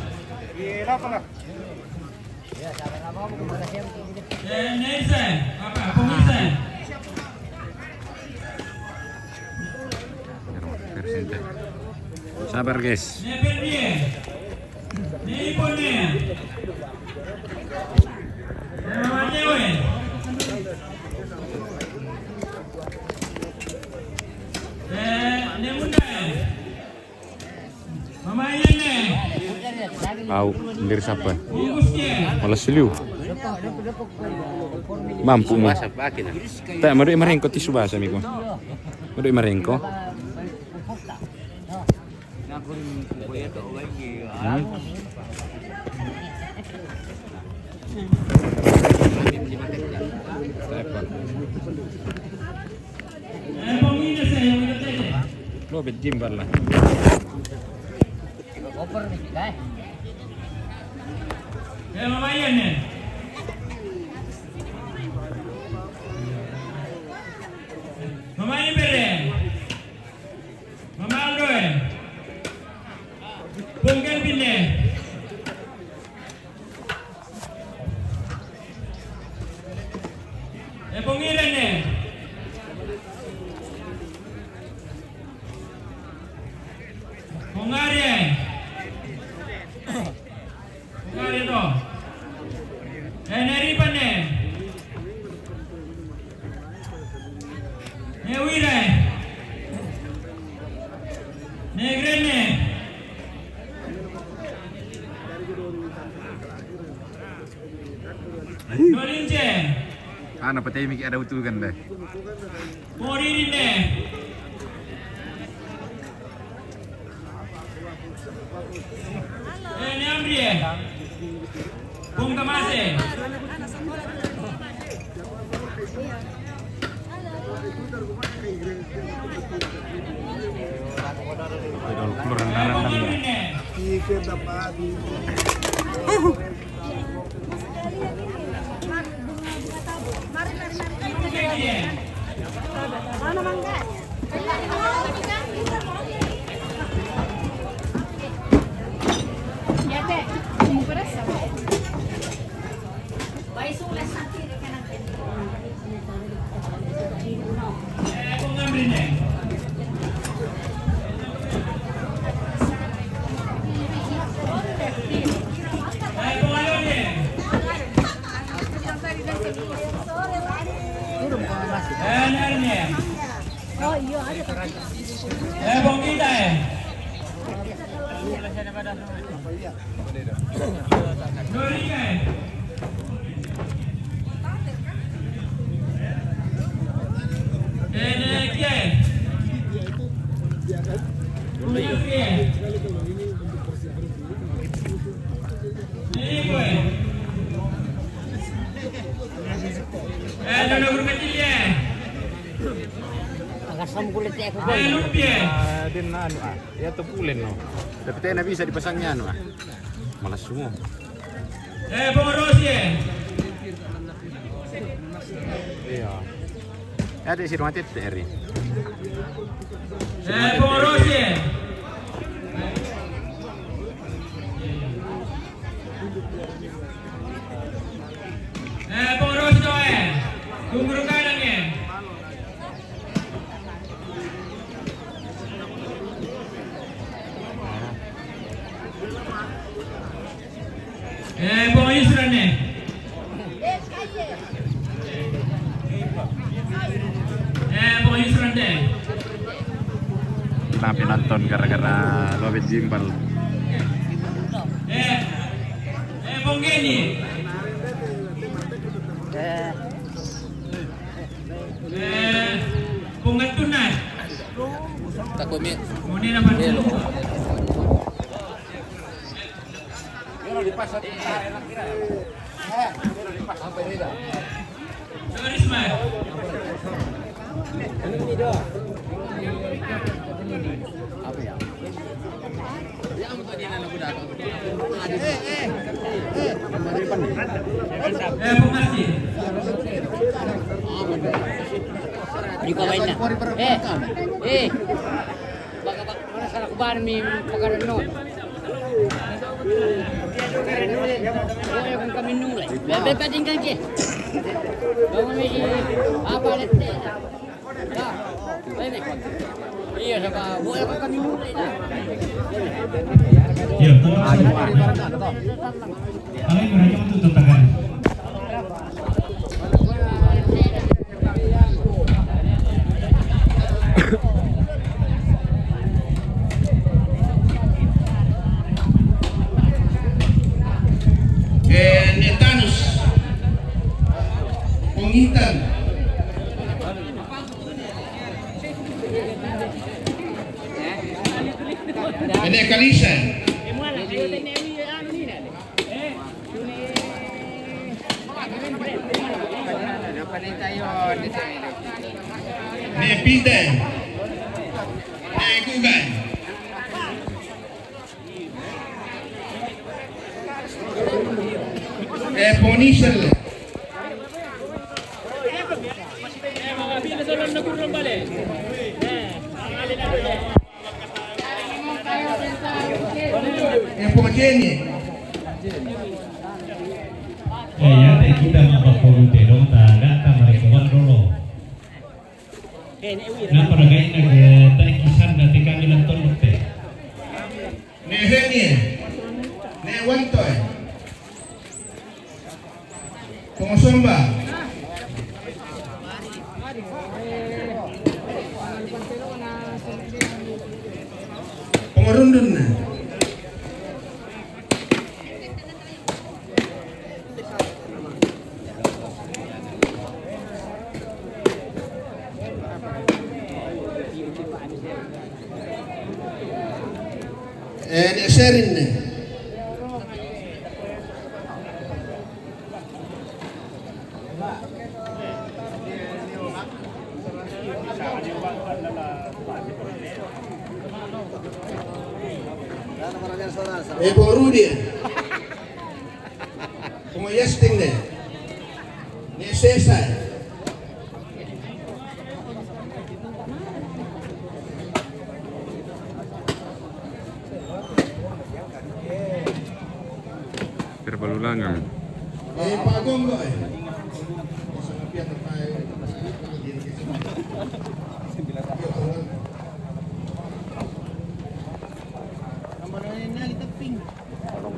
Eh, Nelson, apa? Pemirsa. Sabar, guys. Never dia. Nelpon dia. Nama cewek. Eh, Nemunda. Au, ndir sapa? Malas liu. Mampu mu. Tak, madoi marengko tisu basa miku. Madoi marengko. Hmm? Lo bejim bala. Eh, mamayan ni. Mamayan bere. Mama Aldo, eh. Bung Kelvin, eh. Eh, Bung Iren, eh. Bung Arya, eh. Bung Arya to. Eh, Neripan, eh. Ne Wira, eh. Ne Gren, eh. Nolince. Ana patemi ki ada utugan deh. Moririne. Eh, ne Amrie. Bung Tamase. Keluar rendang-rendang ya. Eh, Bung Gita, eh. Norika, eh. Eh, Nekia, eh. Nekia, eh. Nekia, eh. Eh, Nona Guru Kecil, eh. Agak sama kulit ya, aku. Eh, Lupi, eh. Ah, dia anu, ah. Ya, tu pulen, no. Tapi tak bisa dipasangnya, no. Malas semua. Eh, Bung Rosie. Iya. Ada si rumah tete, Eri. Eh, Bung Rosie. Tunggu kadang ya. Eh, pokoknya sudah nih. Eh, pokoknya sudah deh. Tapi nonton gara-gara Lobet Gimbal. Eh, eh, Bung Geni. Eh, Bung Ngetunai. Takut mi. Mau ni dapat dulu. Di bawah ini. Eh, eh. Baka, baka, mana sana kubani mi pagkano. Boya kung kami nulay. Bebe, patingkan ke. Baka may apa, lete. Iya, sama boya kung kami nulay na. Iya, betul. Ay, mereka untuk tatagan. Eh, Netanus. Pongitan. Ene Kalisa. Ne Pita. Ne Kuka. Eh, Ponisel. Eh, Pojeni. Eh, ya, te kita ma bakulu te dong, ta, nggak, ta, mereka dulu. Na paragai na ke tai kisan dati kami nonton te. Ne Henie. Ne Wantoe. Pongosomba. Pongorundun. Eh, ne Serin ne. Eh, Pongorudi. Como ya extende. Ne Sesa. Perbalulangan. Eh, Pak Gonggo, eh.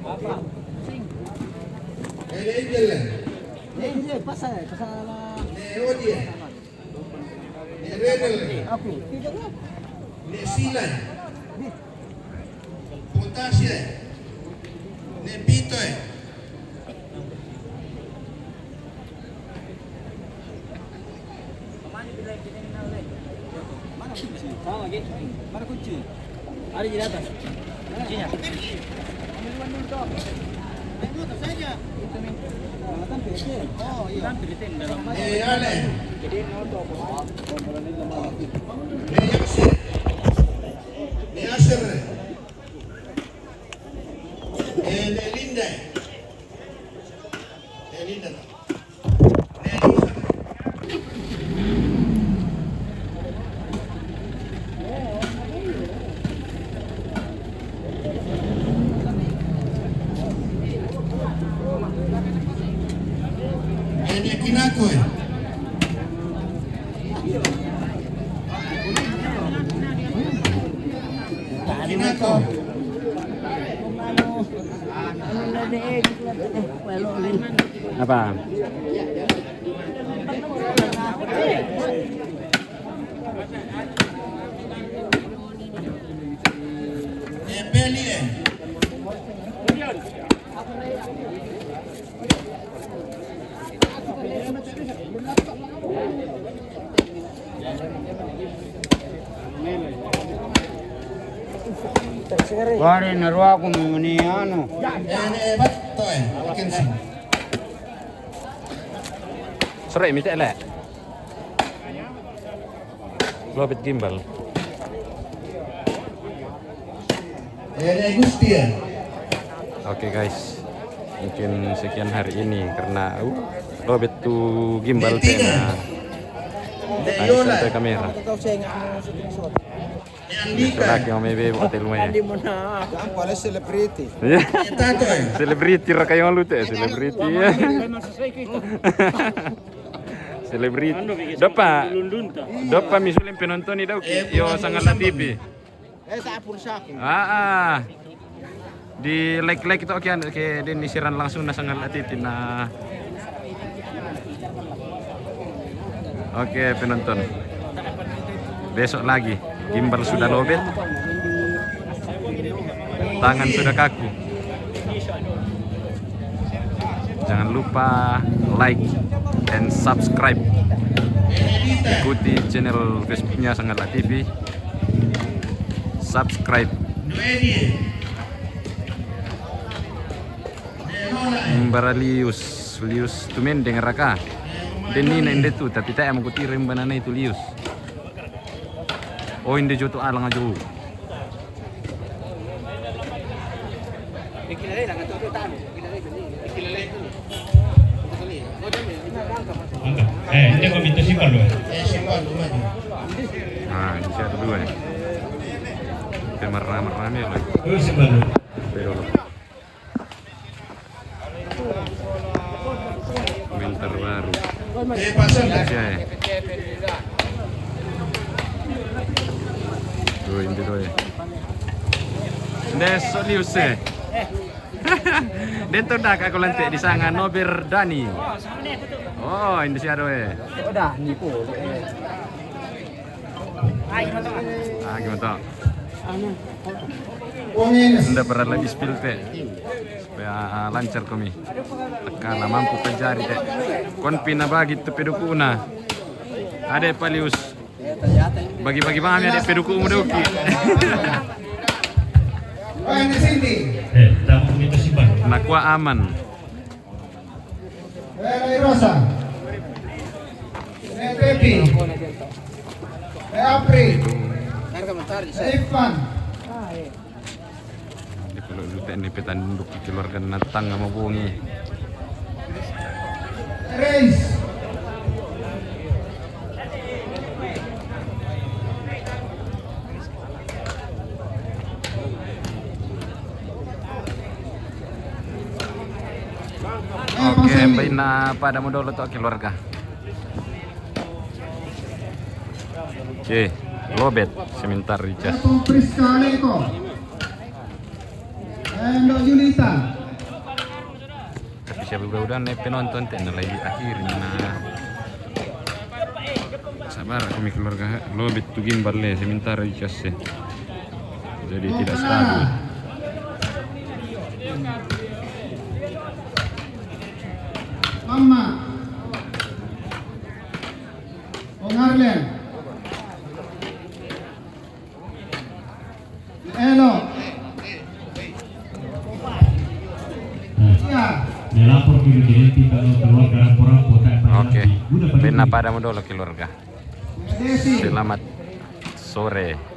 Apa? Sing. Eh, dia, dia, lah. Eh, dia, pasal, pasal. Eh, oh, dia. Ne Renel. Aku. Ne Sila. Potasia. Ne Pito. Mana kunci? Sama, gitu. Mana kunci? Ada di atas. Kuncinya. Ambil dulu, dong. Naik motor saja. Itu, Min. Nah, tampil, sih. Oh, iya. Tampil di tenda dalam. Eh, Ale. Jadi, ini auto, apa? Ini Yasir. Ini Yasir. Eh, ini Linda. Eh, Linda. Ene Kinako, eh. Bang. Guarda, ne ruogo mi, mi, anu. Eh, eh, batto, eh, Kensi. Sore mi tele. Lobet gimbal. Eh, eh, Gusti, ya. Oke, guys, mungkin sekian hari ini karena, uh, lobet tu gimbal tena. Tadi sampai kamera. Lagi yang maybe hotel mo. Yang paling selebriti. Iya. Selebriti ra kayo lu te, selebriti. Selebriti. Doppa, doppa mi suli penonton i dau ki. Yo, Sangalla T V. Eh, tak pun saku. Ah, ah. Di like-like itu, oke, oke, di ni siaran langsung na Sangalla T V na. Oke, penonton. Besok lagi. Gimbal sudah lobet. Tangan sudah kaku. Jangan lupa like and subscribe. Ikuti channel Facebooknya Sangalla T V. Subscribe. Mbara Lius, Lius tu mendeng raka. Denina inde tu, tapi tak mau kutira mbana itu Lius. Oh, inde jo tu alang ajo. Angkat. Eh, ini kok minta simpal lu. Eh, simpal lu maju. Nah, ini siapa dua ya? Kita merame-rame lah. Lu simpal lu. Komentar baru. Siapa ya? Tuh, ini tuh ya. Ndeso Lius e. Dento dak aku lantik di sana Nober Dani. Oh, ini si Ado e. Udah, nipu. Ah, gimana? Nda pernah lagi spill te. Supaya lancar kami. Karena mampu pajari te. Kon pina bagi tu pedukuna. Ada Palius. Bagi-bagi mami ada pedukumu doki. Eh, tamu kita simpan. Nakua aman. Eh, Rosa. Eh, Pepi. Eh, Apri. Eh, Ivan. Di pulo lute ni petanduk keluarga natang sama bongi. Reis. Oke, baina pada modolo to keluarga. Oke, lobet sementara di cas. Endo Yulita. Tapi siapa udah, udah nih penonton te lagi akhirnya. Sabar aku mi keluarga, lobet tu gimbal le sementara di cas e. Jadi tidak stabil. Mama. Ongarlen. Elo. Melapor dulu di L P kalau keluarga rampo-rampo tak pernah. Oke. Bena pada modolo keluarga. Selamat sore.